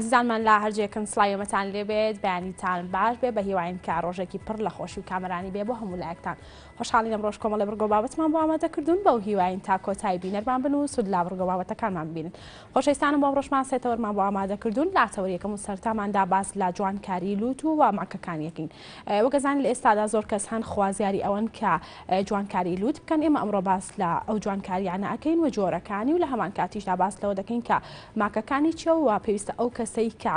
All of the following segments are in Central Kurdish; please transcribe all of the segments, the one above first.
ئازیزانمان لە هەر جێکن سڵاوی ئێمەتان لێ بێت بەیانیتان باش بێ بە هیواین کە ڕۆژێکی پڕ لە خۆشی و کامەرانی بێ بۆ هەموو لایەکتان خۆشحاڵین ئەمڕۆش کۆمەڵێ بڕگە و بابەتمان بۆ ئامادە کردوون بەو هیواین تا کۆتایی بینەرمان بن و سوود لە بڕگە و بابەتەکانمان ببینن خۆشەویستانم بۆ ئەمڕۆشمان سێ تەوەرمان بۆ ئامادە کردوون لە تەوەری یەکەم و سەرتاماندا باس لە جوانکاری لوت و ماکەکان یەکین وەک ئەزانین لە ئێستادا زۆر کەس هەن خوازیاری ئەوەن کە جوانکاری لوت بکەن ئێمە ئەمڕۆ باس لە ئەو جوانکاریانە ئەکەین و جۆرەکانی و لە هەمان کاتیشدا باس لەوە دەکەین کە ماکەکانی چیە و پێویستە ئەو کەسەی کە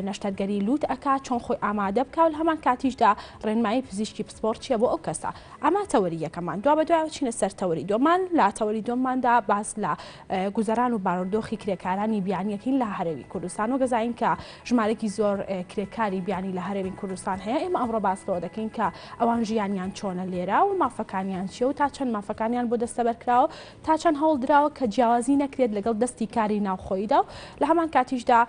نەشتەرگەری لوت ئەکات چۆن خۆی ئامادە بکا و لە هەمان کاتیشدا ڕێنمایی پزیشکی پسپۆڕ چیە بۆ ئەو کەسە. ئەمە تەوەری یەکەمان. دوابەدوای ئەچینە سەر تەوەری دووەمان، لە تەوەری دووەماندا باس لە گوزەران و بارودۆخی کرێکارانی بیانیەکەین لە هەرێمی کوردستان. وەک ئەزانین کە ژمارەیەکی زۆر کرێکاری بیانی لە هەرێمی کوردستان هەیە، ئێمە ئەمڕۆ باس لەوە دەکەین کە ئەوان ژیانیان چۆنە لێرە و مافەکانیان چیە و تا چەند مافەکانیان بۆ دەستەبەر کراوە تا چەند هەوڵ دراوە کە جیاوازی نەکرێت لەگەڵ دەستی کاری ناوخۆییدا و لە هەمان کاتیشدا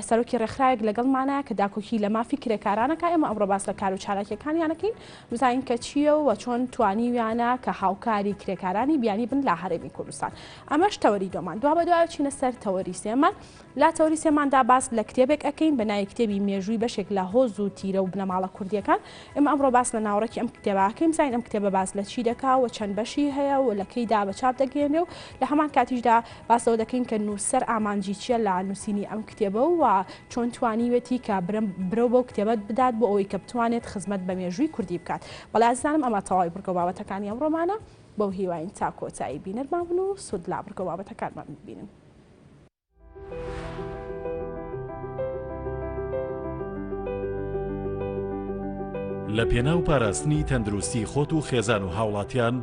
سەرۆکی ڕێکخراوێک لەگەڵمانە کە داکۆکی لە مافی کرێکارانەکە ئێمە ئەمڕۆ باس لە کار و چالاکیەکانیان ئەکەین بزانین کە چییە و چۆن توانیویانە کە هاوکاری کرێکارانی بیانی بن لە هەرێمی کوردستان ئەمەش تەوەری دۆمان دوابەدوای چینە سەر تەوەری سێمان لە تەوەری سێماندا باس لە کتێبێک ئەکەین بە ناوی کتێبی مێژووی بەشێک لە هۆز و تیرە و بنەماڵە کوردییەکان. ئێمە ئەمڕۆ باس لە ناوەڕۆکی ئەم کتێبە ئەکەین، بزانین ئەم کتێبە باس لە چی دەکا و چەند بەشی هەیە و لە کەیدا بە چاپ دەگەیەنرێ و لە هەمان کاتیشدا باس لەوە دەکەین کە نووسەر ئامانجی چییە لە نووسینی ئەم کتێبە و چۆن توانیوێتی کە برەو بەو کتێبە بدات بۆ ئەوەی کە بتوانێت خزمەت بە مێژووی کوردی بکات. بەڵێ ئازیزانم ئەمە تەواوی بڕگە و بابەتەکانی ئەمڕۆمانە. بەو هیواین تا کۆتایی بینەرمان بن و سوود لە بڕگە و بابەتەکانمان ببینن. لە پێناو پاراستنی تەندروستی خۆت و خێزان و هاوڵاتیان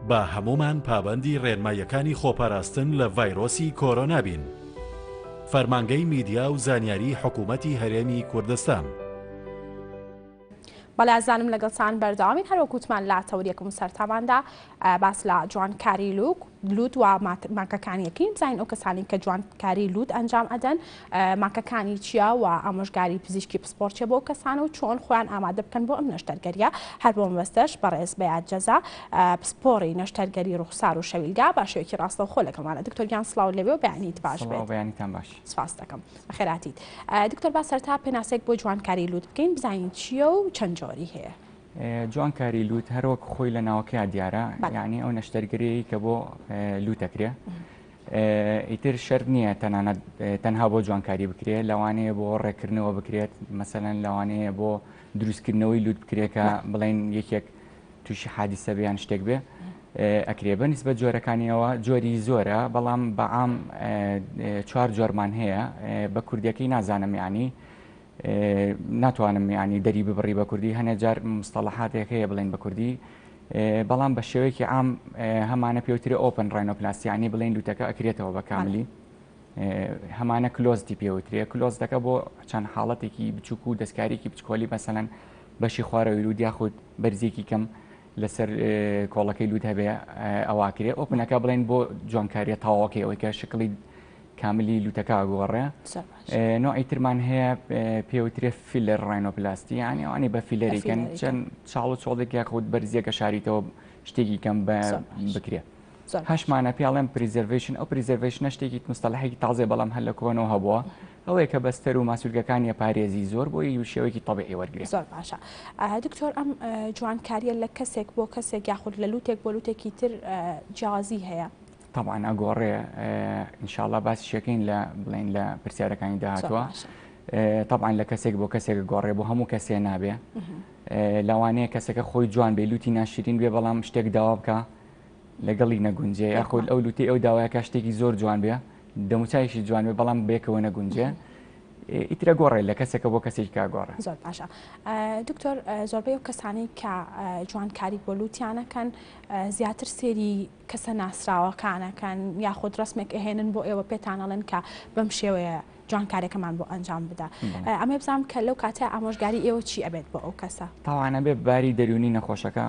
با هەموومان پابەندی ڕێنماییەکانی خۆپاراستن لە ڤایرۆسی کۆرۆنا بین. فەرمانگەی میدیا و زانیاری حکومەتی هەرێمی کوردستان. بەڵێ ئازیزانم لەگەڵتان بەردەوامین هەر وەک وتمان لە تەوەری یەکەم و سەرتاماندا باس لە جوانکاری لوک لوت و ماکەکانی یەکەین بزانین ئەو کەسانی کە جوانکاری لوت ئەنجام ئەدەن ماکەکانی چییە و ئامۆژگاری پزیشکی پسپۆڕ چیە بۆ کەسان و چۆن خۆیان ئامادە بکەن بۆ ئەم نەشتەرگەریە هەر بۆ مەبەستەش بەڕێز بەیاد جەزا پسپۆڕی نەشتەرگەری ڕوخسار و شەویلگا بە شێوەیەکی ڕاستەوخۆ لەگەڵمانە دکتۆر گیان سڵاو لەوێ و بەیانیت باش بێت بەیانیتان باش سپاس دەکەم بەخێراتیت دکتۆر با سەرتا پێناسەیەک بۆ جوانکاری لوت بکەین بزانین چییە و چەند جۆری هەیە؟ جوانکاری لوت هەروەک خۆی لە ناوەکەیا دیارە یعنی ئەو نەشتەرگەریەی کە بۆ لوت ئەکرێ ئیتر شەرت نییە تەنانەت تەنها بۆ جوانکاری بکرێت لەوانەیە بۆ ڕێکردنەوە بکرێت مەسەلەن لەوانەیە بۆ دروستکردنەوەی لوت بکرێت کە بڵێن یەکێک تووشی حادیسە بێ یان شتێک بێ ئەکرێ بە نیسبەت جۆرەکانیەوە جۆری زۆرە بەڵام بەعام چوار جۆرمان هەیە بە کوردیەکەی نازانم یعنی ناتوانم ینی دەری ببڕی بە کوردی هەنێ جار مستەڵەحاتێک هەیە بڵێن بە کوردی بەڵام بە شێوەیەکی عام هەمانە پێوترێ open rhinoplasty یانی بڵێن لوتەکە ئەکرێتەوە بە کاملی هەمانە closed ی پێوترێ closed ەکە بۆ چەند حاڵەتێکی بچووک و دەستکاریکی بچکۆلی مەسەلەن بەشی خوارەوەی لوت یاخود بەرزیەکی کەم لەسەر کۆڵەکەی لوت هەبێ ئەواکرێ open ەکە بڵێن بۆ جوانکاریە تەواوەکەی ئەوەی کە شکڵی کاملی لوتەکە گۆڕێ نوعی ترمان هەیە پێوترێ filler rhinoplasty یانی ئەوانی بە فیلەریکەن چەند چاڵ و چۆڵێک یاخود بەرزیەکە شاریتەوە شتێکی کەم بکرێ. هەشمانە پێڵێن preservation ئەو preservation ە شتێکی مستەلحێکی تازێ بەڵام هەر لە کۆنەوە هەبووە ئەوەیە کە بەستەر و ماسولکەکانی پارێزی زۆر بۆی و شێوەیەکی تەبیعی وەرگێ زۆر باشە دکتۆر ئەم جوانکاریە لە کەسێک بۆ کەسێک یاخود لە لوتێک بۆ لوتێکی تر جیاوازی هەیە تەبعەن ئەگۆڕێ ئینشاڵا باسیشەکەین لە بڵێن لە پرسیارەکانی داهاتوە تەبعەن لە کەسێک بۆ کەسێک گۆڕێ بۆ هەموو کەسێ نابێ لەوانەیە کەسەکە خۆی جوان بێ لوتی ناشرین بێ بەڵام شتێک داوا بکە لەگەڵی نەگونجێ یاخود ئەو لوتی ئەو داوایەکە شتێکی زۆر جوان بێ دەموچایشی جوان بێ بەڵام بێکەوە نەگونجێ ئیترە گۆڕێ لە کەسێکە بۆ کەسێکی کا گۆڕێ. زۆر باشە دکتۆر زۆربەی ئەو کەسانەی کە جوانکاری بۆ لوتیانەکەن زیاتر سێری کەسە ناسراوەکان ئەکەن یاخود ڕەسمێک ئەهێنن بۆ ئێوە پێتان ئەڵێن کە بەم شێوەیە جوانکارێکەمان بۆ ئەنجام بدە ئەمێ بزانم کە لەو کاتە ئامۆژگاری ئێوە چی ئەبێت بۆ ئەو کەسە؟ تاوان ئەبێ باری دەروونی نەخۆشەکە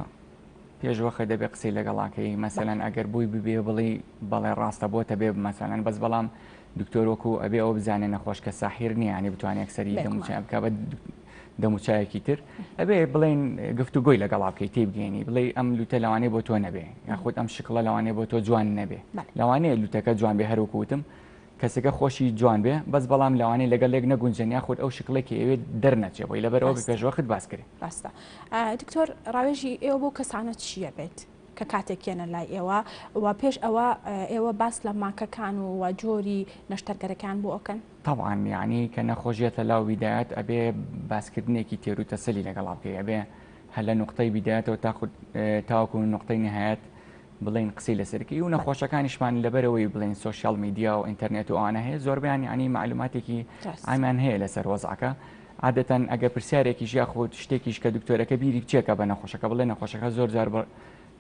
پێش وەخت دەبێ قسەی لەگەڵاکەی مەسەلەن ئەگەر بۆی ببێ بڵێ بەڵێ ڕاستە بۆتە بێ مەسەلەن بەس بەڵام دکتۆر وەکو ئەبێ ئەوە بزانێ نەخۆش کە ساحیر نییە ینی بتوانێت یەکسەری دەموچای بکە بە دەموچایەکی تر ئەبێ بڵێن گفتوگۆی لەگەڵا بکەی تێبگەێنی بڵێ ئەم لوتە لەوانەیە بۆ تۆ نەبێ یاخود ئەم شکڵە لەوانەیە بۆ تۆ جوان نەبێ لەوانەیە لوتەکە جوان بێ هەروەکو وتم. کەسەکە خۆشی جوان بێ بەس بەڵام لەوانەیە لەگەڵ یەک نەگونجێن یاخود ئەو شکڵێک کە ئەوێت دەرنەچێ بۆی لەبەرئەوە بە پێشوەخت باس کرێ. ڕاستە دکتۆر ڕاوێژی ئێوە بۆ کەسانە چییە بێت کە کاتێک یەنە لای ئێوە و پێش ئەوە ئێوە باس لە ماکەکان و و جۆری نەشتەرگەرەکان بۆ ئەکەن؟ تەبعەن یانی کە نەخۆش یەتە لاو بیدایەت ئەبێ باسکردنێکی تێرو تەسەلی لەگەڵا بکەی ئەبێ هەر لە نوقتەی بیدایەتەوە تاخود تاوەکو نوقتەی نهایەت بڵێین قسەی لەسەر کەی و نەخۆشەکانیشمان لەبەرەوەی بڵێین سۆشیال میدیا و ئینتەرنێت و ئەوانە هەیە زۆربیان یعنی معلوماتێکی عامیان هەیە لەسەر وەزعەکە عادەتەن ئەگەر پرسیارێکیش یاخود شتێکیش کە دکتۆرەکە بیری بچێکە بە نەخۆشەکە بڵێ نەخۆشەکە زۆر جار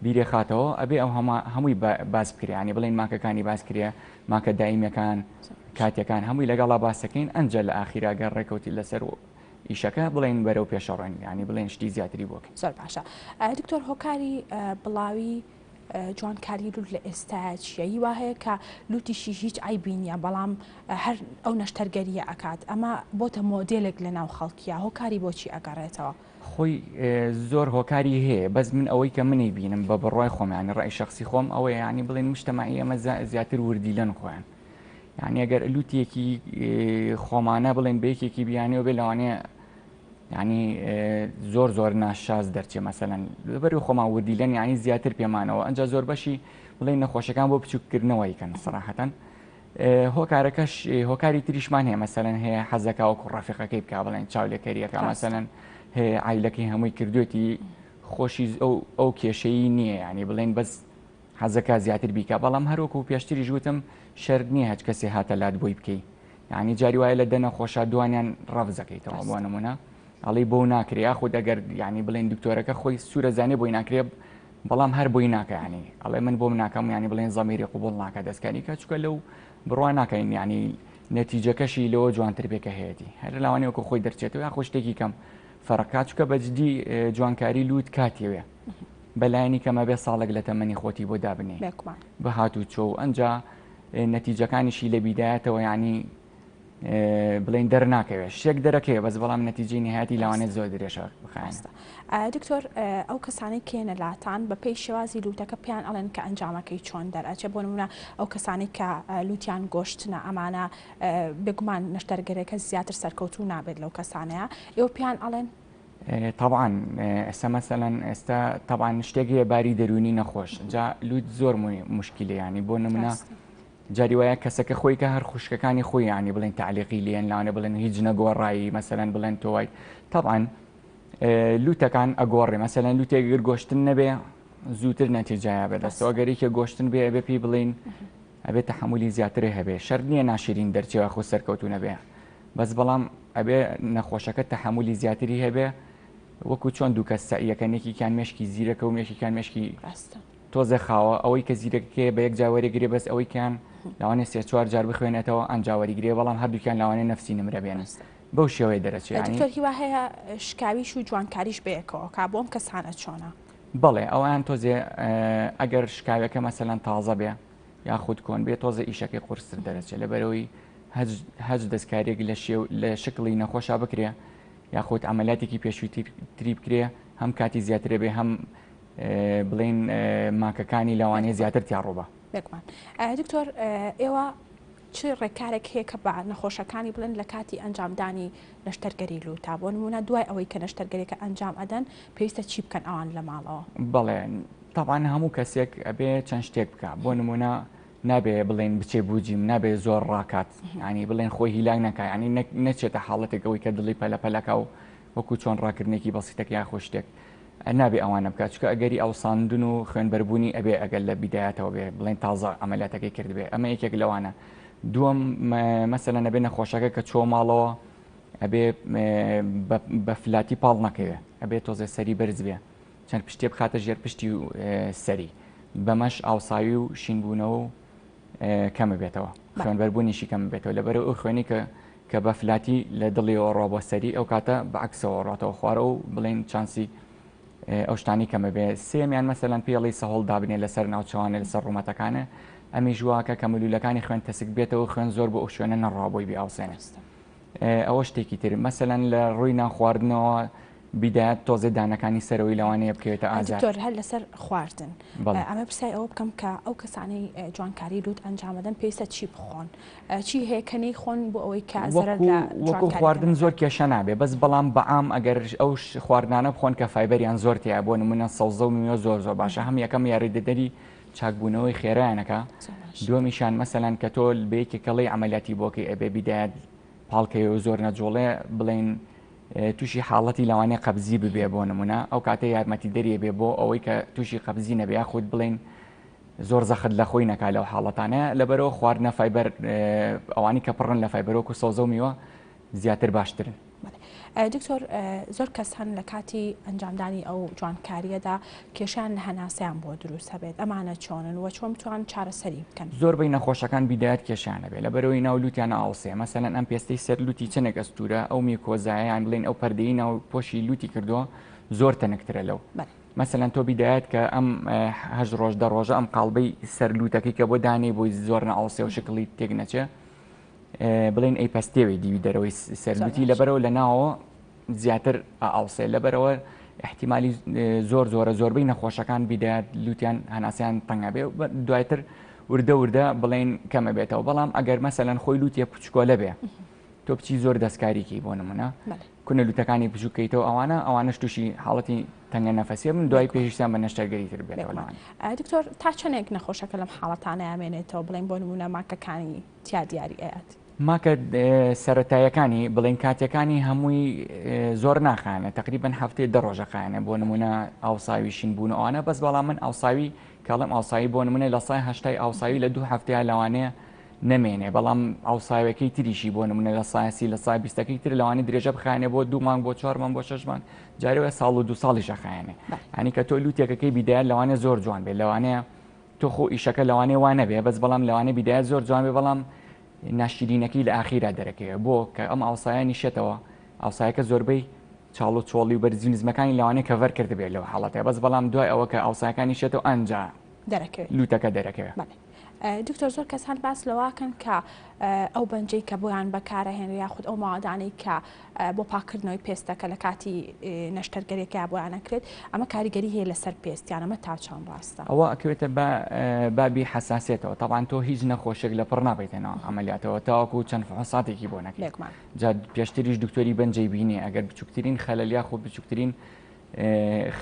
بیرێ خاتەوە ئەبێ ئەو هەما هەمووی باس بکرێ ینی بڵێن ماکەکانی باس کرێ ماکە دایمەکان کاتەکان هەمووی لەگەڵا باسەکەین ئەنجا لە ئاخیرا گەر ڕێکەوتی لەسەر ئیشەکە بڵێن بەرەو پێشەڕۆین یانی بڵێن شتی زیاتری بۆ کەین. زۆر باشە دکتۆر هۆکاری بڵاوی جوانکاری لوت لە ئێستایا چییە؟ هی وا هەیە کە لوتیشی هیچ عەیبی نییە بەڵام هەر ئەو نەشتەرگەریە ئەکات ئەمە بۆتە مۆدێلێک لە ناو خەڵکیە هۆکاری بۆچی ئەگەڕێتەوە؟ خۆی زۆر هۆکاری هەیە بەس من ئەوەی کە منی بینم بە بڕوای خۆم یانی ڕای شخصی خۆم ئەوەیە یانی بڵێن مجتەمەعی ئێمە زیاتر وردیلەن خۆیان یعنی ئەگەر لوتێکی خۆمانە بڵێن بە یەکێکی بیانیەوە بێ لەوانەیە یعنی زۆر زۆر ناشاز دەرچێ مەسەلەن لەبەر خۆمان وردیلەن یعنی زیاتر پێمانەوە ئەنجا زۆر بەشی بڵێن نەخۆشەکان بۆ بچووککردنەوەی کەن سەراحەتەن هۆکارەکەش هۆکاری تریشمان هەیە مەسەلەن هەیە حەزەکە وەکو ڕەفیقەکەی بکە بڵێن چاولێکەریەکە مەسەلەن هەیە عیلەکەی هەمووی کردوێتی خۆشی ئەو کێشەیی نییە ینی بڵێن بەس حەزەکا زیاتر بیکا بەڵام هەر وەکو پێشتریش وتم شەرت نییە هەچ کەسێ هاتە لات بۆی بکەی یعنی جاری وایە لە دە نەخۆشا دوانیان ڕەفزەکەیتەوە بۆ نمونە ئەڵی بۆ ناکرێ یاخود ئەگەر یعنی بڵێن دکتۆرەکە خۆی سوورە زانێ بۆی ناکرێ بەڵام هەر بۆی ناکە ینی ئەڵێ من بۆم ناکەم ینی بڵێن زەمیری قوبڵ ناکە دەستکاری کە چکە لەو بڕوا ناکەین ینی نەتیجەکەشی لەوە جوانتر بێ کە هەیەی هەر لاوانی وەکو خۆی دەرچێتەوە یاخۆ شتێکی کەم فەرقا چکە بەجدی جوانکاری لووت کاتیەوێ بەلایەنی کەم ئەبێ ساڵێک لە تەمەنی خۆتی بۆ دابنێی بێگومان. بە هاتوچۆ و ئەنجا نەتیجەکانیشی لە بیدایەتەوە یانی بڵێن دەرناکەوێت شتێک دەرەکەوێ بەس بەڵام نەتیجەی نهایەتی لەوانەیە زۆر درێژە بخایەنێ. ڕاستە دکتۆر ئەو کەسانەی کێنە لاتان بە پێی شێوازی لوتەکە پێیان ئەڵێن کە ئەنجامەکەی چۆن دەرئەچێ بۆ نمونە ئەو کەسانەی کە لوتیان گۆشتنە ئەمانە بێگومان نەشتەرگەرەکە زیاتر سەرکەوتوو نابێت لەو کەسانەیە ئێوە پێیان ئەڵێن؟ تەبعەن ئێستا مەسەلەن ئێستا تەبعەن شتێک هەیە باری دەروونی نەخۆش جا لوت زۆر مشکلە ینی بۆ نمونە جاری وایە کەسەکە خۆی کە هەر خوشکەکانی خۆی ینی بڵێن تعلیقی لێن لاوانە بڵێن هیچ نەگۆڕایی مەسەلەن بڵێن تۆوای تەبعەن لوتەکان ئەگۆڕێ مەسەلەن لوتێک گەر گۆشتن نەبێ زووتر نەتیجایە بەدەستەوە گەر یەکێ گۆشتن بێ ئەبێ پێی بڵین ئەبێ تەحەمولی زیاترێ هەبێ شەرت نییە ناشرین دەرچێ خۆ سەرکەوتو نەبێ بەس بەڵام ئەبێ نەخۆشەکە تەحەمولی زیاتری هەبێ وەکو چۆن دوو کەس سەعیەکەن یەکێکیان مێشکی زیرەکە و یەکێکیان مێشکی ڕاستە تۆزێ خاوە ئەوەی کە زیرەکەیە بە یەک جار وەرێگرێ بەس ئەوەی کەیان لەوانەیە سێ چوار جار بخوێنێتەوە ئەنجا وەریگرێ بەڵام هەردووکیان لەوانەیە نەفسی نمرە بێنن ڕاستە بەو شێوەیە دەرەچێ یانی دکتۆر هیوا هەیە شکاویش و جوانکاریش بەیەکەوە کا بۆ ئەم کەسانە چۆنە؟ بەڵێ ئەوان تۆزێ ئەگەر شکاوەکە مەسەلەن تازە بێ یاخود کۆن بێ تۆزە ئیشەکەی قورستر دەرەچێت لەبەرەوەی هەچ دەستکاریەک لە شێو لە شکڵی نەخۆشا بکرێ یاخود عملیاتێکی پێشووتری بکرێ هەم کاتی زیاترە بێ هەم بڵین ماکەکانی لەوانەیە زیاتر تیا ڕووبا. بێگومان دکتۆر ئێوە چ ڕێکارێک هەیە کە بە نەخۆشەکانی بڵێن لە کاتی ئەنجامدانی نەشتەرگەری لووتا بۆ نموونە دوای ئەوەی کە نەشتەرگەریەکە ئەنجام ئەدەن پێویستە چی بکەن ئەوان لە ماڵەوە؟ بەڵێ تەبعەن هەموو کەسێک ئەبێ چەند شتێک بکا بۆ نموونە نابێ بڵێن بچێ بۆ جیم نابێ زۆر ڕاکات ینی بڵێن خۆی هیلاک نەکا ینی نەچێتە حاڵەتێک ئەوەی کە دڵی پەلە پەلەکە و وەکو چۆن ڕاکردنێکی بەسیتەکە یاخۆ شتێک نابێ ئەوانە بکات چکە ئەگەری ئەوساندن و خوێنبەربوونی ئەبێ ئەگەر لە بیدایەتەوە بێ بڵێن تازە عملیاتەکەی کردبێ ئەمە یەکێک لەوانە دووەم مەسەلەن ئەبێ نەخۆشەکە کە چۆ ماڵەوە ئەبێ بە فلاتی پاڵ نەکەوێ ئەبێ تۆزێ سەری بەرز بێ چەند پشتێ بخاتە ژێر پشتی و سەری بەمەش ئاوساوی و شینبوونەوە و کەمە بێتەوە خوێنبەربوونیشی کەم بێتەوە لەبەر ئەو خوێنی کە کە بە فلاتی لە دڵیەوە ڕۆ بۆ سەری ئەو کاتە بەعکسەوە ڕاتەوە خوارەوە و بڵێن چانسی ئەو شتانی کەمە بێ سێمیان مەسەلەن پێڵی سەهۆڵ دابنێ لەسەر ناوچەوانە لەسەر ڕوومەتەکانە ئەمیش واکە کە ملولەکانی خوێن تەسک بێتەوە خوێن زۆر بۆ ئەو شوێنە نەڕوا بۆی بیاوسێنێ ئەوە شتێکی تر مەسەلەن لە ڕووی نان خواردنەوە. بیدایەت تۆزێ دانەکانی سەرەوەی لەوانەیە بکەوێتە ئازار. دکتۆر هەر لەسەر خواردن ئەمە پرسیاری ئەوە بکەم کە ئەو کەسانەی جوانکاری لوت ئەنجام ئەدەن پێویستە چی بخۆن چی هەیە کە نەیخۆن بۆ ئەوەی کە زەرەر لە وەکو خواردن زۆر کێشە نابێ بەس بەڵام بەعام ئەگەر ئەو خواردنانە بخۆن کە فایبەریان زۆر تیا بۆ نمونە سەوزە و میوە زۆر زۆر باشە هەم یەکەم یاریدەدەری چاکبوونەوەی خێرایانەکە دووەمیشان مەسەلەن کە تۆ بە یەکێکەڵی عملیاتی بۆکەی ئەبێ بیدایەت پاڵکەوێ و زۆر نەجوڵێ بڵێن تووشی حاڵەتی لەوانەیە قەبزی ببێ بۆ نمونە ئەو کاتە یارمەتی دەریە بێ بۆ ئەوەی کە تووشی قەبزی نەبێ یاخود بڵێن زۆر زەخت لە خۆی نەکا لەو حاڵەتانە لەبەرەوە خواردنە فایبەر ئەوانی کە پڕن لە فایبەرۆک و سەوزە و میوە زیاتر باشترن. دکتۆر زۆر کەس هەن لە کاتی ئەنجامدانی ئەو جوانکاریەدا کێشیان لە هەناسەیان بۆ دروست هەبێت ئەمانە چۆنن وە چۆن بتوان چارەسەری بکەن؟ زۆربەی نەخۆشەکان بیدایەت کێشیان هەبێ لەبەرئەوەی ناو لوتیان ئاوسێ مەسەلەن ئەم پێستەی سەر لوتی چەنێک ئەستورە ئەو میوکۆزایە یان بڵێین ئەو پەردەی ناو پۆشی لوتی کردووە زۆر تەنکترە لەو مەسەلەن تۆ بیدایەت کە ئەم هەشت ڕۆژ دە ڕۆژە ئەم قاڵبەی سەر لوتەکەی کە بۆ دانێی بۆی زۆر نەئاوسێ و شکڵی تێک نەچێ بڵێن ئەی پەستێوی دیوی دەرەوەی سەرلوتی لەبەرەوە لە ناوەوە زیاتر ئاوسێ لەبەرەوە احتیممالی زۆر زۆرە زۆربەی نەخۆشەکان بیدایەت لوتیان هەناسیان تەنگە بێ دوایتر وردە وردە بڵێن کەمە بێتەوە بەڵام ئەگەر مەسەلەن خۆی لوتیە بچکۆلە بێ تۆ بچی زۆر دەستکاریکی بۆ نمونە کونە لوتەکانی بچووکەیتەوە ئەوانە ئەوانش تووشی حاڵەتی تەنگە نەفەسیە من دوای پێویستیان بە نەشتەرگەری تر بێتەوە لەوانە. دکتۆر تا چەندێک نەخۆشەکە لەم حاڵەتانە ئەمێنێتەوە بڵێن بۆ نمونە ماکەکانی تیا دیاری ئەیات؟ ماکە سەتاییەکانی بڵێن کاتەکانی هەمووی زۆر ناخانە تقریبن هەفتەی دە ڕۆژە خایەنە بۆ نمونە ئاوساوی شین بوون ئەوانە بەس بەڵام من ئاوساوی کاڵم ئاوسایی بۆ نمونە لە سای هەشتای ئاوساوی لە دوو هەفتەیە لەوانەیە نەمێنێ بەڵام ئاوساوەکەی تریشی بۆ نمونە لە سایسی لە سای بیستەکەی تر لەوانەیە درێژە بخایەنێ بۆ دوو مانگ بۆ چوار مانگ بۆ شەش مانگ جارێ وایە ساڵ و دوو ساڵیش ئەخایەنێ یانی کە تۆ لوتێکەکەی بیدایە لەوانەیە زۆر جوان بێ لەوانەیە تۆ خۆ ئیشەکە لەوانەیە وا نەبێ بەس بەڵام لەوانەیە بیدایە زۆر جوان بێ بەڵام ناشیرینەکەی لە ئاخیرا دەرەکەوێ بۆ کە ئەم ئاوسایە نیشێتەوە ئاوسایەکە زۆربەی چاڵ و چۆڵی و بەرزی نزمەکانی لەوانەیە کەڤەر کردبێت لەو حاڵەتە بەس بەڵام دوای ئەوە کە ئاوساکانی شێتەوە ئەنجا دەرەکەوێت لوتەکە دەرەکەوێت. دکتۆر زۆر کەس هەن باس لەوەکەن کە ئەو بەنجەی کە بۆیان بەکارەهێنرێ یاخود ئەو ماوادانەی کە بۆ پاکردنەوەی پێستەکە لە کاتی نەشتەرگەریەکە بۆیان ئەکرێت ئەمە کاریگەری هەیە لەسەر پێستیان ئەمە تا چەند ڕاستە؟ ئەوە ئەکەوێتە بە بابی حەساسیەتەوە تەبعەن تۆ هیچ نەخۆشێک لە پڕ نابیتە ناو عەمەلیاتەوە تاوەکو چەند فحوساتێکی بۆ نەکەیت بێگومان جا پێشتریش دکتۆری بەنجەی بینێ ئەگەر بچووکترین خەلەل یاخود بچووکترین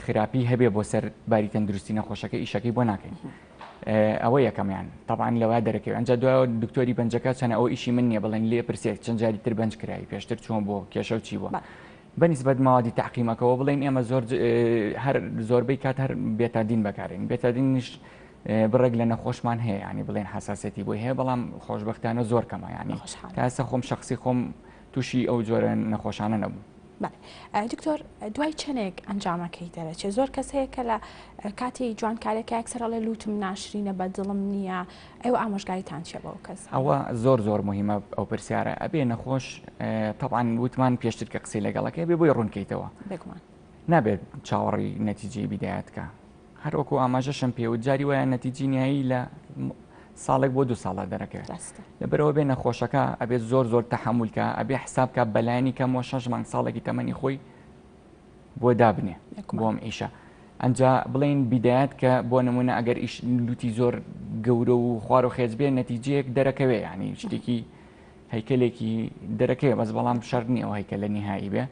خراپی هەبێ بۆ سەر باری تەندروستی نەخۆشەکە ئیشەکەی بۆ ناکەین ئەوە یەکەمیان تەبعەن لەوە دەرەکەوێت ئەنجا دوایەوە دکتۆری بەنجەکە چەنە ئەو ئیشی من نییە بڵێن لێ پرسێت چەند جاری تر بەنج کرای پێشتر چۆن بۆ کێشە و چی بووە بەنیسبەت ماوادی تەعقیمەکەەوە بڵێن ئێمە زۆر هەر زۆربەی کات هەر بێتادین بەکارین بێتادینیش بڕێک لە نەخۆشمان هەیە ینی بڵێن حساسەتی بۆی هەیە بەڵام خۆشببختانە زۆر کەمە ینی تا ئێستا خۆم شخصی خۆم تووشی ئەو جۆرە نەخۆشانە نەبوو. بەڵێ دکتۆر دوای چەندێک ئەنجامەکەی دەرەچێت زۆر کەس هەیە کە لە کاتی جوانکارێکە یەکسەر ئەڵێ لوتم ناشرینە بە دڵم نییە ئێوە ئامۆژگاریتان چیە بەو کەس ئەوە زۆر زۆر مهمە ئەو پرسیارە ئەبێ نەخۆش تەبعەن وتمان پێشتر کە قسەی لەگەڵەکەی بێ بۆی ڕوونکەیتەوە بێگومان نابێت چاوەڕی نەتیجەی بیدایەت کە هەر وەکو ئاماژەشم پێ وت جاری وایە نەتیجی نیایی لە ساڵێک بۆ دو ساڵە دەرەکەوێت لەبەرەوە بێ نەخۆشەکە ئەبێت زۆر زۆر تەحملکە ئەبێ حساب کە بەلایەنی کەمەوە شەش مانگ ساڵێکی تەمەنی خۆی بۆ دابنێ بۆم ئیشە ئەجا بڵین بیدایەت کە بۆ نمونە ئەگەر ئیش لوتی زۆر گەورە و خوار و خێز بێ نەتیجەیەک دەرەکەوێ ینی شتێکی هەیکەلێکی دەرەکەوێ بەس بەڵام شەر نییە ئەو هەیکەلە نیهایی بێ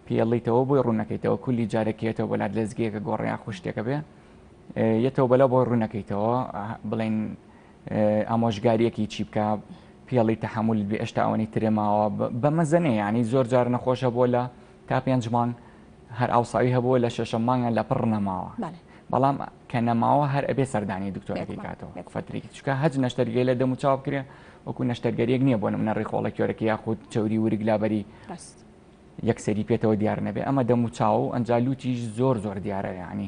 پێڵیتەوە بۆی ڕوونەکەیتەوە کولی جارێک یەتەوە بەلات لەزگەیەکە گۆڕ یاخود شتێکە بێ یەتەوە بەلا بۆی ڕوونەکەیتەوە بڵێن ئامۆژگاریەکی چی بکە پێڵی تەحمل بێ ئێشتا ئەوەنی ترێ ماوە بە مەزەنێ ینی زۆر جار نەخۆشە بۆ لە تا پێنج مانگ هەر ئاوساوی هەبووە لە شەشەم مانگە لە پڕ نەماوە بەڵام کە نەماوە هەر ئەبێ سەردانی دکتۆرەکەی کاتەوە فەترێکی چکە هەج نەشتەرگەی لە دەم و چاو بکرێ وەکو نەشتەرگەریەک نییە بۆ نمونە ڕیخۆڵە کێرەکە یاخود چەوری ورگ لابەری یەکسەری پێتەوە دیار نەبێ ئەمە دەم و چاو و ئەنجا لوتیش زۆر زۆر دیارە یعنی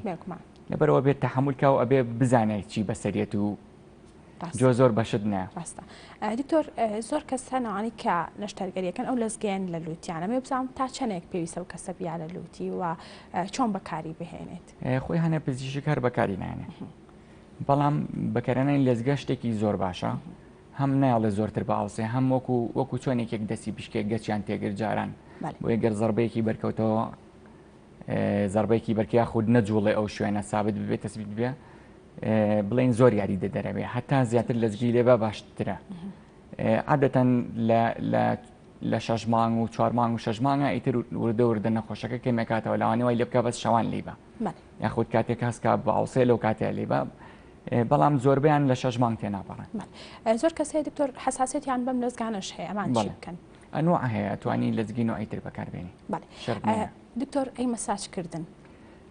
لەبەرەوە بێت تەحمل کا و ئەبێ بزانێت چی بەسەریەت و جۆ زۆر بەشت نە ڕاستە دکتۆر زۆر کەس هەنەوانی کە نەشتەرگەریەکەن ئەو لەزگەیان لە لوتیانە مێ بزانم تا چەندێک پێویستە و کەسە بیا لە لوتی و چۆن بەکاری بهێنێت خۆی هەنە پزیشک هەر بەکاری نایێنێ بەڵام بەکارهێنانی لەزگە شتێکی زۆر باشە هەم نایەڵێ زۆرتر بئاوسێ هەم وەکو وەکو چۆن یەکێک دەستی بشکێ گەچیان تێگر جاران بۆیە گەر زەڕبەیەکی بەرکەوتەوە. زەربەیەکی بەرکە یاخود نەجوڵێ ئەو شوێنە سابت ببێت تەسبیت بێ بڵێن زۆر یاری دەدەرەوێ هەتا زیاتر لەزگی لێ بە باشترە عادەتەن لە شەش مانگ و چوار مانگ و شەش مانگە ئیتر وردە وردە نەخۆشەکە کەمێکاتەوە لەوانەیە وای لێ بکە بەس شەوان لی بە یاخود کاتێک هەستکا باوسێ لەو کاتێ لی بە بەڵام زۆربیان لە شەش مانگ تێناپەڕن زۆر کەس هەیە دکتۆر حساسیەتیان بەم لەزگانەش هەیە ئەمان چی بکەن ئەنوع هەیە توانی لەزگی نوعی تر بەکاربێنی دکتۆر ئەی مەساج کردن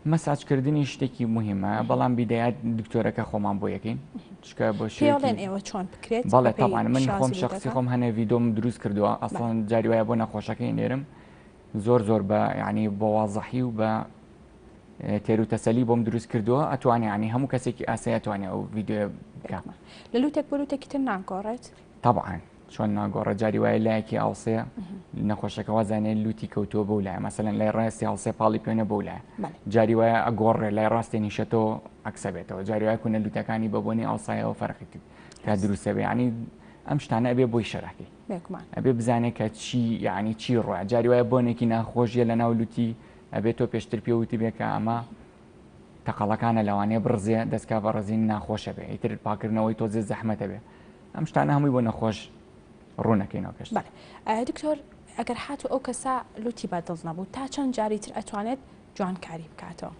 مەساج کردنی شتێکی موهیمە بەڵام بیدایات دکتۆرەکە خۆمان بۆ یەکەین چکە بۆ شێڵێن ئێوە چۆن بکرێت بەڵێ تەبان من خۆم شخصی خۆم هەنێ ڤیدۆم دروست کردووە ئەسڵەن جاری وایە بۆ نەخۆشەکەی نێرم زۆر زۆر بە یعنی بۆ وازحی و بە تێر و تەسەلی بۆم دروست کردووە ئەتوانێ ینی هەموو کەسێکی ئاسای توانێ ئەو ڤیددیو بکە لە لوتێک بۆ لوتێکی تر ناگۆڕێت طبعا چۆن ناگۆڕە جاری وایە لایەکی ئاوسێ نەخۆشەکە وازانێ لوتی کەوتووە بەو لایە مەسەلەن لای ڕاستی هەڵسێ پاڵی پێنە بەو لایە جاری وایە ئەگۆڕێ لای ڕاستێ نیشەتەوە عەکسە بێتەوە جاری وایە کونە لوتەکانی بە بۆنی ئاوسایەوە فەرقی تا دروستە بێ یعنی ئەم شتانە ئەبێ بۆی شەرحکەی ئەبێ بزانێت کە چی یعنی چی ڕۆە جاری وایە بۆنێکی ناخۆشیە لە ناو لوتی ئەبێت تۆ پێشتر پێوتی بێ کە ئەمە تەقەڵەکانە لەوانەیە بڕزێ دەستکا بە ڕزین ناخۆشە بێ ئیتر پاکردنەوەی تۆزێ زەحمەتە بێ ئەم شتانە هەمووی بۆ نەخۆش ڕوونەکەینەوە پێش. بەڵێ دکتۆر ئەگەر هاتوو ئەو کەسە لوتی بە دڵ نەبوو تا چەند جاری تر ئەتوانێت جوانکاری بکاتەوە؟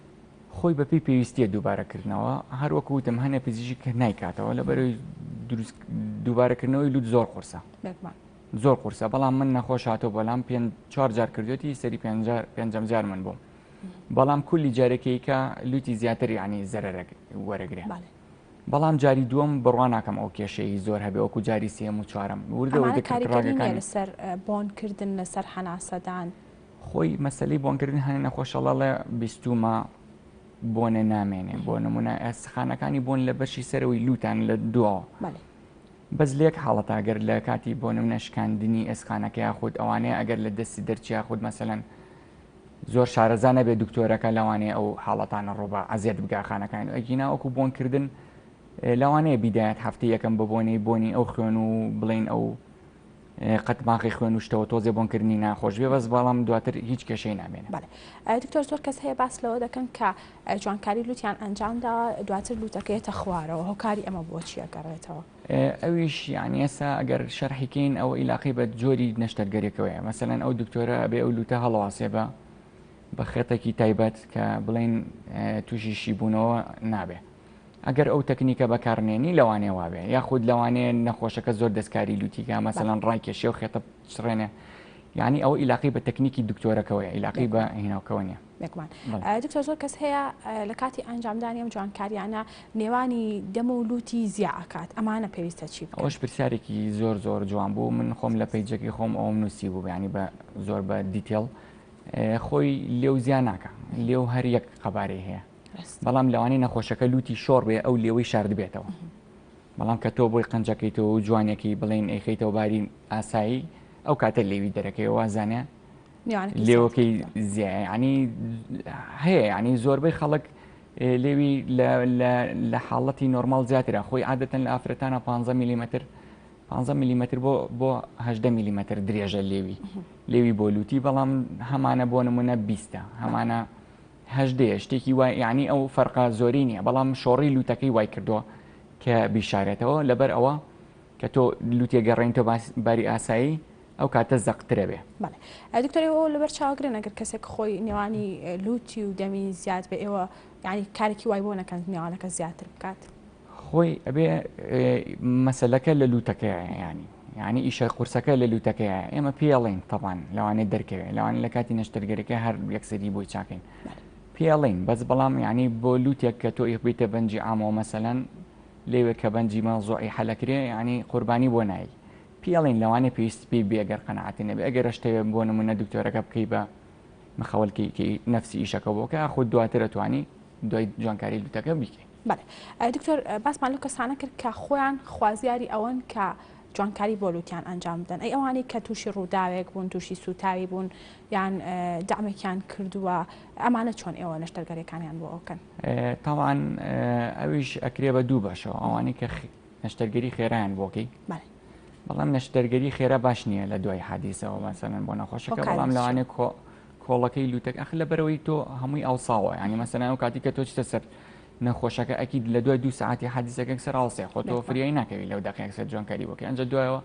خۆی بەپێی پێویستیە دووبارەکردنەوە هەر وەکو وتم هەنێ پزیشک کە نایکاتەوە لەبەرەوەی دروست دووبارەکردنەوەی لوت زۆر قورسە بێگومان زۆر قورسە بەڵام من نەخۆش هاتۆ بەلام پێ چوار جار کردوێتی سەری پێنجەم جار من بووم بەڵام کولی جارێکەیکە لوتی زیاتر یعنی زەرەرەک وەرەگرێ بەڵام جاری دووەم بڕوا ناکەم ئەو کێشەی زۆر هەبێ وەکو جاری سێیەم و چوارەم وردە وردە کاریگەری نییە لەسەر بۆنکردن لەسەر هەناسەدان؟ خۆی مەسەلەی بۆنکردن هەنێ نەخۆشەڵەڵێ بیستومە بۆنە نامێنێ بۆ نمونە ئێسخانەکانی بۆن لە بەشی سەرەوەی لوتان لە دواوە بەس لێک حاڵەت ئەگەر لە کاتی بۆ نمونە شکاندنی ئێسخانەکە یاخود ئەوانەیە ئەگەر لە دەستی دەرچی یاخود مەسەلەن زۆر شارەزا نەبێت دکتۆرەکە لەوانەیە ئەو حاڵەتانە ڕوو بە ئەزیەت بگا خانەکانی ئەگینا وەکو بۆنکردن لەوانەیە بیدایەت هەفتەی یەکەم بە بۆنەی بۆنی ئەو خوێن و بڵین ئەو قەتماغی خوێن و شتەوە تۆزێ بۆنکردنی ناخۆش بێ بەس بەڵام دواتر هیچ کێشەی نامێنێ. بەڵێ دکتۆر زۆر کەس هەیە باس لەوە دەکەن کە جوانکاری لوتیان ئەنجامدا دواتر لوتەکە یەتە خوارەوە هۆکاری ئەمە بۆ چیە گەڕێتەوە؟ ئەویش یانی ئێستا ئەگەر شەرحی کەین ئەوە ئیلاقەی بە جۆری نەشتەرگەریەکەوەیە مەسەلەن ئەو دکتۆرە ئەبێ ئەو لوتە هەڵواسێ بە بە خێتێکی تایبەت کە بڵین تووشی شیبوونەوە نابێ ئەگەر ئەو تەکنیکە بەکارنێنی لەوانەیە وابێ یاخود لەوانەیە نەخۆشەکە زۆر دەستکاری لوتیکە مەسەلەن ڕایکێشێ و خێتە چڕێنێ یعنی ئەوە ئیلاقی بە تەکنیکی دکتۆرەکەوەیە ئیلاقی بە هیناوکەوە نیە بێگومان دکتۆر زۆر کەس هەیە لە کاتی ئەنجامدانی ئەم جوانکاریانە نێوانی دەم و لوتی زیا ئەکات ئەمانە پێویستە چی بکەن؟ ئەوەش پرسیارێکی زۆر زۆر جوان بوو من خۆم لە پەیجەکەی خۆم ئەوم نووسی بوو ینی بە زۆر بە detail خۆی لێو زیا ناکە لێو هەر یەک قەبارەی هەیە بەڵام لەوانەیە نەخۆشەکە لوتی شۆڕ بێ ئەو لێوەی شاردبێتەوە بەڵام کە تۆ بۆی قنجەکەیتەوە و جوانەکەی بڵێن ئەیخەیتەوە باری ئاسایی ئەو کاتە لێوی دەرەکەی وازانە لێوەکەی زیایە ینی هەیە ینی زۆربەی خەڵک لێوی لە حاڵەتی نۆرمال زیاترە خۆی عادەتەن لە ئافرەتانە 15 میلیمەتر 15 میلیمەتر بۆ بۆ 18 میلیمەتر درێژە لێوی لێوی بۆ لوتی بەڵام هەمانە بۆ نمونە بیستە هەمانە هەژدەیە شتێکی وای یعنی ئەو فەرقە زۆری نییە بەڵام شۆڕی لوتەکەی وای کردووە کە بیشارێتەوە لەبەر ئەوە کە تۆ لوتێ گەڕێن تۆ باری ئاسایی ئەو کاتە زەقترە بێ. بەڵێ دکتۆر ئێوە لەبەر چاوگرن ئەگەر کەسێک خۆی نێوانی لوتی و دەمی زیاد بێ ئێوە یعنی کارێکی وای بۆ نەکەن نێوانەکە زیاتر بکات؟ خۆی ئەبێ مەسەلەکە لە لوتەکەیە ینی یعنی ئیشە قورسەکە لە لوتەکەیە ئێمە پێڵین تەبان لەوانەیە دەرکەوێت لەوانە لە کاتی نەشتەرگەریەکە هەر یەکسەری بۆی چاکەین پێڵین بەس بەڵام یعنی بۆ لوتێک کە تۆ ئیخبیتە بەنجی ئامەوە مەسەلەن لێوێک کە بەنجی مەوزوعی حەلەکرێ یعنی قوربانی بۆ نایی پێڵین لەوانەیە پێویست پێی بێ گەر قەناعەتی نەبێ ئەگەر ئەشتەوێ بۆ نمونە دکتۆرەکە بکەی بە مخەوەلکی کەی نەفسی ئیشەکە بۆ کە یاخود دواتر ئەتوانی دوای جوانکاری لوتەکە بیکەی. بەڵێ دکتۆر باسمان لەو کەسانە کرد کە خۆیان خوازیاری ئەوەن کە جوانکاری بۆ لوتیان ئەنجام بدەن ئەی ئەوانەی کە تووشی ڕووداوێک بوون تووشی سووتاوی بوون یان دەعمێکیان کردووە ئەمانە چۆن ئێوە نەشتەرگەریەکانیان بۆ ئەوکەن؟ تاوان ئەویش ئەکرێ بە دوو بەشەوە ئەوانەی کە نەشتەرگەری خێرایان بۆکەی بەڵام نەشتەرگەری خێرا باش نییە لە دوای حادیسەوە مەسەلەن بۆ نەخۆشەکە بەڵام لەوانەیە کۆ. کۆڵەکەی لوتەک ئەخ لە بەرەوەی تۆ هەمووی ئاوساوە ینی مەسەلەن ئەو کاتی کە تۆ چتە سەر نەخۆشەکە ئەکید لە دوای دوو ساعتی حادیسەکە سەر ئاوسێ خۆ تۆ فریای ناکەوی لەو دەقەیەک سەر جوانکاری بۆکەی ئەنجا دوایەوە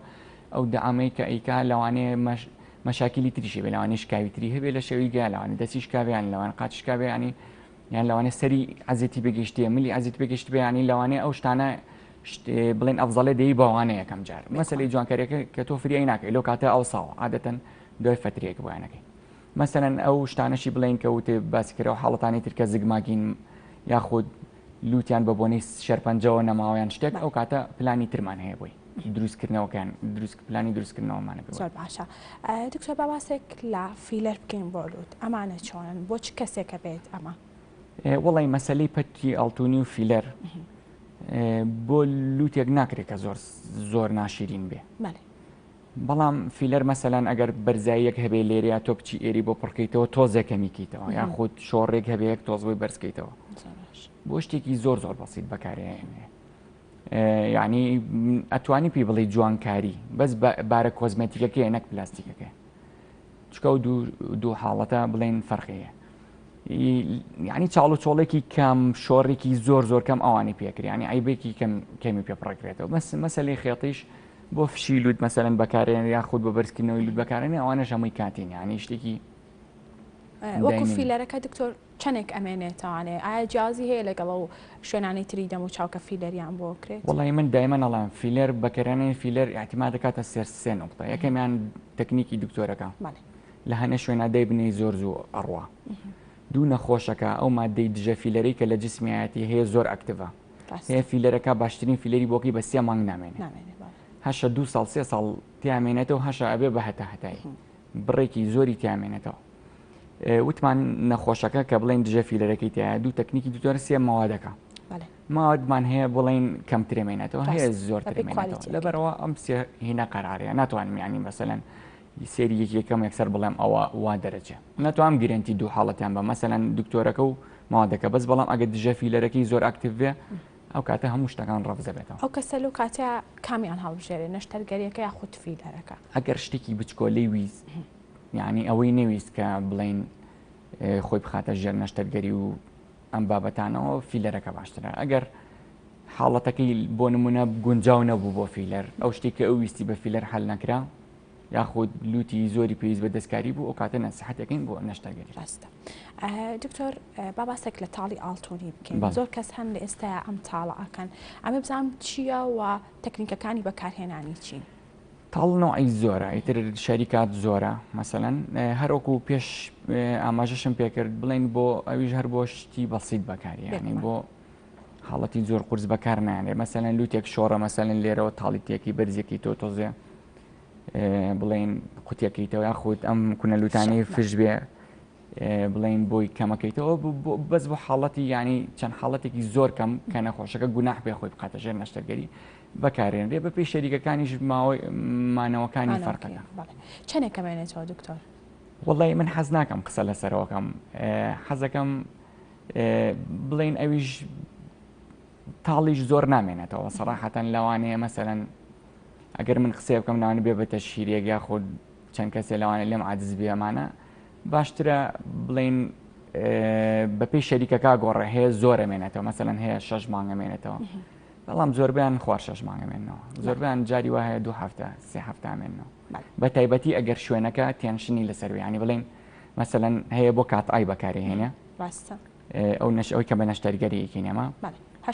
ئەو دەعامەی کە ئەیکا لەوانەیە مەش مەشاکیلی تریشی بێ لەوانەیە شکاوی تری هەبێ لە شێوەی گیا لەوانەیە دەستی شکاوێ یان لەوانە قاچ شکاوێ ینی یان لەوانەیە سەری عەزێتی بگەیشتێ ملی عەزیت بگەشت بێ ینی لەوانەیە ئەو شتانە بڵێن ئەفزەڵێ دەی باوانە یەکەم جار مەسەلەی جوانکاریەکە کە تۆ فریای ناکەی لەو کاتە ئەوساوە عادەتەن دوای فترەیەک بۆیانەکەی مەسەلەن ئەو شتانەشی بڵێن کە وتێ باسی کرەوە حاڵەتانی تر کە زگماگین یاخود لوتیان بە بۆنەی شێرپەنجەوە نەماوەیان شتێک ئەو کاتە پلانی ترمان هەیە بۆی دروستکردنەوەکان دروست پلانی دروستکردنەوەمانە زۆر باشە دکتۆر با باسێک لە فیلەر بکەین بۆ لوت ئەمانە چۆنن بۆ چ کەسێکە بێت ئەمە؟ وەڵی مەسلەی پەتی ئاڵتونی و فیلەر بۆ لوتێک ناکرێت کە زۆر زۆر ناشیرین بێ بەڵام فیلەر مەسەلەن ئەگەر بەرزاییەک هەبێ لێرەیا تۆ بچی ئێری بۆ پڕکەیتەوە تۆزێک کەمی کەیتەوە یاخود شۆڕێک هەبێ یەک تۆز بۆی بەرزکەیتەوە بۆ شتێکی زۆر زۆر بەسیت بەکارێنێ یعنی ئەتوانی پێی بڵێ جوانکاری بەس بارە کۆزمەتیکەکەی نەک پلاستیکەکە چکە و دوو حاڵەتە بڵێن فەرقەیە یعنی چاڵ و چۆڵێکی کەم شۆڕێکی زۆر زۆر کەم ئەوانی پێکرد ینی عیبێکی کەم کەمی پێ پڕکرێتەوە بەس مەسەلی خێتیش بۆ فشی لوت مەسەلەن بەکارێن یاخود بۆ بەرزکردنەوەی لوت بەکارێنێ ئەوانەش هەمووی کاتین یانی شتێکی وەکو فیلەرەکە دکتۆر چەندێک ئەمێنێتوانێ ئایا جیازی هەیە لەگەڵ ئەو شوێنانی تری دەم و چاو کە فیلەریان بۆ کرێت وەڵی من دایمە نەڵام فیلەر بەکارێنێ فیلەر اعتماد دەکاتە سێر سێ نقطە یەکەمیان تەکنیکی دکتۆرەکە لە هەنێ شوێنا دەیبنەی زۆر زوو ئەڕوا دوو نەخۆشەکە ئەو مادەی دژە فیلەری کە لە جسمیایەتی هەیە زۆر active ە هەیە فیلەرەکە باشترین فیلەری بۆکەی بە سێ مانگ نامێنێ هەشە دو ساڵ سێ ساڵ تیامێنێتەوە هەشە ئەبێ بە هەتا هەتایی بڕێکی زۆری تیامێنێتەوە وتمان نەخۆشەکە کە بڵێن دژە فیلەرەکەی تایە دوو تەکنیکی دوتۆر سێ مەوادەکە مادمان هەیە بڵین کەمترێمێنێتەوە هەیە زۆر لەبەرەوە ئەم سێ هینە قەرارەیە ناتوانم ینی مەسەلەن سێری یەکی یەکەم یەکسەر بڵێم ئەوە وا دەرەچێ ناتوانم guarantee دوو حاڵەتیان بە مەسەلەن دکتۆرەکە و مادەکە بەس بەڵام ئەگەر دژە فیلەرەکەی زۆر active بێ ئەو کاتە هەموو شتەکان ڕەفز دەبێتەوە. ئەو کەسە لەو کاتە کامیان هەڵبژێرێ نەشتەرگەریەکە یاخود فیلەرەکە؟ ئەگەر شتێکی بچکۆلەی ویست یعنی ئەوەی نەویست کە بڵین خۆی بخاتە ژێر نەشتەرگەری و ئەم بابەتانەوە فیلەرەکە باشترە ئەگەر حاڵەتەکەی بۆ نمونە گونجاو نەبوو بۆ فیلەر ئەو شتێک کە ئەو ویستی بە فیلەر حل نەکرا یاخود لوتی زۆری پێویست بە دەستکاری بوو ئەو کاتە نەسیحەتەکەین بۆ نەشتەرگەری. ڕاستە دکتۆر با باسێک لە تاڵی ئاڵتونی بکەین زۆر کەس هەن لە ئێستا ئەم تاڵە ئەکەن ئەمە بزانم چییە و تەکنیکەکانی بەکارهێنانی چین؟ تاڵ نوعی زۆرە ئیتر شەریکات زۆرە مەسەلەن هەروەکو پێش ئاماژەشم پێکرد بڵێن بۆ ئەویش هەر بۆ شتی بەسیت بەکاریانی بۆ حاڵەتی زۆر قورس بەکار نانێ مەسەلەن لوتێک شۆڕە مەسەلەن لێرەوە تاڵی تێکی بەرزێکی تۆ تۆزێ بڵێن قوتەکەیتەوە یاخود ئەم کونە لوتانەی فش بێ بڵین بۆی کەمەکەیتەوە بەس بۆ حاڵەتی ینی چەند حاڵەتێکی زۆر کەم کە نەخۆشەکە گوناح بێ خۆی بخاتە ژێر نەشتەرگەری بەکارێنرێ بە پێی شەریکەکانیش ماوەی مانەوەکانی فەرقەکە چەندێک کەمێنێتەوە دکتۆر وەڵی من حەز ناکەم قسە لەسەرەوەکەم حەزەکەم بڵین ئەویش تاڵیش زۆر نامێنێتەوە سەراحەتەن لەوانەیە مەسەلەن ئەگەر من قسەیە بکەم لەوانە بێ بە تەشهیرێک یاخود چەند کەسێ لەوانە لێم عاجز بێمانە باشترە بڵین بەپێی شەریکەکە گۆڕێ هەیە زۆر ئەمێنێتەوە مەسەلەن هەیە شەش مانگ ئەمێنێتەوە بەڵام زۆربیان خوار شەش مانگ ئەمێنەوە زۆربیان جاری وا هەیە دو هەفتە سێ هەفتە ئەمێنەوە بە تایبەتی ئەگەر شوێنەکە tension ی لەسەر ینی بڵین مەسەلەن هەیە بۆ cat eye بەکارهێنێ ڕاستە ئەو نەش ئەوی کە بە نەشتەرگەری یەکەین ئێمە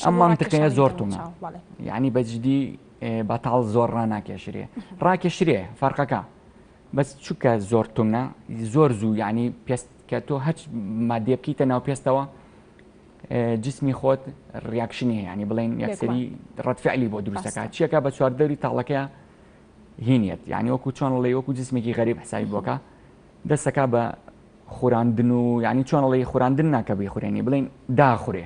ئەم مەنتقەیە زۆر تومە یعنی بەجدی بەتاڵ زۆر ڕناکێشرێ ڕاکێشرێ فەرقەکە بەس چووکە زۆر تومە زۆر زوو یعنی پێست کە تۆ هەچ مادێ بکەیتە ناو پێستەوە جسمی خۆت reaction ی هەیە ینی بڵێن یەکسەری ڕەتفعلی بۆ دروستەکە چیەکە بە چواردەوری تاڵەکە هینیت یعنی وەکو چۆن ڵێ وەکو جسمێکی غەریب حسابی بۆکە دەسەکە بە خوراندن و یعنی چۆن ئەڵێی خوراندن ناکە بیخورێنی بڵین داخورێ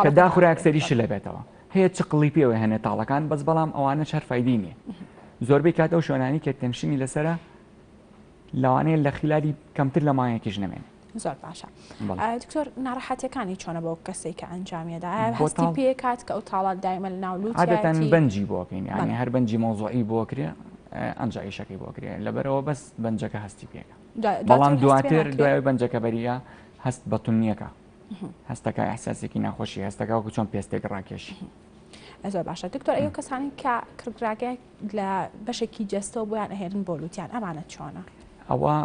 کە داخورا یەکسەری شلە بێتەوە هەیە چقڵی پێوە هەنێ تاڵەکان بەس بەڵام ئەوانە هەر فایدەی نییە زۆربەی کات ئەو شوێنانی کە tension ی لەسرە لەوانەیە لە خلالی کەمتر لە مانگێکیش نەمێنێ زۆر باشە دکتۆر ناڕەحەتەکانی چۆنە بۆ کەسێک کە ئەنجامیدا هەستی پێکات کە ئەو تاڵە دایمە لە ناو لوت عادەتەن بەنجی بۆکەین یعنی هەر بەنجی مەوزوعی بۆکرێ ئەنجا ئیشەکەی بۆکرێ لەبەرەوە بەس بەنجەکە هەستی پێکە. بەڵام دواتر دوای بەنجەکە بەریە هەست بە تونیەکە هەستەکە ئەحساسێکی ناخۆشی هەستەکە وەکو چۆن پێستێک ڕاکێشی. زۆر باشە دکتۆر ئەو کەسانی کە کڕگراگە لە بەشێکی جەستەوە بۆیان ئەهێنن بۆ لوتیان ئەمانە چۆنە؟ ئەوە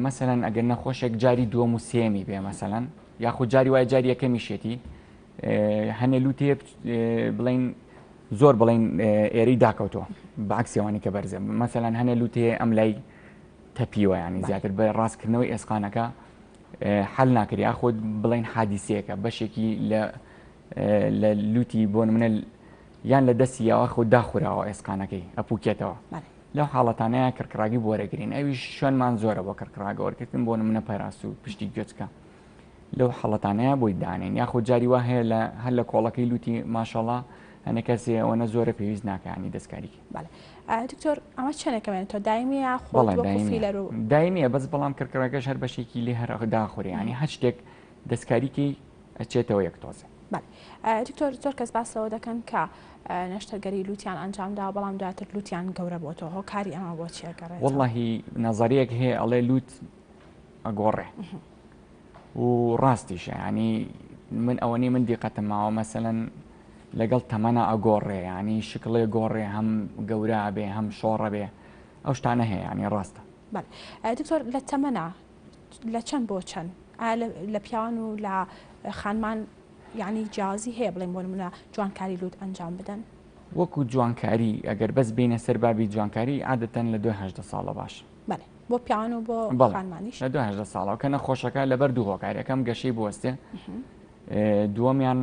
مەسەلەن ئەگەر نەخۆشێک جاری دووەم و سێمی بێ مەسەلەن یاخود جاری وایە جاری یەکەمیشێتی هەنێ لوتێ بڵین زۆر بڵین ئێرەی داکەوتەوە بەعکسیوانی کە بەرزە مەسەلەن هەنێ لوتێ ئەم لای تەپیوە ینی زیاتر بە ڕاستکردنەوەی ئێسقانەکە حل ناکرێ یاخود بڵین حادیسەیەکە بەشێکی لە لە لوتی بۆ منە یان لە دەستی یاوە خۆ داخوراوە ئێسقانەکەی ئەپوکێتەوە لەو حاڵەتانەیە کڕکڕاگی بۆ وەرەگرین ئەویش شوێنمان زۆرە بۆ کڕکڕاگە وەرگرتن بۆ نمونە پەراس و پشتی گوێچکە لەو حاڵەتانەیە بۆی دانێن یاخود جاری وا هەیە لە هەر لە کۆڵەکەی لوتی ماشەڵا هەنە کەسێ ئەوەنە زۆرە پێویست ناکانی دەستکاریکی دکتۆر ئەمە چەنێکەمێنێتەوە دایمیە دایمیە بەس بەڵام کڕکڕەکەش هەر بەشێکی لێ هەر داخورێ ینی هەر شتێک دەستکاریکەی ئەچێتەوە یەک تۆزێ. دکتۆر زۆر کەس باس لەوە دەکەن کە نەشتەرگەری لوتیان ئەنجام داوە بەڵام دواتر لوتیان گەورە بۆتەوە هۆکاری ئەمە بۆ چیە گەڕێتەوە؟ وەڵاهی نەزەریەک هەیە ئەڵێ لوت ئەگۆڕێ و ڕاستیشە ینی من ئەوەنەی من دیقەتم ماوە مەسەلەن لەگەڵ تەمەنە ئەگۆڕێ ینی شکڵێ گۆڕێ هەم گەورە بێ هەم شۆڕە بێ ئەو شتانە هەیە ینی ڕاستە. بەڵێ دکتۆر لە تەمەنە لە چەند بۆ چەند؟ ئایا لە پیاوان و لە خانمان یعنی جیاوازی هەیە بڵێن بۆ نمونە جوانکاری لوت ئەنجام بدەن؟ وەکو جوانکاری ئەگەر بەس بینە سەر بابی جوانکاری عادەتەن لە دوای 18 ساڵە باش. بەڵێ بۆ پیاوان و بۆ خانمانیش لە دوای 18 ساڵەوە کە نەخۆشەکە لەبەر دوو هۆکار یەکەم گەشەی بوەستێ دووەمیان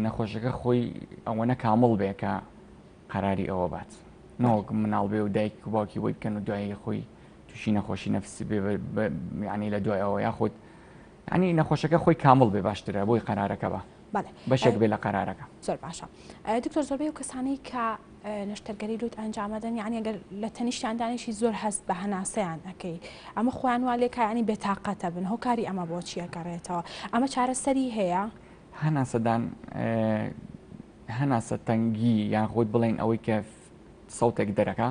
نەخۆشەکە خۆی ئەوەنە کامڵ بێ کە قەراری ئەوە بات نەوەک مناڵ بێ و دایک و باوکی بۆی بکەن و دوایی خۆی تووشی نەخۆشی نەفسی بێ ینی لە دوای ئەوە یاخود ینی نەخۆشەکە خۆی کامڵ بێ باشترە بۆی قەرارەکە بە بەشێک بێ لە قەرارەکە. زۆر باشە دکتۆر زۆربەی ئەو کەسانەی کە نەشتەرگەری لوت ئەنجامەدەن یعنی ئەگەر لە تەنیشتیان دانیشی زۆر هەست بە هەناسەیان ئەەکەی ئەمە خۆیان وا لێکا ینی بێتاقەتە بن هۆکاری ئەمە بۆ چیە گەڕێتەوە ئەمە چارەسەری هەیە؟ هەناسەدان هەناسە تەنگی یان خۆت بڵێن ئەوەی کە سەوتێک دەرەکە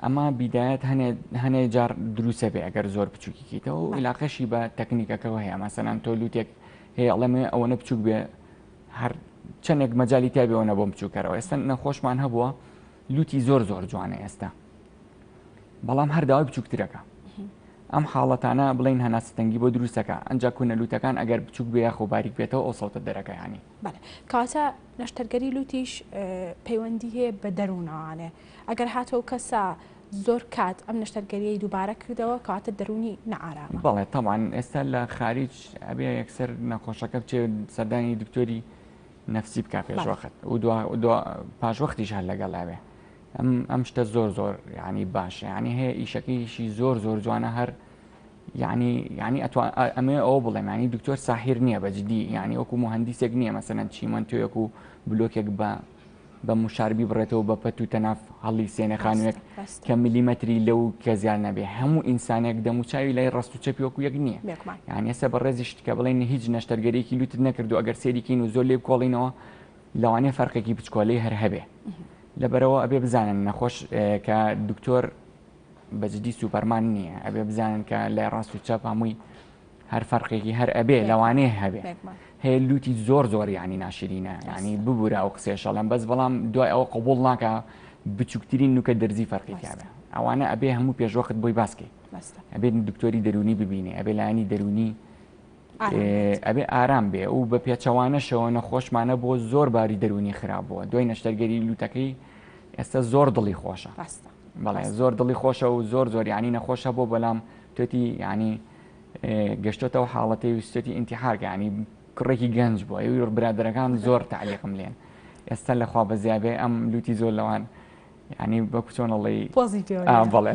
ئەمە بیدایەت هەنێ هەنێ جار دروسە بێ ئەگەر زۆر بچووکی کەیتەوە و عیلاقەشی بە تەکنیکەکەەوە هەیە مەسەلەن تۆ لوتێک هەیە ئەڵێ من ئەوەنە بچووک بێ هەر چەندێک مەجای تیا بێەوە نەبۆم بچووکەرەوە ئێستا نەخۆشمان هەبووە لوتی زۆر زۆر جوانە ئێستا بەڵام هەر داوای بچووکترەکە ئەم حاڵەتانە بڵین هەناسەتەنگی بۆ دروستەکە ئەنجا کونە لوتەکان ئەگەر بچووک بێ یاخۆ باریک بێتەوە ئەو سەوتە دەرەکە ینی بەڵێ کەواتە نەشتەرگەری لوتیش پەیوەندی هەیە بە دەروونەوانێ ئەگەر هاتوو ئەو کەسە زۆر کات ئەم نەشتەرگەریەی دووبارە کردەوە کەواتە دەروونی نائارامە. بەڵێ تەبعەن ئێستا لە خاریج ئەبێ یەکسەر نەخۆشەکە بچێ سەردانی دکتۆری نەفسی بکا پێش وەخت و دوا پاش وەختیش هەر لەگەڵ ئەبێ ئەم ئەم شتە زۆر زۆر یعنی باشە یعنی هەیە ئیشەکەیشی زۆر زۆر جوانە هەر یعنی یعنی ئەتوان ئەمێ ئەوە بڵێم یعنی دکتۆر ساحیر نییە بە جدی یعنی وەکو مهندسێک نییە مەسەلەن چیمەنتۆیەک و بلۆکێک بە بە موشار بیبڕێتەوە بە پەت و تەناف هەڵیسێنێ خانووێک کە ملیمەتری لەو کە زیاد نەبێ هەموو ئینسانێک دەموچاوی لای ڕاست و چەپی وەکو یەک نییە یان ئێستا بەڕێزیشت کە بڵێن هیچ نەشتەرگەریەکی لوتت نەکردو ئەگەر سێریکین و زۆر لێ بکۆڵینەوە لەوانەیە فەرقێکی بچکۆلەی هەر هەبێ لەبەرەوە ئەبێ بزانن نەخۆش کە دکتۆر بەجدی سوپەرمان نییە ئەبێ بزانن کە لای ڕاست و چەپ هەمووی هەر فەرقێکی هەر ئەبێ لەوانەیە هەبێ هەیە لوتی زۆر زۆر ینی ناشرینە ینی ببوورە ئەو قسێشەڵم بەس بەڵام دوای ئەوە قبول ناکە بچووکترین نوکە دەرزی فەرقی تیاە ئەوانە ئەبێ هەموو پێشوەخت بۆی باسکەی ئەبێت دکتۆری دەرونی ببینێ ئەبێ لایەنی دەرونی ئەبێ ئارام بێ و بە پێچەوانەشەوە نەخۆشمانە بۆ زۆر باری دەرونی خراپ بووە دوای نەشتەرگەری لوتەکەی ئێستا زۆر دڵی خۆشە بەڵێ زۆر دڵی خۆشە و زۆر زۆر ینی نەخۆشە بۆ بەلام توێتی ینی گەشتۆتەوە حاڵەتی ویستێتی ئینتیحار کە ینی کوڕێکی گەنج بووە ئەوی برادەرەکان زۆر تعلیقم لێن ئێستا لەخوا بەزیابێ ئەم لوتی زۆر لەوان ینی بە چۆن ئەڵێی بەڵێ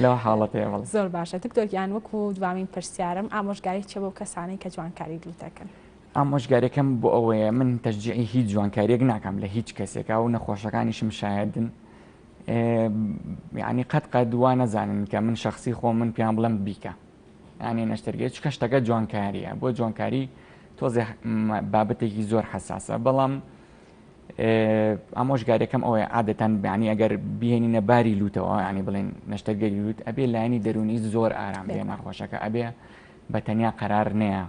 لەو حاڵەتەیە بەڵێ زۆر باشە دکتۆر گیان وەکو دوامین پرسیارم ئامۆژگاری چیە بۆ کەسانەی کە جوانکاری لوت دەکەن؟ ئامۆژگاریەکەم بۆ ئەوەیە من تەشجیعی هیچ جوانکاریەک ناکەم لە هیچ کەسێکا و نەخۆشەکانیشم شایەدن یعنی قەت قەت وا نەزانن کە من شخصی خۆم من پێیان بڵێم بیکە یعنی نەشتەرگەری چکە شتەکە جوانکاریە بۆ جوانکاری تۆزێ بابەتێکی زۆر حەساسە بەڵام. ئامۆژگاریەکەم ئەوەیە عادەتەن یانی ئەگەر بهێنینە باری لوتەوە ینی بڵێن نەشتەرگەری لوت ئەبێ لایەنی دەرونی زۆر ئارام بێ نەخۆشەکە ئەبێ بە تەنیا قەرار نەیە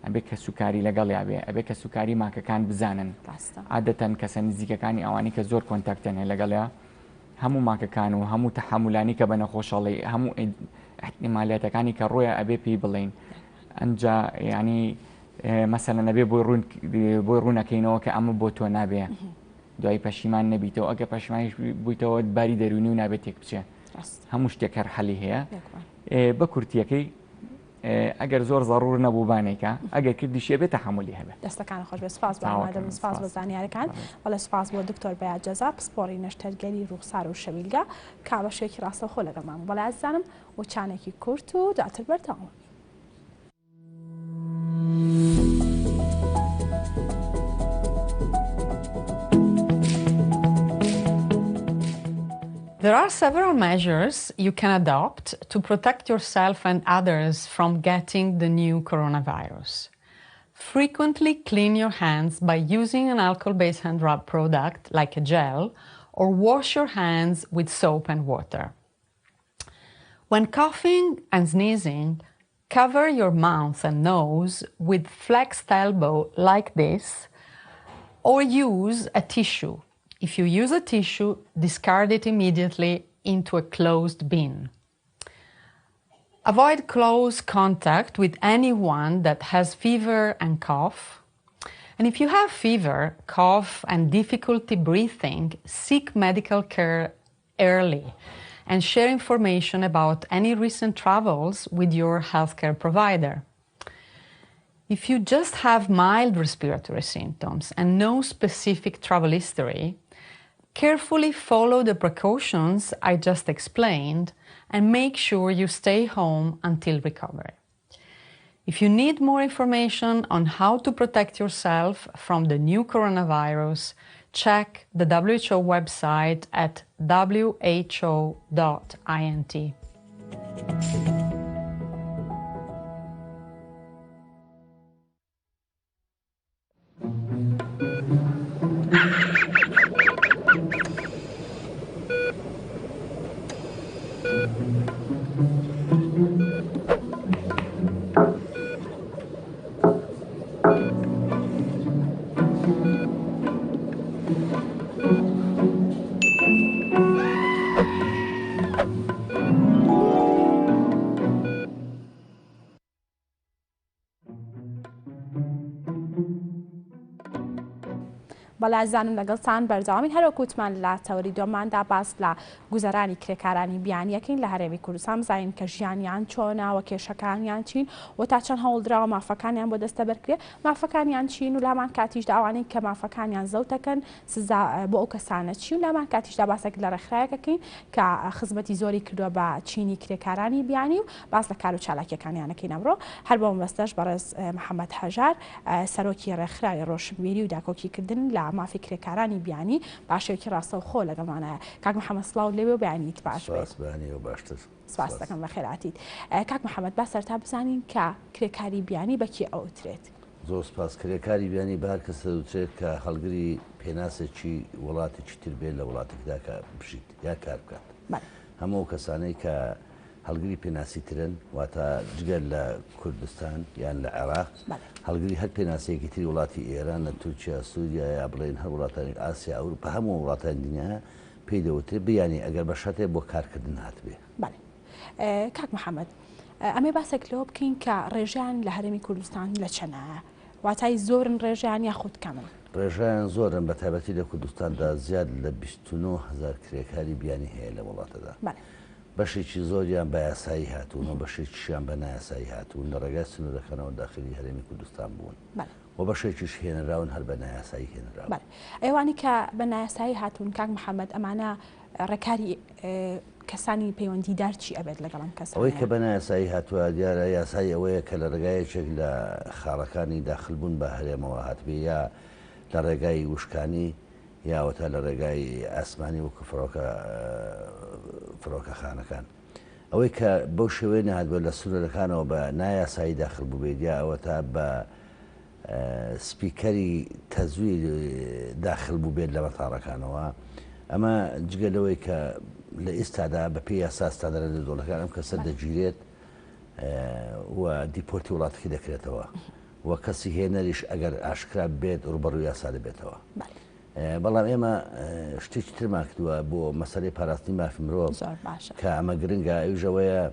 ئەبێ کەسوکاری لەگەڵیا بێ ئەبێ کەسوکاری ماکەکان بزانن عادەتەن کەسە نزیکەکانی ئەوانی کە زۆر contact یان هەیە لەگەڵیا هەموو ماکەکان و هەموو تەحەمولانی کە بە نەخۆشەڵی هەموو احتیمالیاتەکانی کە ڕۆیە ئەبێ پێی بڵین ئەنجا ینی مەسەلەن ئەبێ بۆی ڕوون بۆی ڕوونەکەینەوە کە ئەمە بۆ تۆ نابێ دوای پەشیمان نەبیتەوە ئەگە پەشیمانیش بوویتەوە باری دەروونی و نابێت تێک بچێ هەموو شتێک هەر حەلی هەیە بە کورتیەکەی ئەگەر زۆر زەڕور نەبوو بانێکە ئەگەر کردیشێ بێت تەحملی هەبێت دەستەکان خۆش بێ سپاس بۆ ئامادەبوون سپاس بۆ زانیارەکان بەڵێ سپاس بۆ دکتۆر بەیاد جەزا پسپۆڕی نەشتەرگەری ڕووخسار و شەویلگە کا بە شێوەیەکی ڕاستەوخۆ لەگەڵمان بوو بەڵێ ئازیزانم وچانێکی کورت و دواتر بەردەوام There are several measures you can adopt to protect yourself and others from getting the new coronavirus. Frequently clean your hands by using an alcohol-based hand rub product like a gel or wash your hands with soap and water. When coughing and sneezing, cover your mouth and nose with flexed elbow like this or use a tissue. If you use a tissue, discard it immediately into a closed bin. Avoid close contact with anyone that has fever and cough. And if you have fever, cough, and difficulty breathing, seek medical care early and share information about any recent travels with your healthcare provider. If you just have mild respiratory symptoms and no specific travel history, carefully follow the precautions I just explained and make sure you stay home until recovery. If you need more information on how to protect yourself from the new coronavirus, check the WHO website at who.int. بەڵێ ئازیزانم لەگەڵتان بەردەوامین هەروەک وتمان لە تەوەری دووەماندا باس لە گوزەرانی کرێکارانی بیانیەکەین لە هەرێمی کوردستان بزانین کە ژیانیان چۆنە و کێشەکانیان چین و تا چەند هەوڵدراوە مافەکانیان بۆ دەستەبەر کرێ مافەکانیان چین و لامان کاتیشدا ئەوانەی کە مافەکانیان زەوتەکەن سزا بۆ ئەو کەسانە چی و لامان کاتیشدا باسێک لە ڕێکخراوێکەکەین کە خزمەتی زۆری کردووە بە چینی کرێکارانی بیانی و باس لە کار و چالاکیەکانیانەکەین ئەمڕۆ هەر بۆ مەبەستەش بەڕێز محەممەد هەژار سەرۆکی ڕێکخراوی ڕۆشنبیری و داکۆکیکردن لە مافی کرێکارانی بیانی باشێکی ڕاستەوخۆ لەگەڵمانایە کاک محەممەد سڵاو لێوێ و بەیانیت باش بێت. باشتر. سپاس دەکەم بەخێراتیت. کاک محەممەد با سەرتا بزانین کە کرێکاری بیانی بە کێ ئەوترێت؟ زۆر سپاس. کرێکاری بیانی بە هەر کەس دەوترێت کە هەڵگری پێناسێکی وڵاتێکی تر بێت لە وڵاتێکدا کە بژیت یا کار بکات. هەموو ئەو کەسانەی کە هەڵگری پێناسی ترن، واتە جگە لە کوردستان یان لە عێراق، هەڵگری هەر پێناسەیەکی تری وڵاتی ئێران، لە تورکیا، سووریا یا بڵێین هەر وڵاتانی ئاسیا، ئەوروپا، هەموو وڵاتانی دنیا پێی دەوترێت بیانی ئەگەر بە شەرتێ بۆ کارکردن هاتبێ. بەڵێ کاک محەممەد ئەمێ باسێک لەوە بکەین کە ڕێژەیان لە هەرێمی کوردستان لە چەنایە؟ واتای زۆرن ڕێژەیان یاخود کەمن؟ ڕێژەیان زۆرن بە تایبەتی لە کوردستاندا زیاد لە 29 هەزار کرێکاری بیانی هەیە لە وڵاتەدا. بەشێکی زۆریان بە یاسایی هاتوون و بەشێکیشیان بە نایاسایی هاتوون لە ڕێگای سنوورەکانەوە داخلی هەرێمی کوردستان بوون و بەشێکیش هێنراون هەر بە نایاسایی هێنراون. بەڵێ ئەوانەی کە بە نایاسایی هاتوون کاک محەممەد ئەمانە ڕێکاری کەسانی پەیوەندیدار چی ئەبێت لەگەڵ ئەم کەسانە؟ ئەوەی کە بە نایاسایی هاتووە دیارە یاسایی ئەوەیە کە لە ڕێگای یەکێک لە خاڵەکانی داخلبوون بە هەرێمەوە هاتبێ یا لە ڕێگای وشکانی یا ئەوەتا لە ڕێگای ئاسمانی وەکو فڕۆکە فڕۆکەخانەکان. ئەوەی کە بەو شێوەیە نەهاتبێت لە سنوورەکانەوە بە نایاسایی داخل بووبێت یا ئەوەتا بە. سپیکەری تەزویر داخل بووبێت لە مەتاڕەکانەوە، ئەمە جگە لەوەی کە لە ئیستادا بە پێی یاسا ستاندەرە نێودەوڵەتەکان ئەم کەسە دەگیرێت و دیپۆرتی وڵاتەکەی دەکرێتەوە و کەسی هێنەریش ئەگەر ئاشکرا بێت ڕووبەڕووی یاسا دەبێتەوە. بەڵام ئێمە شتێکی ترمان کردووە بۆ مەسەلەی پاراستنی مافی مرۆڤ کە ئەمە گرنگە ئەویش ئەوەیە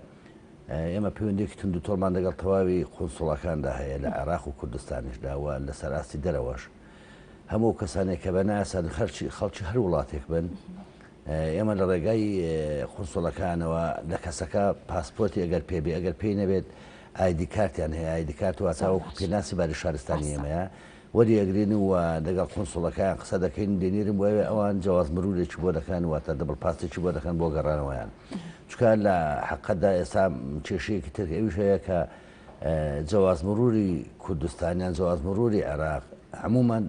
ئێمە پەیوەندیەکی توندوتۆڵمان لەگەڵ تەواوی قونسوڵەکاندا هەیە لە عێراق و کوردستانیشدا و لەسەر ئاستی دەرەوەش هەموو ئەو کەسانێک کە بە نایاسایی خەرچی خەڵکی هەر وڵاتێک بن ئێمە لە ڕێگای قونسوڵەکانەوە لە کەسەکە پاسپۆرتی ئەگەر پێ بێ ئەگەر پێی نەبێت ID کارتیان هەیە ID کارت واتە وەکو پێناسی باری شارستانی ئێمەیە وەری ئەگرین و لەگەڵ قونسوڵەکەیان قسە دەکەین دەینێرین بۆ ئەوێ ئەوان جەواز مرورێکی بۆ دەکەن واتە double pass ێکی بۆ دەکەن بۆ گەڕانەوەیان چونکە لە حەقەتدا ئێستا کێشەیەکی تر ئەویش هەیە کە جەواز مروری کوردستان یان جەواز مروری عێراق هەمومان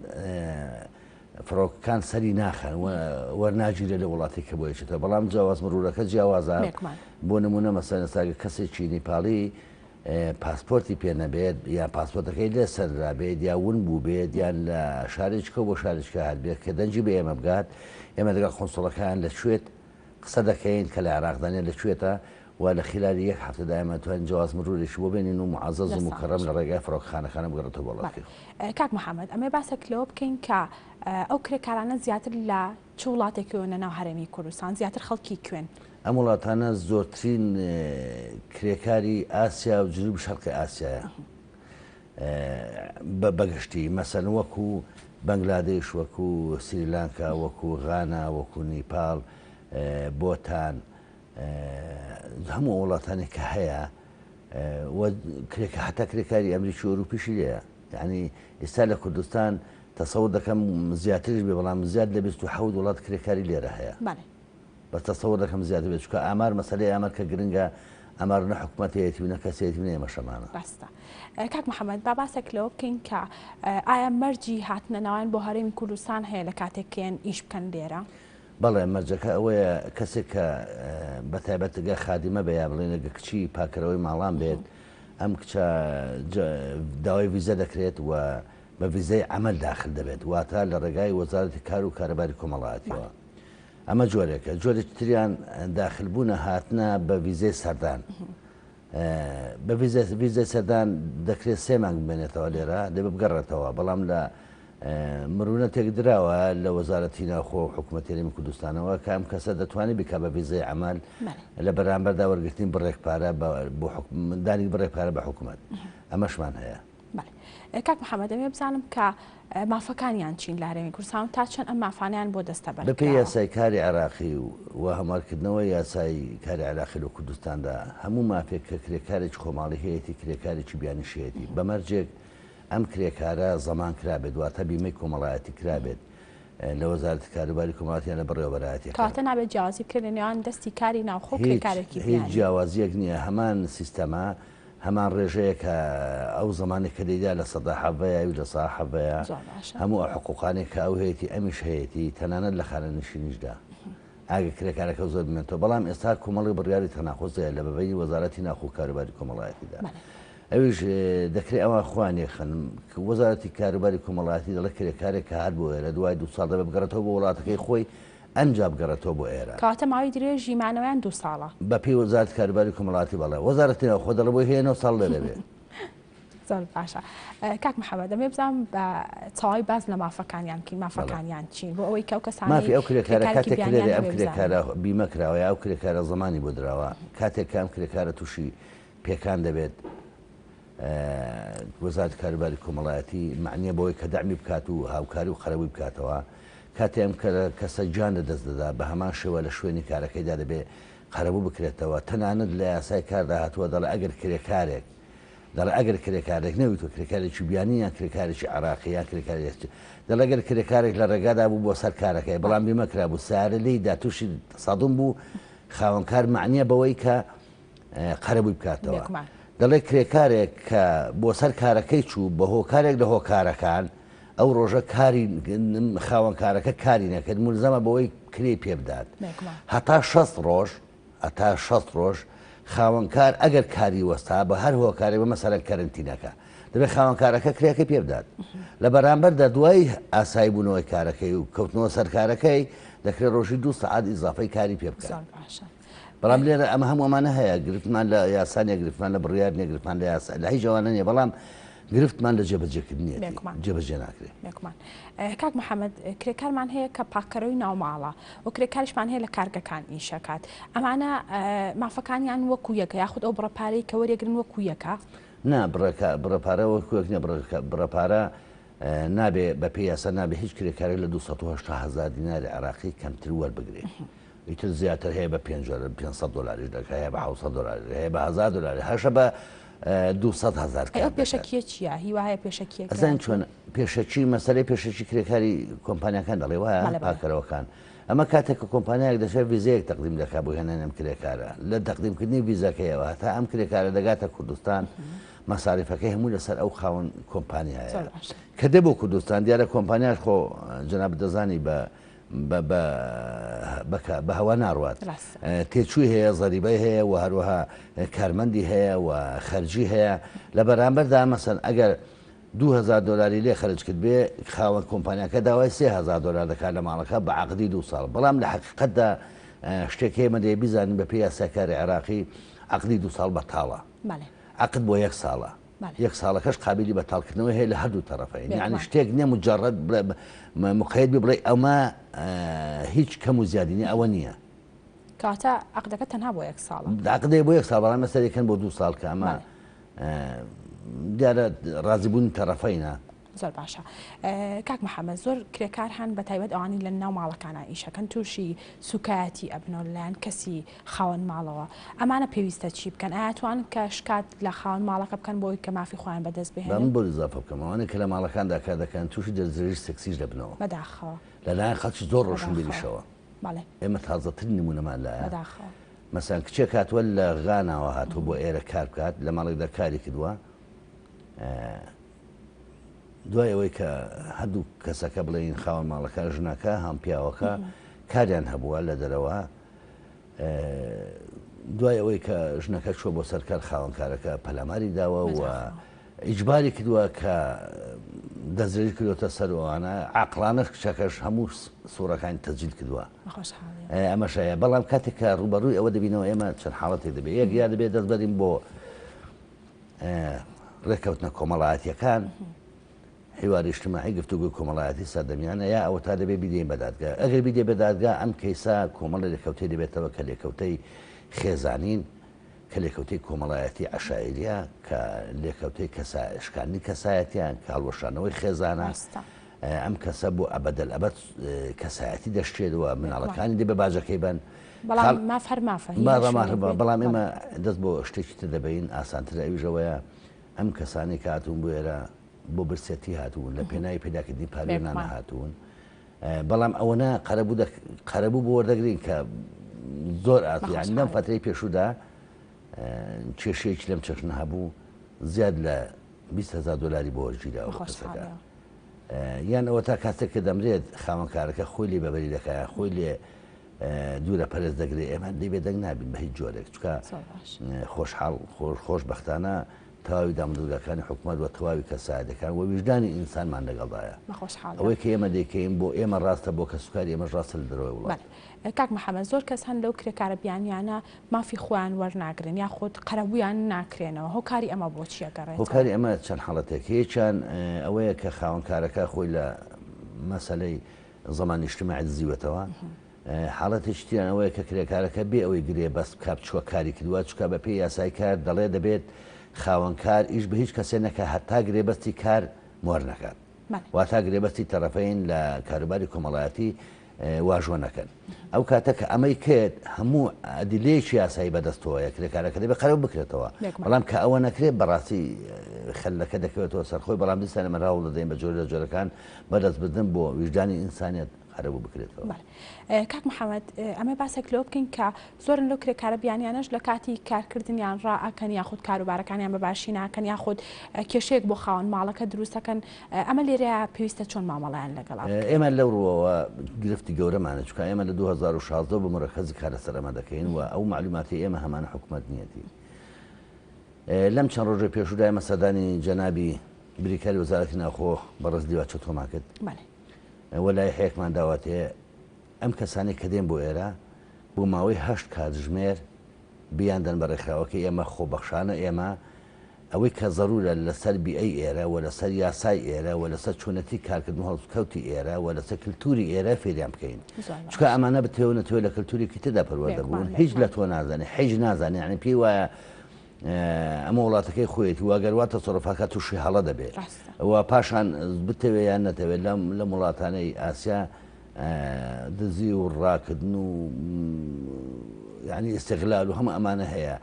فڕۆکەکان سەری ناخەن وەرناگیرێت لە وڵاتی کە بۆ یەکێتەوە بەڵام جەواز مرورەکە جیاوازە بۆ نمونە مەسەلەن ئێستا کەسێکی نیپاڵی پاسپۆرتی پێ نەبێت یان پاسپۆرتەکەی لێ سەندرابێت یا ون بووبێت یان لە شارێکەوە بۆ شارێکە هاتبێت کە دەنگی بە ئێمە بگات ئێمە لەگەڵ قونسوڵەکان لە کوێت قسە دەکەین کە لە عێراقدا نیە لە کوێتە و لە خلالی یەک هەفتەدا ئێمە توانین جواز مرورێکی بۆ بێنین و معزز و مکرم لە ڕێگای فڕۆکەخانەکانە بگەڕێتەوە بۆ وڵاتەکەی خۆی. کاک محەمەد ئەمەوێ باسێک لەوە بکەین کە ئەو کرێکارانە زیاتر لە چ وڵاتێکەوەنە ناو هەرێمی کوردستان زیاتر خەڵکی کوێن؟ ئەم وڵاتانە زۆرترین کرێکاری ئاسیا و جنوبی شەرقی ئاسیایە بەگشتی مەسەن وەکو بەنگلادیش وەکو سریلانکا وەکو غانا وەکو نیپال بۆتان هەموو وڵاتانی کە هەیە هەتا کرێکاری ئەمریکی و ئەوروپیشی لێیە یعنی ئێستا لە کوردستان تەسەور دەکەم زیاتریش بێ بەڵام زیاد لە 27 وڵات کرێکاری لێرە هەیە بەس تەسەور دەکەم زیاتر بێت چونکە ئامار مەسەلەی ئامار کە گرنگە ئامار نە حکومەتەیەتی و نە کەسێتی و نە ئێمەشەمانە. ڕاستە کاک محەممەد با باسێک لەوە بکەین کە ئایا مەرجی هاتنە ناویان بۆ هەرێمی کوردستان هەیە لە کاتێک کێن ئیش بکەن لێرە؟ بەڵێ مەرجەکە ئەوەیە کەسێک کە بە تایبەت گە خادیمە بێ یا بڵێن گە کچی پاکەرەوەی ماڵان بێت ئەم کچە داوای ڤیزە دەکرێت و بە ڤیزەی عەمەل داخل دەبێت واتە لە ڕێگای وەزارەتی کار و کارەباری کۆمەڵایەتیەوە. ئەمە جۆرێکە، جۆرێکی تریان داخلبوونە هاتنە بە ڤیزەی سەردان. بە ڤیزەی سەردان دەکرێت سێ مانگ بمێنێتەوە لێرە، دەبێت بگەڕێتەوە، بەڵام لە مرونەتێک دراوە لە وەزارەتی ناوخۆ و حکوومەتی هەرێمی کوردستانەوە کە ئەم کەسە دەتوانێت بیکا بە ڤیزەی عەمەل لە بەرامبەردا وەرگرتنی بڕێک پارە بۆ دانی بڕێک پارە بە حکوومەت. ئەمەشمان هەیە. بەڵێ کاک محەممەد دەمەوێت بزانم کە مافەکانیان چین لە هەرێمی کوردستان و تا چەند ئەم مافانەیان بۆ دەستەبەر بەپێی کراوە؟ یاسای کاری عێراقی و هەموارکردنەوەی یاسای کاری عێراقی لە کوردستاندا هەموو مافێک کە کرێکارێکی خۆماڵی هەیەتی کرێکارێکی بیانیش هەیەتی بە مەرجێک ئەم کرێکارە زەمان کرابێت واتە بیمەی کۆمەڵایەتی کرابێت لە وەزارەتی کاروباری کۆمەڵایەتی یان لە بەڕێوەبەرایەتیەکان. کەواتە نابێت جیاوازی بکرێت لە نێوان دەستی کاری ناوخۆ و هیچ کرێکارێکی هیچ بیانی. جیاوازیەک نییە هەمان سیستەمە هەمان ڕێژەیە کە ئەو زەمانەی کە دەیدا لە سەدا حەڤەیە ئەویش لە سەا حەڤەیە زۆر باشە. هەموو ئەو حقوقانەی کە ئەو هەیەتی ئەمیش هەیەتی تەنانەت لە خانەنشینیشدا ئاگە کرێکارەکە زۆر بمێنێتەوە بەڵام ئێستا کۆمەڵی بڕیاری تەناقوز هەیە لە بەبەینی وەزارەتی ناوخۆ و کاروباری کۆمەڵایەتیدا بەڵێ. ئەویش دەکرێت ئەوان خۆیان یەکخەن وەزارەتی کاروباری کۆمەڵایەتی دەڵێ کرێکارێک کە هات بۆ ئێرە دوای دوو ساڵ دەبێت بگەڕێتەوە بۆ وڵاتەکەی خۆی ئەنجا بگەڕێتەوە بۆ ئێرە. کەواتە ماوەی درێژی مانەوەیان دوو ساڵە. بە پێی وەزارەتی کاروباری کۆمەڵایەتی بەڵێ. وەزارەتی ناوخۆ دەڵێ بۆی هەیە نۆ ساڵ لێرە بێ. زۆر باشە کاک محەمەد دەمەوێت بزانم بە تەواوی باس لە مافەکانیان بکەین مافەکانیان چین بۆ ئەوەی کە ئەو کەسانەی مافی ئەو کرێکارە کرێکارێکی کاتێک بیانیان لێرە ئەم هەبێ بزانن. کرێکارە بیمە کراوە یا ئەو کرێکارە زەمانی بۆ دراوە کاتێک کە ئەم کرێکارە تووشی پێکان دەبێت وەزارەتی کاروباری کۆمەڵایەتی مەعنیە بەوەی کە دەعمی بکات و هاوکاری و قەرەبووی بکاتەوە، کاتێ ئەم کەسە گیان لەدەست دەدا بە هەمان شێوە لە شوێنی کارەکەیدا دەبێ قەرەبوو بکرێتەوە، تەنانەت لە یاسای کاردا هاتووە دەڵێ ئەگەر کرێکارێک دەڵێ ئەگەر کرێکارێک نەویتوە کرێکارێکی بیانی یان کرێکارێکی عێراقی یان کرێکارێکی دەڵێ ئەگەر کرێکارێک لە ڕێگادا بوو بۆ سەر کارەکەی بەڵام بیمە کرابوو سەیارە لێی دا تووشی تەسادوم بوو خاوەنکار مەعنیە بەوەی کە قەرەبووی بکاتەوە. دەڵێت کرێکارێک کە بۆ سەر کارەکەی چوو بە هۆکارێک لە هۆکارەکان ئەو ڕۆژە کاری خاوەنکارەکە کاری نەکرد مولزەمە بەوەی کرێی پێ بدات هەتا 60 ڕۆژ هەتا 60 ڕۆژ خاوەنکار ئەگەر کاری وەستا بە هەر هۆکارێک بە مەسەلەن کەرنتینەکە. دەبێت خاوەنکارەکە کرێکەی پێ بدات. لە بەرامبەردا دوای ئاسایی بوونەوەی کارەکەی و کەوتنەوە سەر کارەکەی، دەکرێت ڕۆژی دوو سەعات ئیزافەی کاری پێ بکات. زۆر باشە. بەڵام لێرە ئەمە هەموو ئەمانە هەیە، گرفتمان لە یاسا نییە، گرفتمان لە بڕیار نییە، گرفتمان لە یاسا لە هیچ ئەوانە نییە، بەڵام گرفتمان لە جێبەجێکردنیەتی، بێگومان. جێبەجێ ناکرێت. بێگومان. کاک محەمەد، کرێکارمان هەیە کە پاککەرەوەی ناوماڵە و کرێکاریشمان هەیە لە کارگەکان ئیشەکات. ئەمانە مافەکانیان وەکو یەکە یاخود ئەو بڕە پارەی کە وەریەگرن وەکو یەکە؟ نا بڕە بڕە پارە وەکو یەک نیە بڕە بڕە پارە نابێ بە پێی یاسا نابێ هیچ کرێکارێک لە 280 هەزار دیناری عێراقی کەمتر وەربگرێ ئیتر زیاتر هەیە بە 500 دلاریش دەکە هەیە بە 700 دلار هەیە بە 1000 دلار هەشە بە 200 هەزار ئەو پێشەکیە چییە هیوا هەیە پێشەکیە ئەزان چۆن پێشەکی مەسەلەی پێشەکی کرێکاری کۆمپانیاکان دەڵێ وایە پاکەرەوەکان ئەمە کاتێک کە کۆمپانیایەک دەچێت ڤیزەیەک تەقدیم دەکات بۆ هێنانی ئەم کرێکارە، لە تەقدیمکردنی ڤیزەکەیەوە هەتا ئەم کرێکارە دەگاتە کوردستان مەساریفەکەی هەمووی لەسەر ئەو خاوەن کۆمپانیایە کە دێ بۆ کوردستان. دیارە کۆمپانیاش خۆ جەنابت دەزانی بە بە هەوا ناڕوات، تێچووی هەیە، زەریبەی هەیە و هەروەها کارمەندی هەیە و خەرجی هەیە. لە بەرامبەردا مەسەن ئەگەر 2000 دۆلاری لێ خەرج کردبێ، خاوەن کۆمپانیاکە داوای 3000 دۆلار دەکات لە ماڵەکە بە عەقدی دوو ساڵ، بەڵام لە حەقیقەتدا شتێک هەیە ئێمە دەبێ بیزانین بەپێی یاسای کاری عێراقی عەقدی دوو ساڵ بەتاڵە، عەقد بۆ یەک ساڵە، یەک ساڵەکەش قابیلی بەتاڵکردنەوەی هەیە لە هەردوو تەڕەفەین، یانی شتێک نییە مجەڕەد مقەید بی بڵێی ئەمە هیچ کەم و زیادی نییە، ئەوە نییە. کەواتە عەقدەکە تەنها بۆ یەک ساڵە؟ عەقدەکە بۆ یەک ساڵ، بەڵام ئێستا دەیکەن بۆ دوو ساڵ کە ئەمە دیارە ڕازیبوونی تەڕەفەینە. زۆر باشە کاک محەممەد زۆر کرێکار هەن بە تایبەت ئەوانی لە ناو ماڵەکانە ئیشەکەن تووشی سوکایەتی ئەبنەوە لەلایەن کەسی خاوەن ماڵەوە ئەمانە پێویستە چی بکەن ئایا توان کە شکات لە خاوەن ماڵەکە بکەن بۆی کە مافی خۆیان بەدەست بهێنن؟ با من بۆ ئیزافە بکەم ئەوانەی کە لە ماڵەکاندا کار دەکەن تووشی دەستدرێژی سێکسیش دەبنەوە بەداخەوە لەلایەن خەڵکی زۆر ڕۆشنبیریشەوە. بەڵێ. ئێمە تازەترین نموونەمان لایە. بەداخەوە. مەسەلەن کچێک هاتووە لە غاناوە هاتووە بۆ ئێرە کار بکات، لە ماڵێکدا کاری کردووە. دوای ئەوەی کە هەردوو کەسەکە بڵێین خاوەن ماڵەکە، ژنەکە هەم پیاوەکە کاریان هەبووە لە دەرەوە. دوای ئەوەی کە ژنەکە چووە بۆ سەر کار خاوەنکارەکە پەلاماری داوە و ئیجباری کردووە کە دەستدرێژی کردووەتە سەر ئەوانە، عاقڵانەش کچەکەش هەموو سوڕەکانی تەسجیل کردووە. ئەمەش هەیە، بەڵام کاتێک کە ڕووبەڕووی ئەوە دەبینەوە ئێمە چەند حاڵەتێک دەبێت، یەک یا دەبێت دەست بەرین بۆ ڕێککەوتنە کۆمەڵایەتیەکان، حوار اجتماعی گفتوگۆی کۆمەڵایەتی سەردەمیانە، یا ئەوەتا دەبێت بیدەین بە دادگا. ئەگەر بیدەی بە دادگا ئەم کەیسە کۆمەڵی لێکەوتەی دەبێتەوە کە لێکەوتەی خێزانین، کە لێکەوتەی کۆمەڵایەتی عەشایریە، کە لێکەوتەی کەسا شکاندنی کەسایەتیە، کە هەڵوەشانەوەی خێزانە، ئەم کەسە بۆ ئەبەدەلئەبەد کەسایەتی دەشکێت و مناڵەکانی دەبێ باجەکەی بەن. بەڵام ماف هەر مافە، هی هەر شوێنێک بێت. بەڵام ئێمە دەست بۆ شتێکی تر دەبەین ئاسانترە، ئەویش ئەوەیە ئەم کەسانەی کە هاتوون بۆ ئێرە بۆ برسێتی هاتوون، لە پێناوی پەیداکردنی پارەی نان هاتوون، بەڵام ئەوەنە قەرەبوو قەرەبوو بۆ وەردەگرین کە زۆر ئاسو یانی لەم فترەی پێشوودا کێشەیەکی لەم چەشنە هەبوو زیاد لە 20 هزار دلاری بۆ وەرگیراوە کەسەکە یان ئەوە تا کاتێک کە دەمرێت خاوەنکارەکە خۆی لێ بەبەری دەکات خۆی لێ دوورە پەرێز دەگرێت ئێمە لێ بێدەنگ نابین بە هیچ جۆرێک چکە خۆشحاڵ خۆشببختانە تەواوی دامودەزگاکانی حکومەت و تەواوی کەسایەتەکان و ویژدانی ئینسانمان لەگەڵدایە. بە خۆشحاڵیەوە. ئەوەی کە ئێمە دەیکەین بۆ ئێمە ڕاستە بۆ کەسوکاری ئێمەش ڕاستە لە دەرەوەی وڵات. بەڵێ کاک محەمەد زۆر کەس هەن لەو کرێکارە بیانیانە مافی خۆیان وەرناگرن یاخود قەرەبوویان ناکرێنەوە هۆکاری ئەمە بۆ چی ئەگەڕێتەوە؟ هۆکاری ئەمە چەند حاڵەتێک یەکیان ئەوەیە کە خاوەن کارەکە خۆی لە مەسەلەی زەمان ئیجتماعی دزیوەتەوە. حاڵەتێکی تریان ئەوەیە کە کرێکارەکە بێ ئەوەی گرێبەست بکا بچووە کاری کردووە، چونکە بەپێی یاسای کار دەڵێ دەبێت خاوەن کار ئیش بە هیچ کەسێ نەکا هەتا گرێبەستی کار مۆر نەکات. واتا گرێبەستی تەڕەفەین لە کاروباری کۆمەڵایەتی واژۆ نەکەن. ئەو کاتە کە ئەمەی کرد هەموو ئەدیلەیەکی یاسایی بەدەستەوەیە کرێکارەکە دەبێت قەرەبوو بکرێتەوە. بەڵام کە ئەوە نەکرێت بەڕاستی خەلەکە دەکەوێتەوە سەر خۆی، بەڵام دیسان ئێمە هەوڵ دەدەین بە جۆرە لە جۆرەکان بەدەستبردن بۆ ویژدانی ئینسانیەت قەرەبوو بکرێتەوە. بەڵێ کاک محەمەد ئەمە باسێک لەوە بکەین کە زۆرن لەو کرێکارە بیانیانەش لە کاتی کارکردنیان ڕائەکەن یاخود کاروبارەکانیان بە باشی ناکەن یاخود کێشەیەک بۆ خاوەن ماڵەکە دروستەکەن ئەمە لێرە پێویستە چۆن مامەڵیان لەگەڵا بکرێت؟ ئێمە لەو ڕووەوە گرفتی گەورەمانە چونکە ئێمە لە 2016 بە مورەکەزی کار لەسەر ئەمە دەکەین و ئەو مەعلوماتەی ئێمە هەمانە حکومەت نییەتی. لەم چەند ڕۆژەی پێشوودا ئێمە سەردانی جەنابی بریکاری وەزارەتی ناوخۆ بەڕێز لیوا چەتۆمان کرد و لایحەیەکمان داوەتێ ئەم کەسانەی کە دێن بۆ ئێرە بۆ ماوەی هەشت کاتژمێر بیاندەن بە ڕێکخراوەکەی ئێمە خۆبەخشانە ئێمە ئەوەی کە زەرورە لەسەر بیئەی ئێرە و لەسەر یاسای ئێرە و لەسەر چۆنێتی کارکردن و هەڵسوکەوتی ئێرە و لەسەر کلتوری ئێرە فێریان بکەین چونکە ئەمانە بتەوێ و نەتەوێ لە کلتورێکی تردا پەروەردە بوون هیچ لە تۆ نازانێ حیچ نازانێ یعنی پێی وایە ئەمە وڵاتەکەی خۆیەتی و ئەگەر وا تەسەروفاکە تووشی هەڵە دەبێت و پاشان بتەوێ یان نەتەوێت لەم لەم وڵاتانەی ئاسیا دزی و ڕاکردن و یعنی ئیستغلال و هەموو ئەمانە هەیە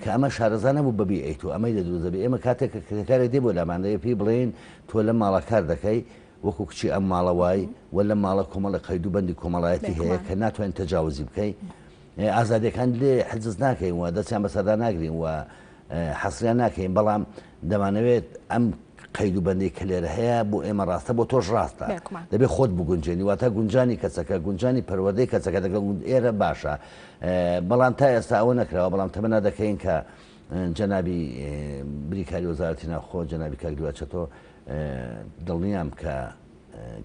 کە ئەمە شارەزا نەبوو بەبی ئەی تۆ ئەمەی لە دروست دەبێ ئێمە کاتێک کە کرێکارێک دێ بۆ لامان دەبێ پێی بڵێین تۆ لەم ماڵە کار دەکەی وەکو کچی ئەم ماڵە وای و لەم ماڵە کۆمەڵی قەید و بەندی کۆمەڵایەتی هەیە کە ناتوانین تەجاوزی بکەی ئازادیەکان لێ حجز ناکەین و دەستیان بەسەردا ناگرین و حەسریان ناکەین بەڵام دەمانەوێت ئەم قەید و بەندەی کە لێرە هەیە بۆ ئێمە ڕاستە بۆ تۆش ڕاستە دەبێت خۆت بگونجێنی واتە گونجانی کەسەکە گونجانی پەروەردەی کەسەکە دەگەڵ ئێرە باشە بەڵام تا ئێستا ئەوە نەکراوە بەڵام تەمەنا دەکەین کە جەنابی بریکاری وەزارەتی ناوخۆ جەنابی کاک لیوا چەتۆ دڵنیام کە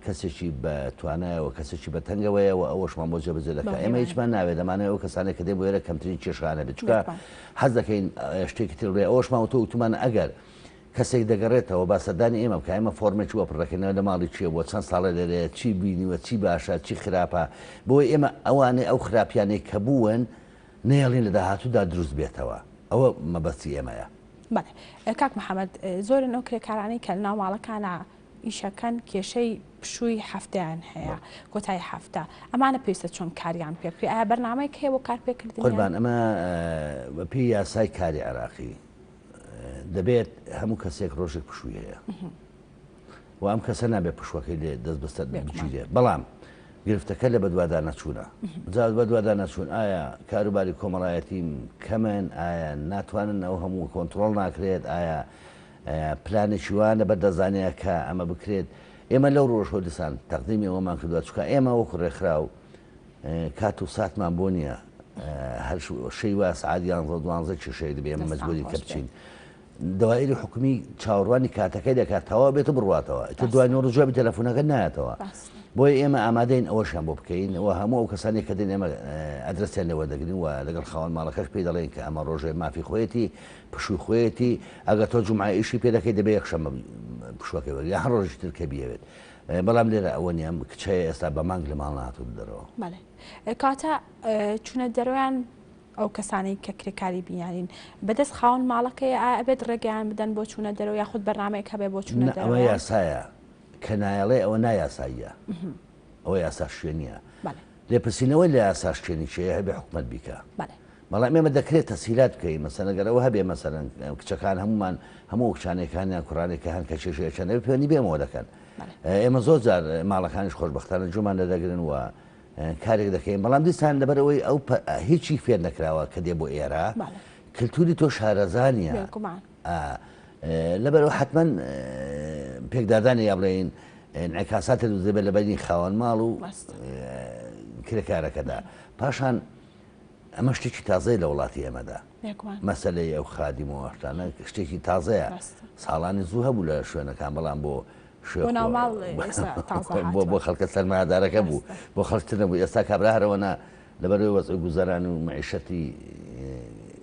کەسێکی بە توانایە و کەسێکی بە تەنگەوەیە و ئەوەشمان بۆ جێبەجێ دەکات ئێمە هیچمان ناوێت دەمانەوێت ئەو کەسانێک کە دێن بۆ ئێرە کەمترین کێشەیان هەبێت چونکە حەز دەکەین شتێکی تر بڵێ ئەوەشمان وتووە وتومان ئەگەر کەسێک دەگەڕێتەوە با سەردانی ئێمە بکە ئێمە فۆرمێکی وا پڕ دەکەینەوە لە ماڵی کێ بووە چەند ساڵە لێرەیە چی بینیوە چی باشە چی خراپە بۆی ئێمە ئەوانەی ئەو خراپیانەی کە بوون نەیەڵین لە داهاتوودا دروست بێتەوە ئەوە مەبەستی ئێمەیە. بەڵێ کاک محەمەد زۆرن ئەو کرێکارانەی کە لەناو ماڵەکانا ئیشەکەن کێشەی پشووی هەفتەیان هەیە کۆتایی هەفتە ئەمانە پێویستە چۆن کاریان پێ بکرێ ئایا بەرنامەیەک هەیە بۆ کارپێکردنیان؟ قوربان ئەمە بەپێی یاسای کاری عێراقی دەبێت هەموو کەسێک ڕۆژێک پشووی هەیە و ئەم کەسە نابێت پشوەکەی لێ دەست بەسەر بگیرێ بەڵام گرفتەکە لە بەدوادا نەچوونە جا بەدوادا نەچوون ئایا کاروباری کۆمەڵایەتیم کەمن ئایا ناتوانن ئەو هەموو کۆنتترۆل ناکرێت ئایا پلانێکی وا لەبەر دەزانەیە کە ئەمە بکرێت ئێمە لەو ڕۆژ دیسان تەقدیمی ئەوەمان کردووە چکە ئێمە وەکو ڕێکخراو کات و ساتمان بۆ نییە هەر شەی وا سعات یانزە دوانزە کێشەیەک دەبێ ئێمە مەجبوورین کە بچین دەوائری حکومی چاوەڕوانی کاتەکەی دەکات تەواو بێت و بڕواتەوە ئیتر دوای نۆ ڕۆژ جوابی تەلەفۆنەکە نایەتەوە بۆیە ئێمە ئامادەین ئەوەشیان بۆ بکەین و هەموو ئەو کەسانی کە دێن ئێمە ئەدرەسیان لێ وەردەگرین و لەگەڵ خاوەن ماڵەکەش پێی دەڵێین کە ئەمە ڕۆژێ مافی خۆیەتی پشووی خۆیەتی ئەگەر تۆ جومعە ئیشی پێ دەکەی دەبێ یەکشەممە پشووەکەی وەرگری یا هەر ڕۆژێکی تر کە بیەوێت بەڵام لێرە ئەوە نییە ئەم کچە ئێستا بە مانگ لە ماڵ نەهاتووتە دەرەوە. بەڵێ کەواتە چوونە دەرەوەیان ئەو کەسانەی کە کرێکاری بینیارین بەدەست خاوەن ماڵەکەی ئایا ئەبێت ڕێگەیان بدەن بۆ چوونە دەرەوە یاخود بەرنامەیەک هەبێ بۆ چوونە نا ئەوە دەرەوەیان؟ یاسایە کە نایەڵێ ئەوە نایاساییە ئەوە یاسا شکێنیە بەڵێ. لێپرسینەوەی لە یاسا شکێنی کێیە هەبێ حکومەت بیکا بەڵێ. بەڵام ئێمە دەکرێت تەسهیلات بکەین مەسەلەن گەر ئەوە هەبێ مەسەلەن کچەکان هەموومان هەموو ئەو کچانەی کە هەن یان کوڕانێک کە هەن کە کێشەیەکیان هەبێ پەیوەندی بە ئێمەوە دەکەن ئێمە زۆر جار ماڵەکانیش خۆشبەختانە گوێمان لێ دەگرن و کارێک دەکەین بەڵام دیسان لەبەرئەوەی ئەو هیچی فێر نەکراوە کە دێ بۆ ئێرە کلتوری تۆ شارەزا نییە لەبەرئەوە حتمما پێکدادانی یا بڵێین انعکاساتێک دروست دەبێت لە بەینی خاوەن ماڵ و کرێکارەکەدا پاشان ئەمە شتێکی تازەیە لە وڵاتی ئێمەدا مەسەلەی ئەو خادیم و ئەو شتانە شتێکی تازەیە ساڵانی زوو هەبوو لە شوێنەکان بەڵام بۆ بۆ بۆ خەڵکە سەرمایەدارەکە بوو بۆ خەڵکتر نەبوو ئێستا کابرا هەرەوەنا لەبەرەوەی وەزعی گوزەران و معیشەتی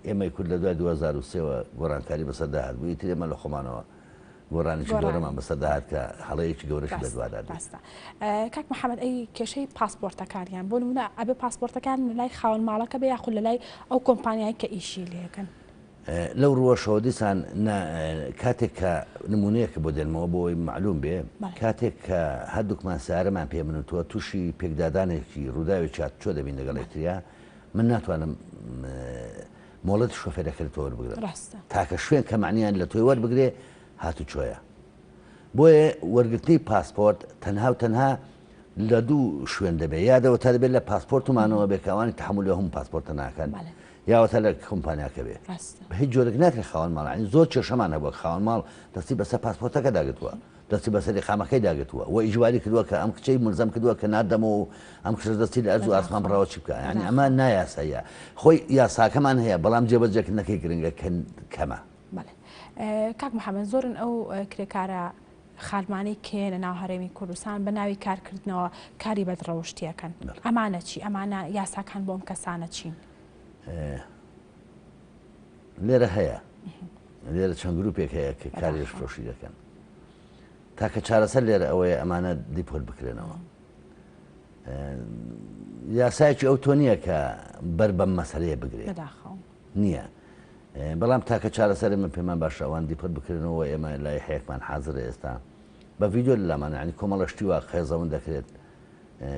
ئێمەی کورد لە دوای 2023ەوە گۆڕانکاری بەسەردا هات بوو ئیتر ئێمە لە خۆمانەوە گۆڕانێکی گەورەمان بەسەردا هات کە هەڵەیەکی گەورەشی بەدوادا دێت. ڕاستە کاک محەمەد ئەی کێشەی پاسپۆرتەکانیان بۆ نمونە ئەبێ پاسپۆرتەکان لە لای خاوەن ماڵەکە بێ یاخود لە لای ئەو کۆمپانیای کە ئیشی لێکەن؟ لەو ڕووەشەوە دیسان نا کاتێک کە نمونەیەکە بۆ دێنمەوە بۆ ئەوەی مەعلوم بێ کاتێک کە هەردووکمان سەیارەمان پێ من و تۆ تووشی پێکدادانێکی ڕووداوێکی هاتوچۆ دەبین لەگەڵ یەکتریا من ناتوانم مۆڵەتی شۆفێرەکە لە تۆ وەربگرم ڕاستە. تاکە شوێن کە مەعنیان لە تۆی وەربگرێ هاتوچۆیە بۆیە وەرگرتنی پاسپۆرت تەنها و تەنها لە دوو شوێن دەبێت یا دەوەتا دەبێت لە پاسپۆرت و مانەوە بێ کە ئەوانی تەحەمولی هەموو پاسپۆرتە ناکەن یاوەتا لە کۆمپانیاکە بێ بە هیچ جۆرێک ناکرێت خاوەن ماڵ یانی زۆر کێشەمان هەبووە خاوەن ماڵ دەستی بەسەر پاسپۆرتەکە داگرتووە دەستی بەسەر ئیقامەکەی داگرتووە و ئیجباری کردووە کە ئەم کچەی ملزەم کردووە کە ناردەمەوە و ئەم کچەش دەستی لە ئەرز و ئاسمان بڕاوە چی بکا یانی ئەمە نایاساییە خۆی یاساکەمان هەیە بەڵام جێبەجێکردنەکەی گرنگە کە کەمە. بەڵێ. کاک محەممەد زۆرن ئەو کرێکارە خانمانەی کێنە ناو هەرێمی کوردستان بە ناوی کارکردنەوە کاری بەدڕەوشتیەکەن ئەمانە چی ئەمانە یاساکان بۆم کەسانە چین؟ لێرە هەیە لێرە چەند گروپێک هەیە کە کاری لەشفرۆشی دەکەن تاکە چارەسەر لێرە ئەوەیە ئەمانە deport بکرێنەوە یاسایەکی ئەو تۆ نییە کە بەر بەم مەسەلەیە بگرێت نییە بەڵام تاکە چارەسەر من پێمان باشە ئەوان deport بکرێنەوە ئێمە لای حەیەکمان حازرە ئێستا بە ڤیدیۆ لەلامانە ینی کۆمەڵە شتی وا قێزەون دەکرێت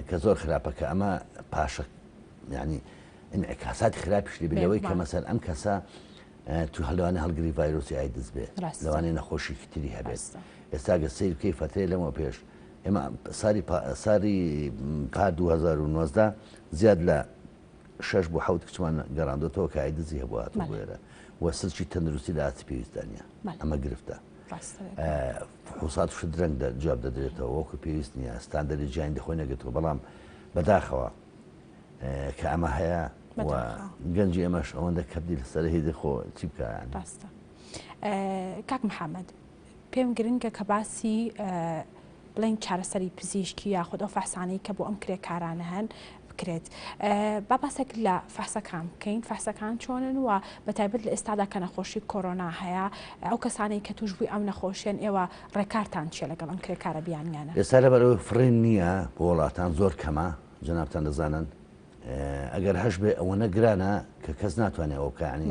کە زۆر خراپە کە ئەمە پاشە ینی انعکاساتی خراپیش لێ لەوەی کە مەسەر ئەم کەسە تو هەلوانە هەڵگری ڤایرۆسی ئایدز بێ لەوانەیە نەخۆشیکی تری هەبێت ئێستا گە سیر بکەی فەترەی لەمەوە پێش ئێمە ساری ساری پار 2019 زیاد لە شش بۆ حەوت کچمان گەڕاندۆتەوە کە ئایدزی هەبوو هاتوو بۆ ئێرە و سلکی تەندروستی لە ئاستی پێویستدا نییە ئەمە گرفتە فحوسات شت درەنگ جواب دەدرێتەوە وەکو پێویست نییە ستاندەری جیهانی دەخۆی نەگرتووە بەڵام بەداخەوە کە ئەمە هەیە و گەنجی ئێمەش ئەوەندە کەبدی لەسەر هیدی خۆ چی بکە ڕاستە کاک محەممەد پێم گرنگە کە باسی بڵێن چارەسەری پزیشکی یاخود ئەو فەحسانەی کە بۆ ئەم کرێکارانە هەن بکرێت با باسێک لە فەحسەکان بکەین فەحسەکان چۆنن و بە تایبەت لە ئێستادا کە نەخۆشی کۆرۆنا هەیە ئەو کەسانەی کە توشبووی ئەم نەخۆشیەن ئێوە ڕێکارتان چیە لەگەڵ ئەم کرێکارە بیانیانە؟ ئێستا لەبەرئەوەی فڕین نییە بۆ وڵاتان زۆر کەمە جەنابتان دەزانن ئەگەر هەش بێ ئەوەنە گرانە کە کەس ناتوانێت ئەوە بکە ینی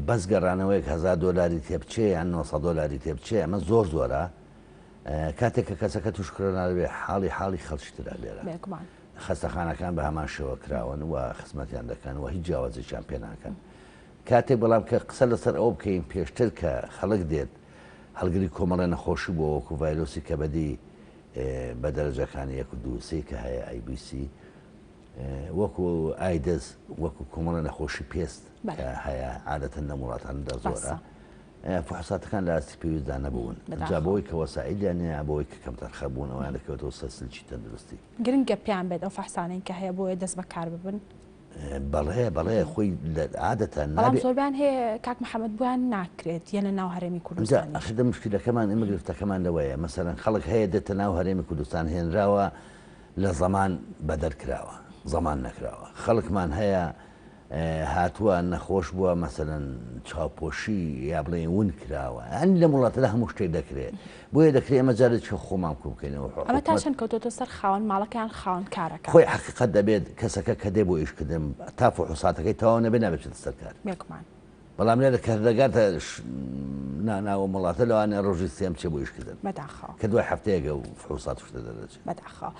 بەس گەڕانەوەیەک هزار دۆلاری تێبچێ یان 900 دۆلاری تێبچێ ئەمە زۆر زۆرە کاتێک کە کەسەکە توش کرۆنا دەبێ حاڵی حاڵی خەڵکی ترە لێرە خەستەخانەکان بە هەمان شێوە کراون و خزمەتیان دەکەن و هیچ جیاوازێکیان پێ ناکەن کاتێک بەڵام کە قسە لەسەر ئەوە بکەین پێشتر کە خەڵک دێت هەڵگری کۆمەڵە نەخۆشی بۆ وەکو ڤایرۆسی کەبەدی بە دەرەجەکانی یەک و دوو سێ کە هەیە ئای بی سی وەکو ئایدز وەکو کۆمەڵە نەخۆشی پێست کە هەیە عادەتەن لەم وڵاتانەدا زۆرە فحوساتەکان لە ئاستی پێویستدا نەبوون جا بەوەی کە وەسائیلیان نییە بەوەی کە کەمتەرخە بوون ئەویان دەکەوێتەوە سەر سلکی تەندروستی. گرنگە پێیان بێت ئەو فەحسانەی کە هەیە بۆیە دەست بەکار ببن. بەڵێ بەڵێ خۆی عادەتەن بەڵام زۆربیان هەیە کاک محەممەد بۆیان ناکرێت یەنە ناو هەرێمی کوردستان. ئەخر مشکلەکەمان ئێمە گرفتەکەمان لەوەیە مەسەلەن خەڵک هەیە دێتە ناو هەرێمی کوردستان هێنراوە لە زەمان بەدەر کراوە زەمان نەکراوە خەڵکمان هەیە هاتووە نەخۆش بووە مەسەلەن چاوپۆشی یا بڵێن ون کراوە ئەن لەم وڵاتەدا هەموو شتێک دەکرێت بۆیە دەکرێت ئێمە جارێکی خۆمان کۆ بکەینەوە ئەمە تا چەند کەوتۆتە سەر خاوەن ماڵەکەیان خاوەن کارەکە خۆی حەقیقەت دەبێت کەسەکە کە دێ بۆ ئیشکردن تا فحوساتەکەی تەواو نەبێت نابێت بچێتە سەر کار بێگومان بەڵام لێرە کە دەگاتە ناوە وڵاتە لەوانەیە ڕۆژی سێم بچێ بۆ ئیشکردن بەداخەوە کە دوای هەفتەیەکە و فحوسات شتە دەردەچێت بەداخەوە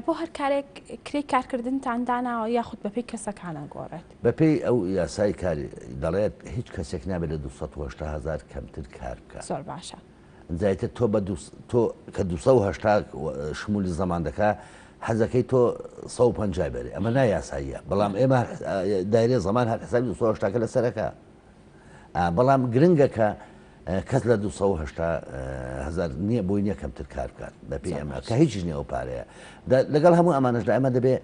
بۆ هەر کارێک کرێی کارکردنتان داناوە یاخود بەپێی کەسەکانە گۆڕێت؟ بەپێی ئەو یاسای کاری دەڵێت هیچ کەسێک نابێت لە 280 هزار کەمتر کار بکات زۆر باشە ئینجا ئیتر تۆ بە تۆ کە 280 شمولی زەمان دەکا حەزەکەی تۆ 150 بەرێ ئەمە نایاساییە بەڵام ئێمە دایرێ زەمان هەر حسابی 280 کە لەسەرەکە بەڵام گرنگە کە کەس لە 280 هزار نییە بۆی نییە کەمتر کار بکات بەپێی ئەمە کە هیچ نییە ئەو پارەیە لەگەڵ هەموو ئەمانەشدا ئەمە دەبێ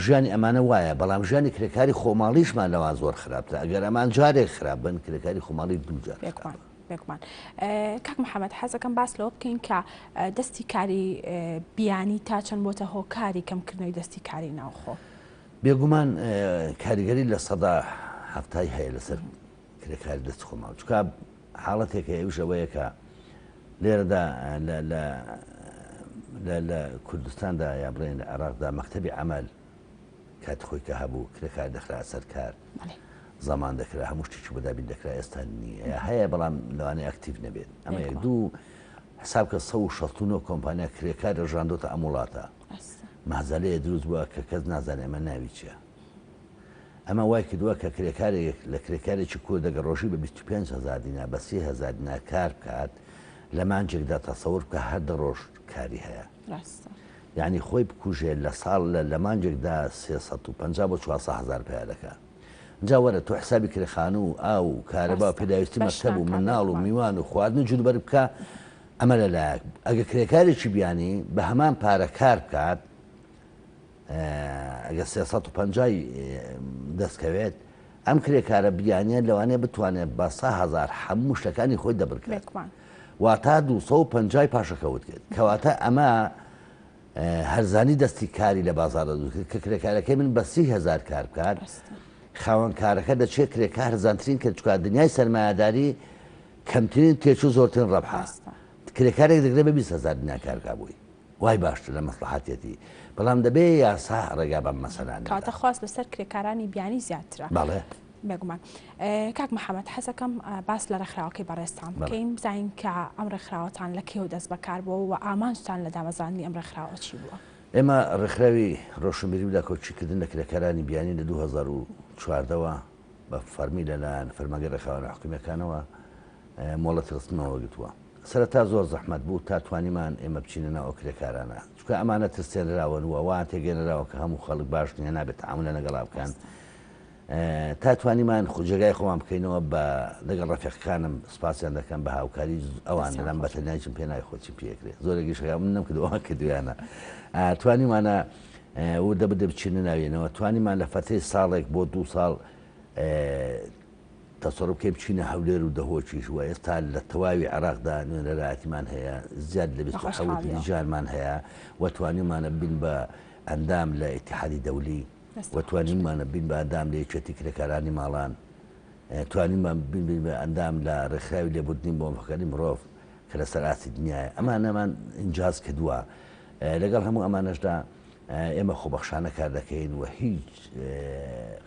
ژیانی ئەمانە وایە بەڵام ژیانی کرێکاری خۆماڵیشمان لەوان زۆر خراپترە ئەگەر ئەمان جارێک خراپ بن کرێکاری خۆماڵی دووجار بێگومان بێگومان کاک محەممەد حەزەکەم باس لەوە بکەین کە دەستی کاری بیانی تا چەند بۆتە هۆکاری کەمکردنەوەی دەستی کاری ناوخۆ بێگومان کاریگەری 70% هەیە لەسەر کرێکاری دەستی خۆماڵ چونکە حاڵەتێک هەیە ئەویش ئەوەیە کە لێرەدا لە کوردستاندا یا بڵێن لە عێراقدا مەکتەبی عەمەل کات خۆی کە هەبوو کرێکار دەخرا سەر کار زەمان دەکرا هەموو شتێکی بۆ دابین دەکرا ئێستا نییە هەیە بەڵام لەوانەیە active نەبێت ئەمە یەک دوو حساب کە 169 کۆمپانیا کرێکار ڕژاندۆتە ئەم وڵاتە مەهزەلەیە دروست بووە کە کەس نازانێ ئەمە ناوی چییە ئەمە وای کردووە کە کرێکارێک لە کرێکارێکی کورد ئەگەر ڕۆژی بە 25 هەزار دینار بە 30 هەزار دینار کار بکات لە مانگێکدا تەسەور بکە هەر دە ڕۆژ کاری هەیە ڕاستە. یانی خۆی بکوژێ لە ساڵ لە لە مانگێکدا 350 بۆ 400 هەزار پەیا دەکا جا وەرە تۆ حسابی کرێ خانوو و ئاو و کارەبا و ڕاستە پێداویستی بەش مەکتەب و ناکا مناڵ و بێگومان. میوان و خواردن و جلوبەرگ بکە ئەمە لە لایەک ئەگە کرێکارێکی بیانی بە هەمان پارە کار بکات ئەگەر 350 ی دەست کەوێت ئەم کرێکارە بیانیە لەوانەیە بتوانێت بە 100,000 هەموو شتەکانی خۆی دەبر کات. بێگومان. واتا 250 پاشەکەوت کرد. کەواتە ئەمە هەرزانی دەستی کاری لە بازاڕدا دروست کرد کە کرێکارەکەی من بە 30,000 کار بکات خاوەن کارەکە دەچێت کرێکار هەرزانترین کرد چکات دنیای سەرمایەداری کەمترین تێچوو زۆرترین ڕەبحە کرێکارێک دەگرێت بە 20,000 دنیا کار بکات بۆی وای باشتر لە مەسڵەحەتیەتی بەڵام دەبێ یاسا ڕێگا بەم مەسەلانە کەواتە خواست لەسەر کرێکارانی بیانی زیاترە. بەڵێ. بێگومان. کاک محەمەد حەزەکەم باس لە ڕێکخراوەکەی بەڕێزتان بکەین بزانین کە ئەم ڕێکخراوەتان لە کەیەوە دەست بەکار بووە و ئامانجتان لە دامەزراندنی ئەم ڕێکخراوە چی بووە؟ ئێمە ڕێکخراوی ڕۆشنبیری و داکۆکیکردن لە کرێکارانی بیانی لە 2014 وە بە فەرمی لەلایەن فەرمانگەی ڕێکخراوە ناحکومییەکانەوە مۆڵەتی ڕستنمان وەرگرتووە. سەرەتا زۆر زەحمەت بوو تا توانیمان ئێمە بچینە ناو ئەو کرێکارانە، چونکە ئەمانە ترسێنراون و وایان تێگەیەنراوە کە هەموو خەڵک باش نییە، نابێت تەعامولە لەگەڵا بکەن. تا توانیمان جێگای خۆمان بکەینەوە بە لەگەڵ ڕەفیقەکانم سپاسیان دەکەم بە هاوکاری ئەوان دەلام بە تەنیا هیچم پێ نایە خۆ چیم پێ ئەکرێ زۆرێک ئیشەکە من نەمکردووە ئەوان کردوویانە توانیمانە وردە بدە بچینە ناوێنەوە توانیمان لە فەترەی ساڵێک بۆ دوو ساڵ تەسەڕوف بکەین بچینە هەولێر و دهۆکیش و ئێستا لە تەواوی عێراقدا نوێنەرایەتیمان هەیە زیاد لە 27 لیژانمان هەیە و توانیمانە بین بە ئەندام لە ئیتیحادی دەولی و توانیمانە بین بە ئەندام لە یەکێتی کرێکارانی ماڵان توانیمان بین بین بە ئەندام لە ڕێکخراوی لێبوردنی بۆ مافەکانی مرۆڤ کە لەسەر ئاستی دنیایە ئەمانەمان ئینجاز کردووە لەگەڵ هەموو ئەمانەشدا ئێمە خۆبەخشانە کار دەکەین و هیچ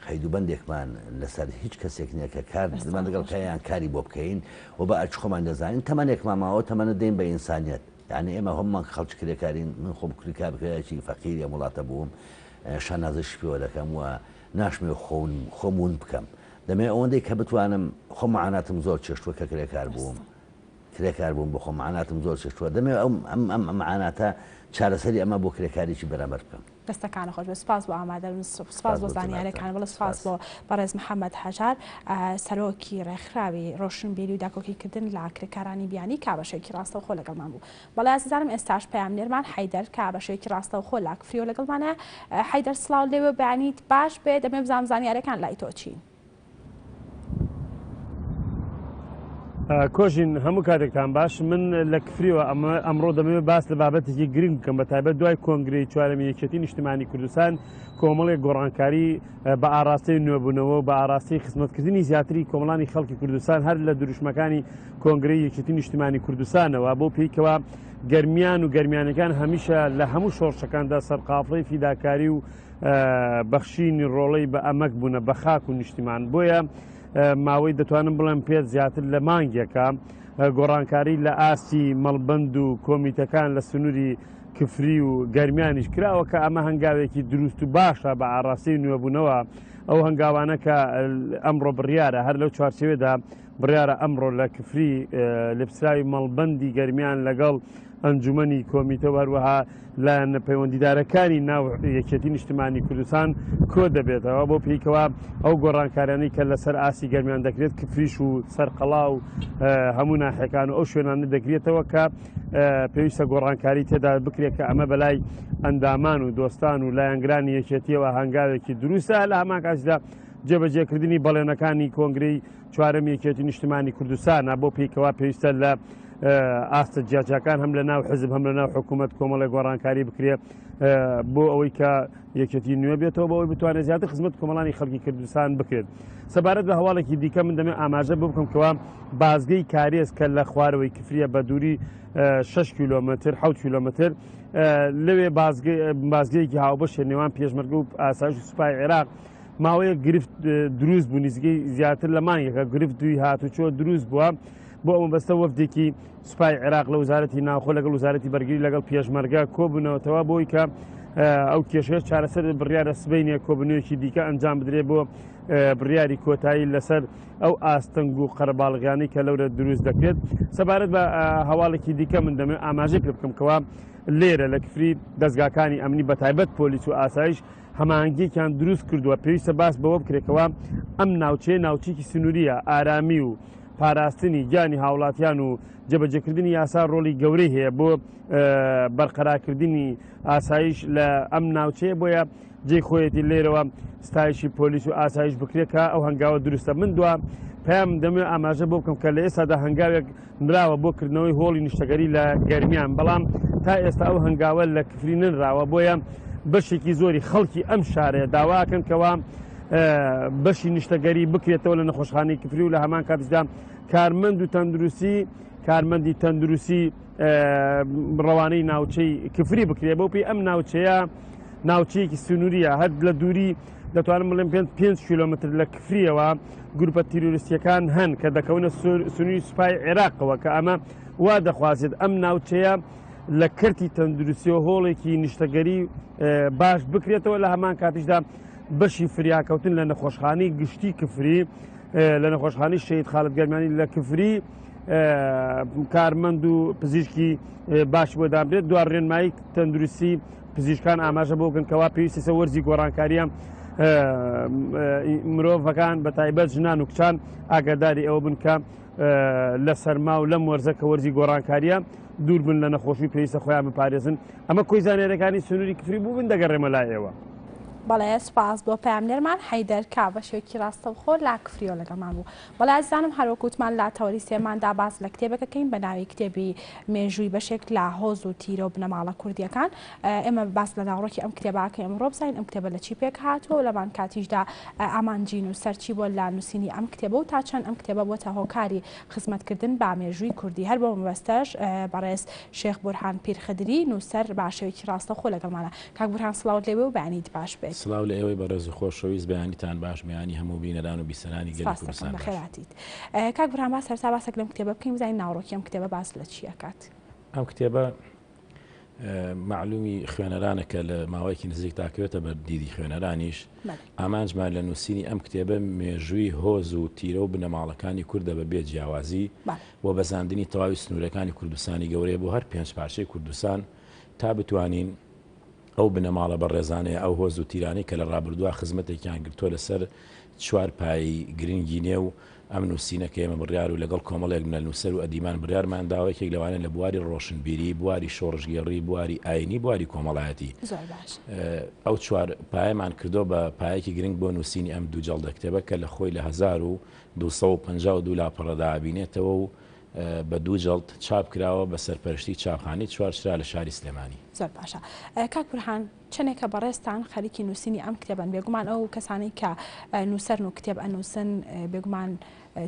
قەید و بەندێکمان لەسەر هیچ کەسێک نییە کە کار زمان لەگەڵ کایان کاری بۆ بکەین و بە ئەرکی خۆمان دەزانین تەمەنێکمان ماوە تەمەنە دەین بە ئینسانیەت یعنی ئێمە هەموومان خەڵکی کرێکارین من خۆم کرێکارێکی فەقیری ئەم وڵاتە بووم شانازیش پێوە دەکەم و ناشمەوێ خۆم خۆم ون بکەم دەمەوێ ئەوەندەی کە بتوانم خۆم معاناتم زۆر چێشتووە کە کرێکار بووم کرێکار بووم بۆ خۆم معاناتم زۆر چێشتووە دەمەوێ ئەم ئەم ئەم معاناتە چارەسەری ئەمە بۆ کرێکارێکی بەرامبەر بکەم. دەستەکانت خۆش بێت سوپاس بۆ ئامادەبوون سوپاس بۆ زانیاریەکان بەڵێ سوپاس بۆ بەڕێز محەممەد هەژار سەرۆکی ڕێکخراوی ڕۆشنبیری و داکۆکیکردن لە کرێکارانی بیانی کە بەشێکی ڕاستەوخۆ لەگەڵمان بوو بەڵێ ئازیزانم ئێستاش پەیامنێرمان حەیدەر کە بەشێکی ڕاستەوخۆ لە کفریەوە لەگەڵمانە حەیدەر سڵاو لێوێ بەیانیت باش بێ دەمێ بزانم زانیاریەکان لای تۆ چین. کۆژین هەموو کاتێکتان باش من لە کفریەوە ئەمە ئەمڕۆ دەمەوێت باس لە بابەتێکی گرنگ بکەم بە تایبەت دوای کۆنگرەی چوارەمی یەکێتی نیشتمانی کوردستان کۆمەڵێک گۆڕانکاری بە ئاراستەی نوێبوونەوە و بە ئاراستەی خزمەتکردنی زیاتری کۆمەڵانی خەڵکی کوردستان هەر لە دروشمەکانی کۆنگرەی یەکێتی نیشتمانی کوردستانەوە بۆ پێیکەوە گەرمیان و گەرمیانەکان هەمیشە لە هەموو شۆڕشەکاندا سەرقافڵەی فیداکاری و بەخشینی ڕۆڵەی بە ئەمەک بوونە بە خاک و نیشتیمان بۆیە ماوەی دەتوانم بڵێم پێت زیاتر لە مانگێکە گۆڕانکاری لە ئاستی مەڵبند و کۆمیتەکان لە سنووری کفری و گەرمیانیش کراوە کە ئەمە هەنگاوێکی دروست و باشە بە ئاراستەی نوێبوونەوە ئەو هەنگاوانە کە ئەمڕۆ بڕیارە هەر لەو چوارچێوەدا بڕیارە ئەمڕۆ لە کفری لێپسراوی مەڵبەندی گەرمیان لەگەڵ ئەنجومەنی کۆمیتە و هەروەها لایەنە پەیوەندیدارەکانی ناو یەکێتی نیشتمانی کوردستان کۆ دەبێتەوە بۆ پێیکەوە ئەو گۆڕانکاریانەی کە لەسەر ئاستی گەرمیان دەکرێت کفریش و سەرقەڵا و هەموو ناحیەکان و ئەو شوێنانە دەگرێتەوە کە پێویستە گۆڕانکاری تێدا بکرێت کە ئەمە بەلای ئەندامان و دۆستان و لایەنگرانی یەکێتیەوە هەنگاوێکی دروستە لە هەمان کاتیشدا جێبەجێکردنی بەڵێنەکانی کۆنگرەی چوارەم یەکێتی نیشتمانی کوردستانە بۆ پێیکەوە پێویستە لە ئاستە جیاجیاکان هەم لە ناو حزب هەم لە ناو حکوومەت کۆمەڵی گۆڕانکاری بکرێ بۆ ئەوەی کە یەکێتی نوێ بێتەوە بۆ ئەوەی بتوانێت زیاتر خزمەت کۆمەڵانی خەڵکی کوردستان بکرێت سەبارەت بە هەواڵێکی دیکە من دەمێ ئاماژە بۆ بکەم کەوا بازگەی کارێز کە لە خوارەوەی کفریە بە دووری 6 کیلۆمەتر 6 کیلۆمەتر لەوێ بازگەیەکی هاوبەشە نێوان پێشمەرگە و ئاسایش و سوپای عێراق ماوەیەک گرفت دروست بوو نزیکەی زیاتر لە مانگێکە گرفت دوی هاتوچۆ دروست بووە بۆ ئەو مەبەستە وەفدێکی سوپای عێراق لە وەزارەتی ناوخۆ لەگەڵ وەزارەتی بەرگری لەگەڵ پێشمەرگە کۆبوونەوەتەوە بۆی کە ئەو کێشەیە چارەسەر بڕیارە سبەینێ کۆبوونەوەیەکی دیکە ئەنجام بدرێت بۆ بڕیاری کۆتایی لەسەر ئەو ئاستەنگ و قەرەباڵغیانەی کە لەورە دروست دەکرێت سەبارەت بە هەواڵێکی دیکە من دەمێت ئاماژەی پێ بکەم کەوا لێرە لە کفری دەستگاکانی ئەمنی بە تایبەت پۆلیس و ئاسایش هەماهەنگیەکیان دروست کردووە پێویستە باس بەوە بکرێتەوە ئەم ناوچەیە ناوچێکی سنووریە ئارامی و پاراستنی گیانی هاوڵاتیان و جێبەجێکردنی یاسا ڕۆڵی گەورەی هەیە بۆ بەرقەرارکردنی ئاسایش لە ئەم ناوچەیە بۆیە جێی خۆیەتی لێرەوە ستایشی پۆلیس و ئاسایش بکرێت کە ئەو هەنگاوە دروستە. من دوا پەیام دەمەوێت ئاماژە بۆ بکەم کە لە ئێستادا هەنگاوێک نراوە بۆ کردنەوەی هۆڵی نیشتەگەری لە گەرمیان، بەڵام تا ئێستا ئەو هەنگاوە لە کفری نەنراوە، بۆیە بەشێکی زۆری خەڵکی ئەم شارەیە داواکەن کەوا بەشی نیشتەگەری بکرێتەوە لە نەخۆشخانەی کفری و لە هەمان کاتیشدا کارمەند و تەندروستی کارمەندی تەندروستی ڕەوانەی ناوچەی کفری بکرێ بۆ پێی ئەم ناوچەیە ناوچەیەکی سنووریە هەر لە دووری دەتوانم بڵێم 5 کیلومتر لە کفریەوە گروپە تیرۆریستیەکان هەن کە دەکەونە سنووری سوپای عێراقەوە کە ئەمە وا دەخوازێت ئەم ناوچەیە لە کەرتی تەندروستیەوە هۆڵێکی نیشتەگەری باش بکرێتەوە لە هەمان کاتیشدا بەشی فریاکەوتن لە نەخۆشخانەی گشتی کفری لە نەخۆشخانەی شەهید خالد گەرمیانی لە کفری کارمەند و پزیشکی باش بۆ دابرێت دوا ڕێنمایی تەندروستی پزیشکان ئاماژە بۆ بکەن کەوا پێویستە سە وەرزی گۆڕانکاریە مرۆڤەکان بە تایبەت ژنان و کچان ئاگاداری ئەوە بن کە لە سەرما و لەم وەرزە کە وەرزی گۆڕانکاریە دوور بن لە نەخۆشی پێویستە خۆیان بپارێزن ئەمە کۆی زانیاریەکانی سنووری کفری بوو بن دەگەڕێمە لای ئێوە. بەڵێ سوپاس بۆ پەیامنێرمان حەیدەر کا بە شێوەیەکی ڕاستەوخۆ لە کفریەوە لەگەڵمان بوو. بەڵێ ئازیزانم هەر وەک وتمان لە تەوەری سێماندا باس لە کتێبێک ئەکەین بە ناوی کتێبی مێژووی بەشێک لە هۆز و تیرە و بنەماڵە کوردییەکان. ئێمە باس لە ناوەڕۆکی ئەم کتێبە ئەکەین ئەمڕۆ بزانین ئەم کتێبە لە چی پێک هاتووە و لەمان کاتیشدا ئامانجی نووسەر چی بووە لە نووسینی ئەم کتێبە و تا چەند ئەم کتێبە بۆتە هۆکاری خزمەتکردن بە مێژووی کوردی. هەر بەو مەبەستەش بەڕێز شێخ بورهان پیرخدری نووسەر بە شێوەیەکی ڕاستەوخۆ لەگەڵمانە. کاک بورهان سڵاوت لێبێ و بەیانیت باش بێت. سڵاو لە ئێوەی بەڕێز و خۆشەویست بەیانیتان باش بەیانی هەموو بینەران و بیسەرانی گەلی سپاست دەکەم کوردستان باش. بەخێرهاتیت. کاک بورهان با سەرەتا باسێک لەم کتێبە بکەین بزانین ناوەڕۆکی ئەم کتێبە باس لە چی ئەکات؟ ئەم کتێبە مەعلومی خوێنەرانە کە لە ماوەیەکی نزیکدا کەوێتە بەر دیدی خوێنەرانیش. ئامانجمان لە نووسینی ئەم کتێبە مێژووی هۆز و تیرە و بنەماڵەکانی کوردە بە بێ جیاوازی و بەزاندنی تەواوی سنوورەکانی کوردستانی گەورەیە بۆ هەر پێنج پارچەی کوردستان تا بتوانین ئەو بنەماڵە بەڕێزانەیە ئەو هۆز و تیرانەی کە لە ڕابردووە خزمەتێکیان گرتووە لەسەر چوار پایەی گرنگی نێو ئەم نووسینە کە ئێمە بڕیار و لەگەڵ کۆمەڵێک لە نووسەر و ئەدیبان بڕیارمان داوە یەکێک لەوانە لە بواری ڕۆشنبیری، بواری شۆڕشگێڕی، بواری ئایینی، بواری کۆمەڵایەتی. زۆر باش. ئەو چوار پایەمان کردووە بە پایەکی گرنگ بۆ نووسینی ئەم دوو جەڵدە کتێبە کە لە خۆی لە 1252 لاپەڕەدا ئەبینێتەوە و بە دوو جەڵد چاپ کراوە بە سەرپەرشتی چاپخانەی چوارچرا لە شاری سلێمانی. زۆر باشە کاک بورهان چەنێکە بەڕێزتان خەریکی نووسینی ئەم کتێبەن بێگومان ئەو کەسانەی کە نووسەرن و کتێب ئەنووسن بێگومان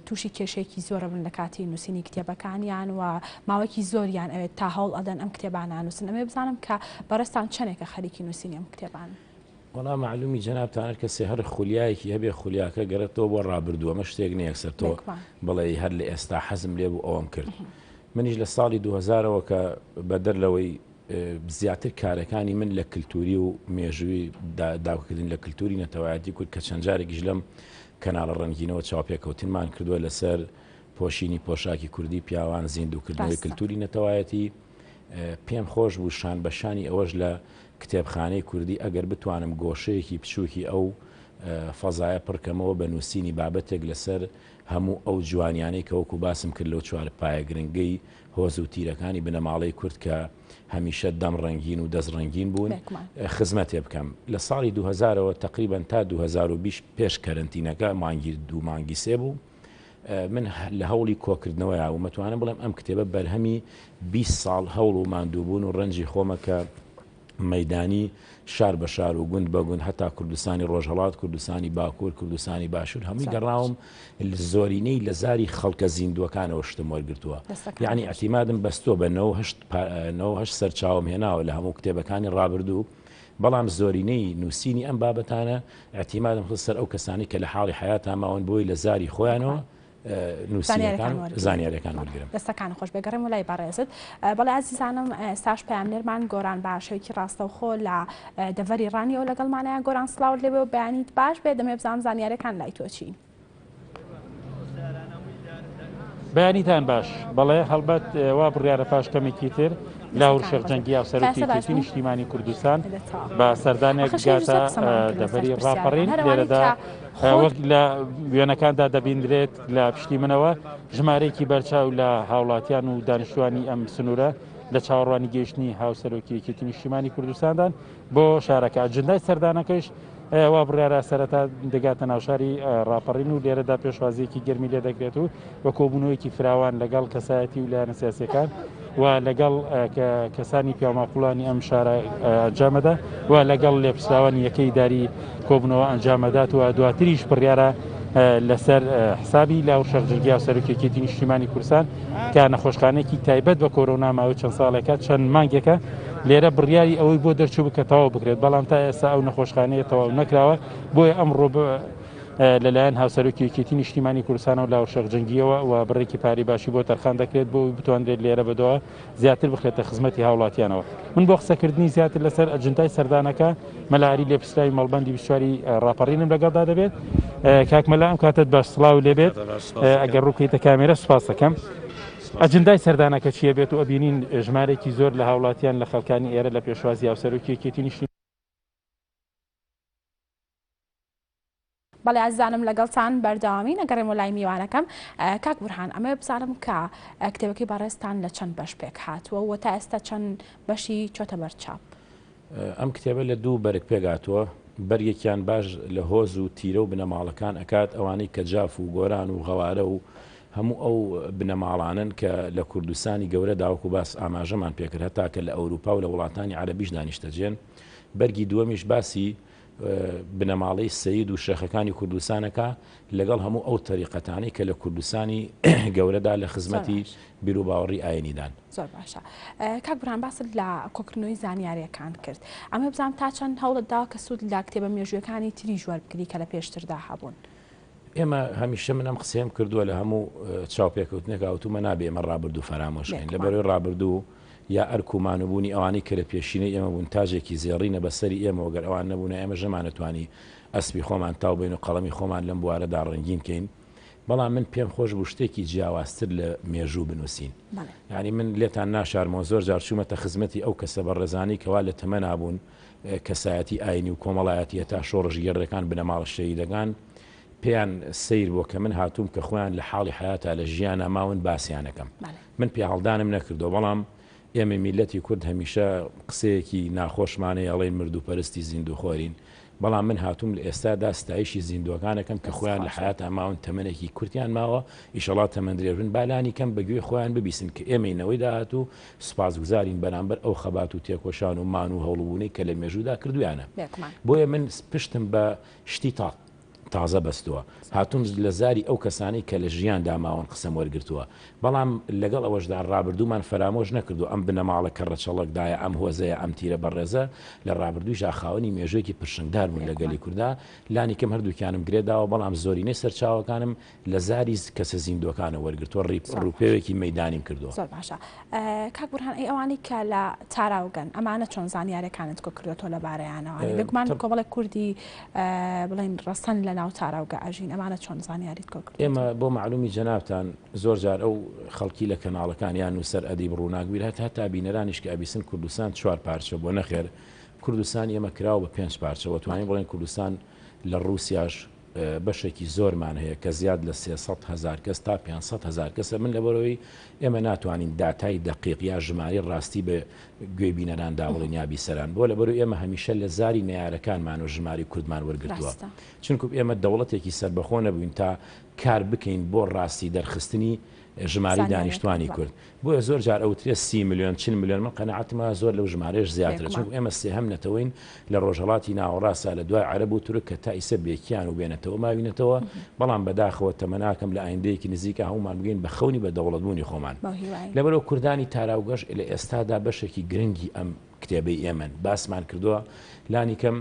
تووشی کێشەیەکی زۆرە بن لە کاتی نووسینی کتێبەکانیان و ماوەیەکی زۆریان ئەوێت تا هەوڵ ئەدەن ئەم کتێبانە ئەنووسن ئەمێ بزانم کە بەڕێزتان چەنێکە خەریکی نووسینی ئەم کتێبان؟ وەڵا مەعلومی جەنابتان هەر کەسێ هەر خولیایەکی هەبێ خولیاکە گەڕێتەوە بۆ ڕابردوو ئەمە شتێک نیە یەکسەر تۆ بڵێی هەر لە ئێستا حەزم لێ بوو ئەوەم کرد منیش لە ساڵی 2000ەوە کە بەدەر لەوەی زیاتر کارەکانی من لە کللتوری و مێژووی داکردن لە کللتوری نەتەوایەتی کورد کە چەند جارێکیش لەم کەناڵە ڕەنگینەوە چاوپێکەوتنمان کردووە لەسەر پۆشینی پۆشاکی کوردی پیاوان زیندووکردنەوەی کللتوری نەتەوایەتی پێم خۆش بوو شان بە شانی ئەوەش لە کتێبخانەی کوردی ئەگەر بتوانم گۆشەیەکی بچووکی ئەو فەزایە پڕکەمەوە بە نووسینی بابەتێک لەسەر هەموو ئەو جوانیانەی کە وەکو باسم کرد لەو چوار پایە گرنگەی هۆز و تیرەکانی بنەماڵەی کورد کە هەمیشە دەم ڕەنگین و دەست ڕەنگین بوون خزمەتێ بکەم. لە ساڵی 2000ەوە تەقریبەن تا 2020 پێش کەرەنتینەکە مانگی دوو مانگی سێ بوو من لە هەوڵی کۆکردنەوەیا و مەتوانم بڵێم ئەم کتێبە بەرهەمی 20 ساڵ هەوڵ و ماندووبوون و ڕەنجی خۆمە کە مەدانی شار بە شار و گوند بە گوند هەتا کوردستانی ڕۆژهەڵات کوردستانی باکوور کوردستانی باشوور هەمووی گەڕاوم زۆرینەی لە زاری خەڵکە زیندووەکانەوە شتم وەرگتووە یعنی ئەتیمادم بەستۆ بە 98 سەرچاوم هێناوە لە هەموو کتێبەکانی ڕابردوو بەڵام زۆرینەی نووسینی ئەم بابەتانە ئیعتیمادم خستە سەر ئەو کەسانەی کە لە حاڵی حەیاتا ماون بۆی لە زاری خۆیانەوە نووسینەکان و زانیاریەکان وەرگرم. دەستەکانت خۆش بێ گەڕێمەوە لای بەڕێزت. بەڵێ ئازیزانم ئێستاش پەیامنێرمان گۆران بە شێوەیەکی ڕاستەوخۆ لە دەڤەری ڕانیەوە لەگەڵمانە. گۆران سڵاوت لێبێ و بەیانیت باش بێ دەمەوێ بزانم زانیاریەکان لای تۆ چین؟ بەیانیتان باش. بەڵێ هەڵبەت وا بڕیارە پاش کەمێکی تر لاهور شێخ جەنگی هاوسەرۆکی یەکێتی نیشتیمانی کوردستان بە سەردانێک بگاتە دەڤەری ڕاپەڕین. لێرەدا وەک لە وێنەکاندا دەبیندرێت لە پشتی منەوە ژمارەیەکی بەرچاو لە هاوڵاتیان و دانیشتوانی ئەم سنوورە لە چاوەڕوانی گەیشتنی هاوسەرۆکی یەکێتی نیشتیمانی کوردستاندان بۆ شارەکە. ئەجندای سەردانەکەیش وا بڕیارە سەرەتا دەگاتە ناوشاری ڕاپەڕین و لێرەدا پێشوازیەکی گەرمی لێ دەکرێت و بە کۆبوونەوەیەکی فراوان لەگەڵ کەسایەتی و لایەنە سیاسیەکان و لەگەڵ کەسانی پیاوماقوڵانی ئەم شارە ئەنجامەدا و لەگەڵ لێپرسراوانی یەکەی ئیداری کۆبوونەوە ئەنجامەدات و دواتریش بڕیارە لەسەر حسابی لاهور شێخ جەنگی هاوسەرۆکی یەکێتی نیشتیمانی کوردستان کە نەخۆشخانەیەکی تایبەت بە کۆرۆنا ماوەی چەند ساڵێکە چەند مانگێکە لێرە بڕیاری ئەوەی بۆ دەرچوو کە تەواو بکرێت بەڵام تا ئێستا ئەو نەخۆشخانەیە تەواو نەکراوە بۆیە ئەمڕۆ لەلایەن هاوسەرۆکی یەکێتی نیشتیمانی کوردستانەوە لاهور شێخ جەنگیەوە و بڕێکی پارەی باشی بۆ تەرخان دەکرێت بۆ ئەوەی بتوانرێت لێرە بەدوا زیاتر بخرێتە خزمەتی هاوڵاتیانەوە. من بۆ قسەکردنی زیاتر لەسەر ئەجندای سەردانەکە مەلا ئاری لێپرسراوی مەڵبەندی 24 ڕاپەڕینم لەگەڵدا دەبێت. کاک مەلا ئەم کاتەت باش سڵاو لێبێت ئەگەر ڕووکەیتە کامێرە سوپاس دەکەم. ئەجندای سەردانەکە چییە بێت و ئەبینین ژمارێکی زۆر لە هاوڵاتیان لە خەڵکانی ئێرە لە پێشوازی هاوسەرۆکی یەکێتی نیشتیمانی بەڵێ ئازیزانم لەگەڵتان بەردەوامین ئەگەڕێمەوە لای میوانەکەم کاک بورهان ئەمەوێ بزانم کە کتێبەکەی بەڕێزتان لە چەند بەش پێک هاتووە و تا ئێستا چەند بەشی چۆتە بەر چاپ؟ ئەم کتێبە لە دوو بەرگ پێک هاتووە بەرگێکیان باش لە هۆز و تیرە و بنەماڵەکان ئەکات ئەوانەی کە جاف و گۆران و غەوارە و هەموو ئەو بنەماڵانەن کە لە کوردستانی گەورەدا وەکو باس ئاماژەمان پێکرد هەتا کە لە ئەوروپا و لە وڵاتانی عەرەبیشدا نیشتەجێن بەرگی دووەمیش باسی بنەماڵەی سەید و شێخەکانی کوردستانەکە لەگەڵ هەموو ئەو تەریقەتانەی کە لە کوردستانی گەورەدا لە خزمەتی بیروباوەڕی ئاینیدان. زۆر باشە کاک بورهان باست لە کۆکردنەوەی زانیاریەکان کرد ئەمە بزانم تا چەند هەوڵت داوە کە سوود لە کتێبە مێژوویەکانی تریش وەربگری کە لە پێشتردا هەبوون؟ ئێمە هەمیشە من ئەم قسەیەم کردووە لە هەموو چاوپێکەوتنێکا وتومە نابێ ئێمە ڕابردوو فەرامۆش کەین لەبەرەوەی ڕابردوو یا ئەرک و مانوبوونی ئەوانەی کە لە پێشینەی ئێمە بوون تاجێکی زێڕینە بە سەری ئێمەوە گەر ئەوان نەبوونە ئێمەش نەمانەتوانی ئەسپی خۆمان تاو بەین و قەڵەمی خۆمان لەم بوارەدا ڕەنگین کەین بەڵام من پێم خۆش بوو شتێکی جیاوازتر لە مێژوو بنووسین یعنی من لێتان ناشارمەوە زۆر جار چوومەتە خزمەتی ئەو کەسە بەڕێزانەی کەوا لە تەمەنا بوون کەسایەتی ئاینی و کۆمەڵایەتی هەتا شۆڕشگێڕەکان بنەماڵە شەهیدەکان پێیان سەیر بووە کە من هاتووم کە خۆیان لە حاڵی حەیاتا لە ژیانا ماون باسیانەکەم من پێهەڵدانم نەکردووە بەڵام ئێمەی میللەتی کورد هەمیشە قسەیەکی ناخۆشمان هەیە ئەڵێین مردووپەرستی زیندووخۆرین بەڵام من هاتووم لە ئێستادا ستایشی زیندووەکان ئەکەم کە خۆیان لە حەیاتا ماون تەمەنێکی کورتیان ماوە ئیشەڵا تەمەندرێژ بن با لانی کەم بە گوێی خۆیان ببیسن کە ئێمەی نەوەی داهاتوو سوپاسگوزارین بەرامبەر ئەو خەبات و تێکۆشان و مان و هەوڵبوونەی کە لە مێژوودا کردوویانە بۆیە من پشتم بە شتی تازە بەستووە. هاتووم لە زاری ئەو کەسانەی کە لە ژیاندا ماون قسەم وەرگرتووە. بەڵام لەگەڵ ئەوەشدا ڕابردوومان فەرامۆش نەکردووە. ئەم بنەماڵە کە ڕەچەڵەکدایە، ئەم هۆزەیە، ئەم تیرە بەڕێزە لە ڕابردوویشدا خاوەنی مێژوویەکی پرشنگدار بوون لە گەلی کوردا. لانیکەم هەردووکیانم گرێ داوە، بەڵام زۆرینەی سەرچاوەکانم لە زاری کەسە زیندووەکانەوە وەرگرتووە، ڕووپێوێکی مەیدانیم کردووە. زۆر باشە کاک بورهان، ئەی ئەوانەی کە لە تاراوگەن ئەمانە چۆن زانیاریەکانت کۆ کردۆتەوە لە بارەیانەوە؟ بێگومان کۆمەڵێک کوردی بڵێن ڕەسەن لە ناو تاراوگە ئەژین، ئەمانە چۆن زانیاریت کۆ کردۆتەوە؟ ئێمە بۆ مەعلومی جەنابتان زۆر جار ئەو خەڵکی لە کەناڵەکان یان نووسەر ئەدیب ڕووناکبیر هەتا هەتا بینەرانیش کە ئەبیسن کوردستان چوار پارچە بووە، نەخێر کوردستانی ئێمە کراوە بە پێنج پارچەوە، توانین بڵێن کوردستان لە ڕووسیاش بەشێکی زۆرمان هەیە کە زیاد لە 300 هەزار کەس تا 500 هەزار کەسە من لەبەرەوەی ئێمە ناتوانین داتای دەقیق یا ژمارەی ڕاستی بە گوێی بینەراندا بڵێین یا بیسەران بۆ لەبەرو ئێمە هەمیشە لە زاری نەیارەکانمان و ژماری کوردمان وەرگرتووە چونکو ئێمە دەوڵەتێکی سەربەخۆ نەبووین تا کار بکەین بۆ ڕاستی دەرخستنی ژمارەی دانیشتوانی کورد بۆیە زۆر جار ئەوترێ 30 ملیۆن 40 ملیۆن من قەناعەتم وایە زۆر لەو ژمارەیەش زیاترە چونکو ئێمە سێهەم نەتەوەین لە ڕۆژهەڵاتی ناوەڕاستدا لە دوای عەرەب و تورک کە تا ئیسە بێ کیان و بێ نەتەوە ماوینەتەوە بەڵام بەداخەوە تەمەناکەم لە ئایندەیەکی نزیکا هەموومان بگەین بە خەونی بە دەوڵەتبوونی خۆمان لەبەرئەوە کوردانی تاراوگەش لە ئێستادا بەشێکی گرنگی ئەم کتێبەی ئێمەن باسمان کردووە لانیکەم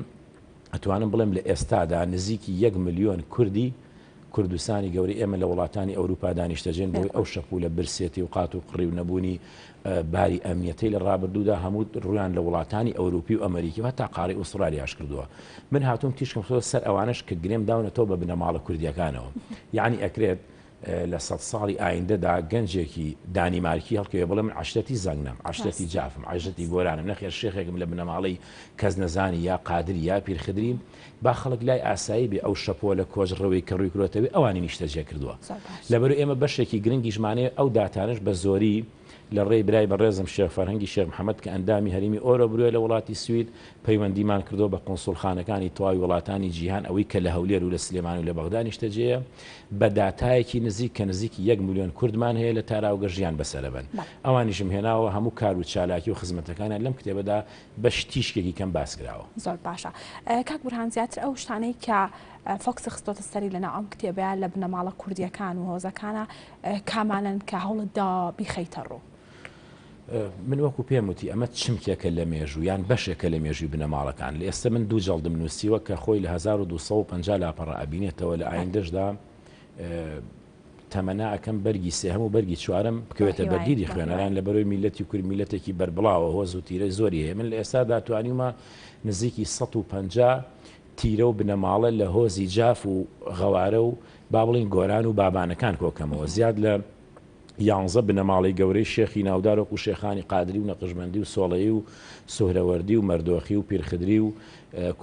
ئەتوانم بڵێم لە ئێستادا نزیکی یەک ملیۆن کوردی کوردستانی گەورەی ئێمە لە وڵاتانی ئەوروپادا نیشتەجێن بەهۆی ئەو شەپولە برسێتی و قات و قڕی و نەبوونی باری ئەمنیەتەی لە ڕابردوودا هەموو ڕوویان لە وڵاتانی ئەوروپی و ئەمەریکی و هەتا قاڕەی ئوسترالیاش کردووە من هاتووم تیشکم خستۆتە سەر ئەوانەش کە گرێم داونەتەوە بە بنەماڵە کوردیەکانەوە یەعنی ئەکرێت لە سەد ساڵی ئایندەدا گەنجێکی دانیمارکی هەڵکەوێ بڵێ من عەشرەتی زەنگنەم، عەشرەتی جافم، عەشرەتی گۆرانم، نەخێر شێخێکم لە بنەماڵەی کەسنەزانی یا قادری یا پیرخدریم، با خەڵک لای ئاسایی بێ ئەو شەپۆلە کۆچڕەوەی کە ڕووی کردۆتەوێ ئەوانی نیشتەجێ کردووە. لەبەرو ئێمە بەشێکی گرنگیشمان هەیە ئەو داتانەش بە زۆری. لە ڕێی برای بەڕێزم شێخ فەرهەنگی شێخ محەمەد کە ئەندامی هەریمی ئۆرۆبرویە لە وڵاتی سوید، پەیوەندیمان کردووە بە قونسوڵخانەکانی تەواوی وڵاتانی جیهان ئەوەی کە لە هەولێر و لە سلێمانی و لە بەغدا نیشتەجێیە بە داتایەکی نزیک کە نزیکی یەک ملیۆن کوردمان هەیە لە تاراوگە ژیان بەسەرەبەن ئەوانیشم هێناوە هەموو کار و چالاکی و خزمەتەکانیان لەم کتێبەدا بە تیشکێکی کەم باس کراوە. زۆر باشە کاک بورهان زیاتر ئەو شتانەی کە فۆکسی خستۆتە سەری لەناو ئەم کتێبەیە لە بنەماڵە کوردیەکان و هۆزەکانە کامانەن کە هەوڵت داوە بیخەیتە ڕوو؟ من وەکو پێم وتی ئەمە چمکێکە لە مێژوو یان بەشێکە لە مێژووی بنەماڵەکان لە ئێستا من دوو جەڵدم نووسیوە کە خۆی لە 1250 لاپەڕە ئەبینێتەوە لە ئایندەشدا تەمەنا ئەکەم بەرگی سێهەم و بەرگی چوارەم بکەوێتە بەردیدی خوێنەران لە بەرەوەی میلەتی کورد میلەتێکی بەربڵاوە هۆز و تیرەی زۆری هەیە من لە ئێستادا توانیومە نزیکی 150 تیرە و بنەماڵە لە هۆزی جاف و غەوارە و با بڵین گۆران و بابانەکان کۆکەمەوە زیاد لە یانزە بنەماڵەی گەورەی شێخی ناودار وەکو شێخانی قادری و نەقشبەندی و سۆڵەیی و سوهرەوەردی و مەردۆخی و پیرخدری و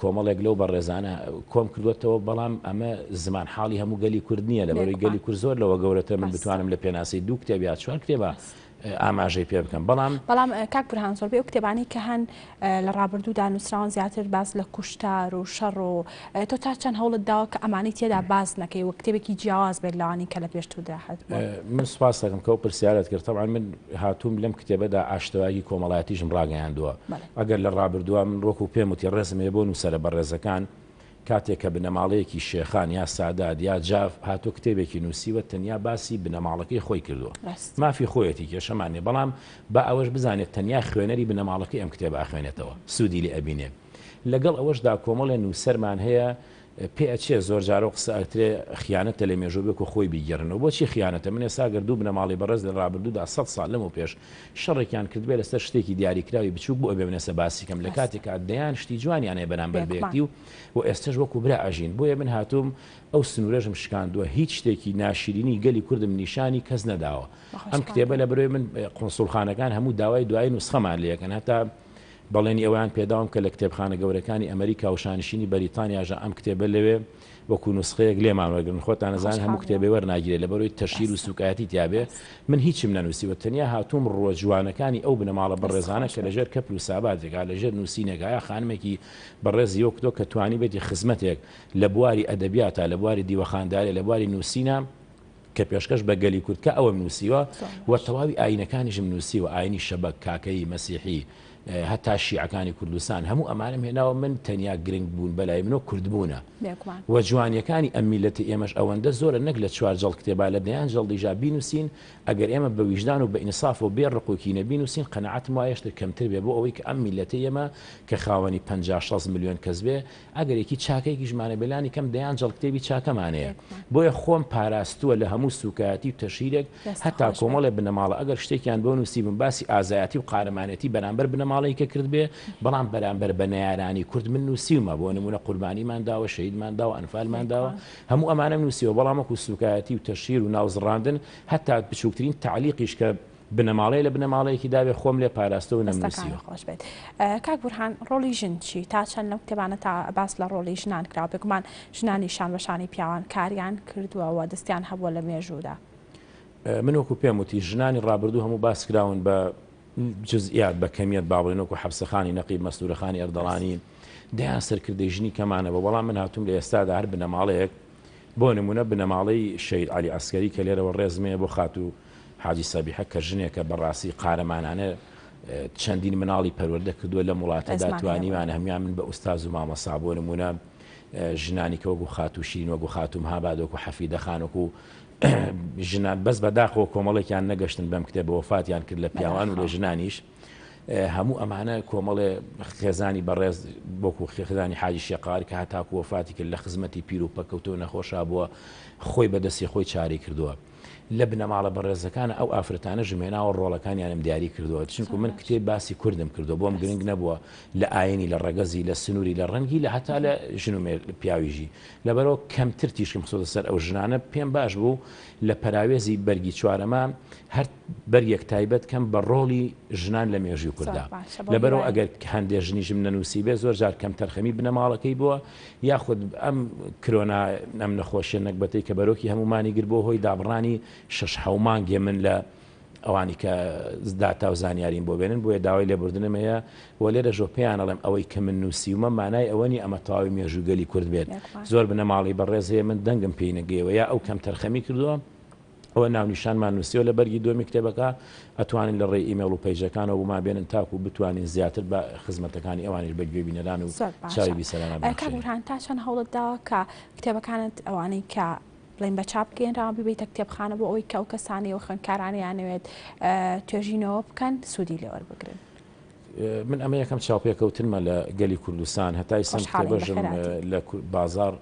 کۆمەڵێک لەو بەڕێزانە کۆم کردوەتەوە، بەڵام ئەمە زمان حاڵی هەموو گەلی کورد نییە، لەبەرەوەی گەلی کورد زۆر لەوە گەورەترە من بتوانم لە پێناسەی دوو کتێب یا چوار کتێبا ئاماژەی پێ بکەم، بەڵام. بەڵام کاک بورهان زۆربەی ئەو کتێبانەی کە هەن لە ڕابردوودا نووسراون زیاتر باس لە کوشتار و شەڕ و تۆ تا چەند هەوڵت داوە کە ئەمانەی تێدا باس نەکەی و کتێبێکی جیاواز بێت لەوانەی کە لە پێشتردا هەبوون؟ من سوپاست دەکەم کە ئەو پرسیارەت کرد، تەبعەن من هاتووم لەم کتێبەدا ئاشتەوایی کۆمەڵایەتیشم ڕاگەیاندووە، ئەگەر لە ڕابردووا من وەکوو پێم وتی ڕێزم هەیە بۆ نووسەرە بەڕێزەکان، کاتێک کە بنەماڵەیەکی شێخان یا سادات یا جاف هاتووە کتێبێکی نووسیوە تەنیا باسی بنەماڵەکەی خۆی کردووە مافی خۆیەتی کێشەمان نیە بەڵام با ئەوەش بزانێت تەنیا خوێنەری بنەماڵەکەی ئەم کتێبە ئەخوێنێتەوە سوودی لێ ئەبینێ لەگەڵ ئەوەشدا کۆمەڵێ نووسەرمان هەیە پێ ئەچێ زۆر جارە و قسە ئەکرێ خیانەتە لە مێژوو بێکو خۆی بیگێڕنەوە بۆچی خیانەتە من ئێستا گەر دوو بنەماڵەی بەڕێز لە ڕابردوودا سەد ساڵ لەمەو پێش شەڕێکیان کردبێ لەسەر شتێکی دیاریکراوی بچووک بۆ ئەبێ من ئێستا باسی کەم لە کاتێکا دەیان شتی جوانیان هەیە بەرامبەر بە یەکدی و و ئێستەش وەکو برا ئەژین بۆیە من هاتووم ئەو سنوورەشم شکاندووە هیچ شتێکی ناشرینی گەلی کوردم نیشانی کەس نەداوە ئەم کتێبە لە برۆی من قونسوڵخانەکان هەموو داوای دوای نوسخەمان لێکەن هەتا بەڵێنی ئەوەیان پێداوم کە لە کتێبخانە گەورەکانی ئەمریکا و شانشینی بەریتانیاشدا ئەم کتێبە لەوێ وەکو نوسخەیەک لێمان وەرگرن خۆتان ئەزانن هەموو کتێبێ وەرناگیرێ لەبەرئەوەی تەشهیر و سوکایەتی تیابێ من هیچم نەنوسیوە تەنیا هاتووم ڕووە جوانەکانی ئەو بنەماڵە بەڕێزانە کە لەژێر کەپر و ساباتێکا لەژێر نوسینێکا یا خانمێکی بەڕێزی وەک تۆ کە توانیبێتی خزمەتێک لە بواری ئەدەبیاتا لە بواری دیوەخاندارێ لە بواری نوسینا کە پێشکەش بە گەلی کورد کە ئەوەم نووسیوە و تەواوی ئایینەکانیشم نووسیوە، ئایینی شەبەک، کاکەیی، مەسیحی، هەتا شیعەکانی کوردستان، هەموو ئەمانەم هێناوە، من تەنیا گرنگ بوون بەلای منەوە کوردبوونە و جوانییەکانی ئەم میللەتی ئێمەش ئەوەندە زۆرە نەک لە چوار جەڵد کتێبا لە دەیان جەڵدیشا بینووسین، ئەگەر ئێمە بە ویژدان و بە ئینساف و بێ ڕق و کینە بینووسین قەناعەتم وایە شتر کەمتر بێ بۆ ئەوەی کە ئەم میللەتەی ئێمە کە خاوەنی 50 60 ملیۆن کەس بێ ئەگەر یەکی چاکەیەکیشمان هەبێ لانی کەم دەیان جەڵد کتێبی چاکەمان هەیە بۆیە خۆم پاراستووە لە هەموو سوکایەتی و تەشهیرێک هەتا کۆمەڵێ بنەماڵە ئەگەر شتێکیان بۆ نووسیبم باسی ئازایەتی و قارەمانێتی بەرامبەر بنەماڵەی کە کردبێ بەڵام بەرامبەر بە نەیارانی کورد من نووسیومە بۆ نمونە قوربانیمان داوە شەهیدمان داوە ئەنفالمان داوە هەموو ئەمانەم نووسیوە بەڵام وەکو سوکایەتی و تەشهیر و ناوزڕاندن هەتا بچووکترین تەعلیقیش کە بنەماڵەیە لە بنەماڵەیەکی دابێ خۆم لێ پاراستوە و نەمنووسیوە. دەستەکانت خۆش بێت. کاک بورهان ڕۆڵی ژن چی؟ تا چەند لەم کتێبانە تا باس لە ڕۆڵی ژنان کراوە؟ بێگومان ژنانی شان بە شانی پیاوان کاریان کردووە و دەستیان هەبووە لە مێژوودا. من وەکو پێم وتی ژنانی ڕابردوو هەموو باس کراون بە جزئیات بە کەمیەت با بڵێین وەکو حەپسەخانی نەقیب مەستوورەخانی ئەردەڵانی دەیان سەرکردەی ژنی کەمانە بوو بەڵام من هاتووم لە ئێستادا هەر بنەماڵەیەک بۆ نموونە بنەماڵەی شەهید عەلی عەسکەری کە لێرەوە ڕێزم هەیە بۆ خاتوو حاجی سەبیحە کە ژنێکە بەڕاستی قارەمانانە چەندین مناڵی پەروەردە کردووە لەم وڵاتەدا توانیوانە هەموان من بە ئوستاز و مامۆستا بۆ نموونە ژنانی کە وەکو خاتوو شیرین وەکو خاتوو مهاباد وەکو حەفیدە خان وەکو ژنان بەس بەداخەوە کۆمەڵێکیان نەگەشتن بەم کتێبە وەفاتیان کرد لە پیاوان و لە ژنانیش هەموو ئەمانە کۆمەڵێ خێزانی بەڕێز وەکو خێزانی حاجی شێقار کە هەتاکو وەفاتی کرد لە خزمەتی پیر و پەکەوتە و نەخۆشا بووە خۆی بە دەستی خۆی چاری کردووە. لە بنەماڵە بەڕێزەکانە ئەو ئافرەتانەشم هێناوە ڕۆڵەکانیانم دیاری کردووە چونکو من کتێب باسی کوردم کردووە بۆم گرنگ نەبووە لە ئاینی لە ڕەگەزی لە سنووری لە ڕەنگی لە هەتا لە ژن و پیاویژی لەبەرەوە کەمتر تیشکم خستۆتە سەر ئەو ژنانە پێم باش بوو لە پەراوێزی بەرگی چوارەما هەر بەرگێک تایبەت کەم بە ڕۆڵی ژنان لە مێژووی کوردا. لەبەرئەوە ئەگەر هەندێ ژنیشم نەنووسیبێ زۆر جار کەمتەرخەمی بنەماڵەکەی بووە یاخود ئەم کرۆنا ئەم نەخۆشیە نەگبەتەی کە بەرۆکی هەموومانی گرت بۆ هۆی دابڕانی شەش حەو مانگێ من لە. ئەوانی کە داتا و زانیاریم بۆ بێنن، بۆیە داوای لێبوردنم هەیە و لێرەشەوە پێیان ئەڵێم ئەوەی کە من نووسیومە مانای ئەوە نییە ئەمە تەواوی مێژووی گەلی کورد بێت، زۆر بنەماڵەی بەڕێز هەیە من دەنگم پێی نەگەیەوە یا ئەو کەمتەرخەمی کردووە، ئەوە ناونیشانمان نووسیوە لە بەرگی دووەمی کتێبەکە، ئەتوانن لە ڕێی ئیمێڵ و پەیجەکانەوە بۆمان بێنن تاکوو بتوانین زیاتر بە خزمەتەکانی ئەوانیش بە گوێی بینەران و زۆر باشە چاوی بیسەرانە کاک ببەخشین. بورهان تا چەند هەوڵت داوە کە کتێبەکانت ئەوانەی کە بڵێین بە چاپ گەیەنراون بیبەیتە کتێبخانە بۆ ئەوەی کە ئەو کەسانەی و خوێندکارانەی یانەوێت توێژینەوە بکەن سوودی لێ وەربگرن. من ئەمە یەکەم چاوپێکەوتنمە لە گەلی کوردستان هەتا ئیستا خۆشحاڵین کتێبەشم بەخێرهاتیت. لە بازاڕ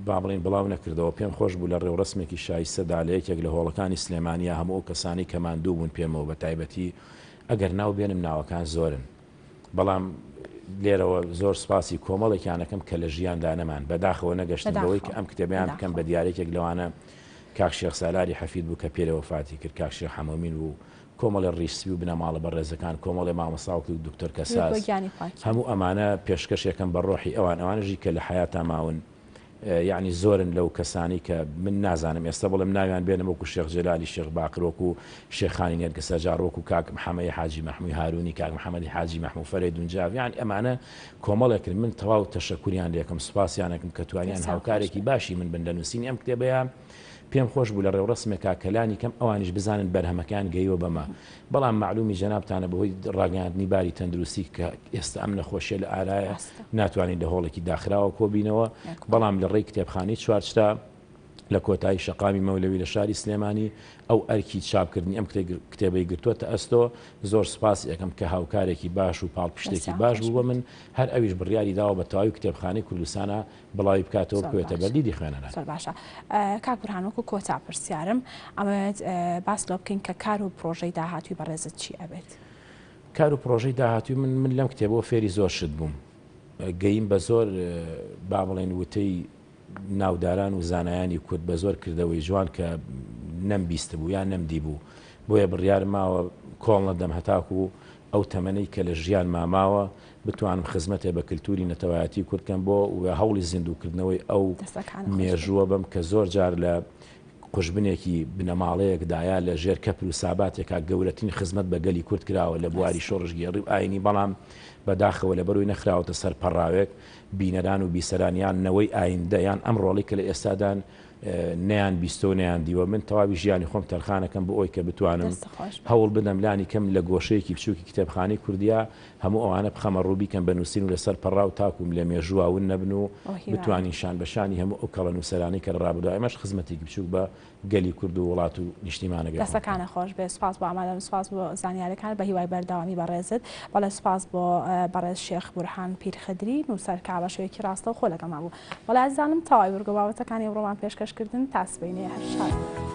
با بڵێین بڵاو نەکردەوە پێم خۆش بوو لە ڕێوڕەسمێکی شایستەدا لە یەکێک لە هۆڵەکانی سلێمانیا هەموو ئەو کەسانەی کە ماندوو بوون پێمەوە بە تایبەتی ئەگەر ناو بێنم ناوەکان زۆرن بەڵام لێرەوە زۆر سپاسی کۆمەڵێکیان ئەکەم کە لە ژیاندا نەمان بەداخەوە نەگەشتن بەوەی کە بەداخەوە ئەم کتێبەیان بکەم بەداخەوە. بە دیارێکێک لەوانە کاک شێخ سالاری حەفید بوو کە پێرێ وەفاتی کرد کاک شێخ حەمەمین بوو کۆمەڵێ ڕیش سپی و بنەماڵە بەڕێزەکان کۆمەڵێ مامۆستا وەکو دکتۆر درود بۆ کەساس گیانی پاکیان. هەموو ئەمانە پێشکەشێکم بە ڕۆحی ئەوان ئەوانەژی کە لە حەیاتا ماون یەعنی زۆرن لەو کەسانەی کە من نازانم ئێستا بڵێم ناویان بێنم وەکو شێخ جەلالی شێخ باقر وەکو شێخانی نێرگسەجاڕ وەکو کاک محەمەی حاجی مەحموی هارونی کاک محەمەدی حاجی مەحمو فەرەیدون جاف یەعنی ئەمانە کۆمەڵێکن من تەواو تەشەکوریان لێکەم سوپاسیانەکەم کە توانیان دەستیان خۆش هاوکارێکی بێت. باشی من بن لە نووسینی ئەم کتێبەیا پێم خۆش بوو لە ڕێوڕەسمێکا کە لانی کەم ئەوانیش بزانن بەرهەمەکەیان گەیوە بەمە بەڵام مەعلومی جەنابتانە بەهۆی ڕاگەیاندنی باری تەندروستی کە ئێستا ئەم نەخۆشیە لە ئارایە ڕاستە. ناتوانین لە هۆڵێکی داخراوە کۆبینەوە بێگومان. بەڵام لە ڕێی کتێبخانەی چوارچرا لە کۆتایی شەقامی مەولەوی لە شاری سلێمانی ئەو ئەرکی چاپکردنی ئەم کتێبەی گرتووەتە ئەستۆ زۆر سوپاسی ئەکەم کە هاوکارێکی باش و پاڵپشتێکی دەستیان باش خۆش بوو بە بێت. من هەر ئەویش بڕیاری داوە بە تەواوی کتێبخانەی کوردستانا بڵاوی بکاتەوە زۆر بکەوێتە باشە بەر دیدی خوێنەران. زۆر باشە کاک بورهان وەکو کۆتا پرسیارم ئەمەوێت باس لەوە بکەین کە کار و پرۆژەی داهاتووی بەڕێزت چی ئەبێت؟ کار و پرۆژەی داهاتووی من من لەم کتێبەوە فێری زۆر شت بووم گەیم بە زۆر با بڵێن وتەی ناوداران و زانایانی کورد بە زۆر کردەوەی جوان کە نەمبیستبوو یان نەمدیبوو بۆیە بڕیارم ماوە کۆڵ نەدەم هەتاکو ئەو تەمەنەی کە لە ژیانما ماوە بتوانم خزمەتێ بە کلتوری نەتەوایەتی کورد کەم بۆ و هەوڵی زیندوو کردنەوەی ئەو دەستەکانت خۆش بێت. مێژووە بەم کە زۆر جار لە قوژبنێکی بنەماڵەیەکدا یا لە ژێر کەپر و ساباتێکا گەورەترین خزمەت بە گەلی کورد کراوە لە بواری ڕاستە. شۆڕشگێڕی و ئایینی بەڵام بە داخەوە لەبەروی نەخراوەتە سەر پەڕاوێک بینەران و بیسەران یان نەوەی ئایندە یان ئەم ڕۆڵەی کە لە ئێستادان نەیان بیستوە و نەیان دیوە من تەواوی ژیانی خۆم تەرخانەکەم بۆ ئەوی کە بتوانم دەست خۆش بێت. هەوڵ بدەم لانی کەم لە گۆشەیەکی بچووکی کتێبخانەی کوردیا هەموو ئەوانە بخەمە ڕوو بیکەم بە نووسین و لەسەر پەڕاو تاکوو لە مێژووا ون نەبن و بەو هیوایە. بتوانین شان بە شانی هەموو ئەو کەڵە نووسەرانەی کە لە ڕابردووا ئێمەش خزمەتێکی بچووک بە گەلی کورد و وڵات و نیشتیمانەکەی خۆم بکەین. دەستەکانت خۆش بێت سوپاس بۆ ئامادەبوون سوپاس بۆ زانیاریەکانت بە هیوای بەردەوامی بەڕێزت بەڵێ سوپاس بۆ بەڕێز شێخ بورهان پیرخدری نووسەر کە بە شێوەیەکی ڕاستەوخۆ لەگەڵمان بوو بەڵێ ئازیزانم تەواوی ورگە بابەتەکانی ئەمڕۆمان پێشکەش کردن تا سبەینێ هەر شاد بن.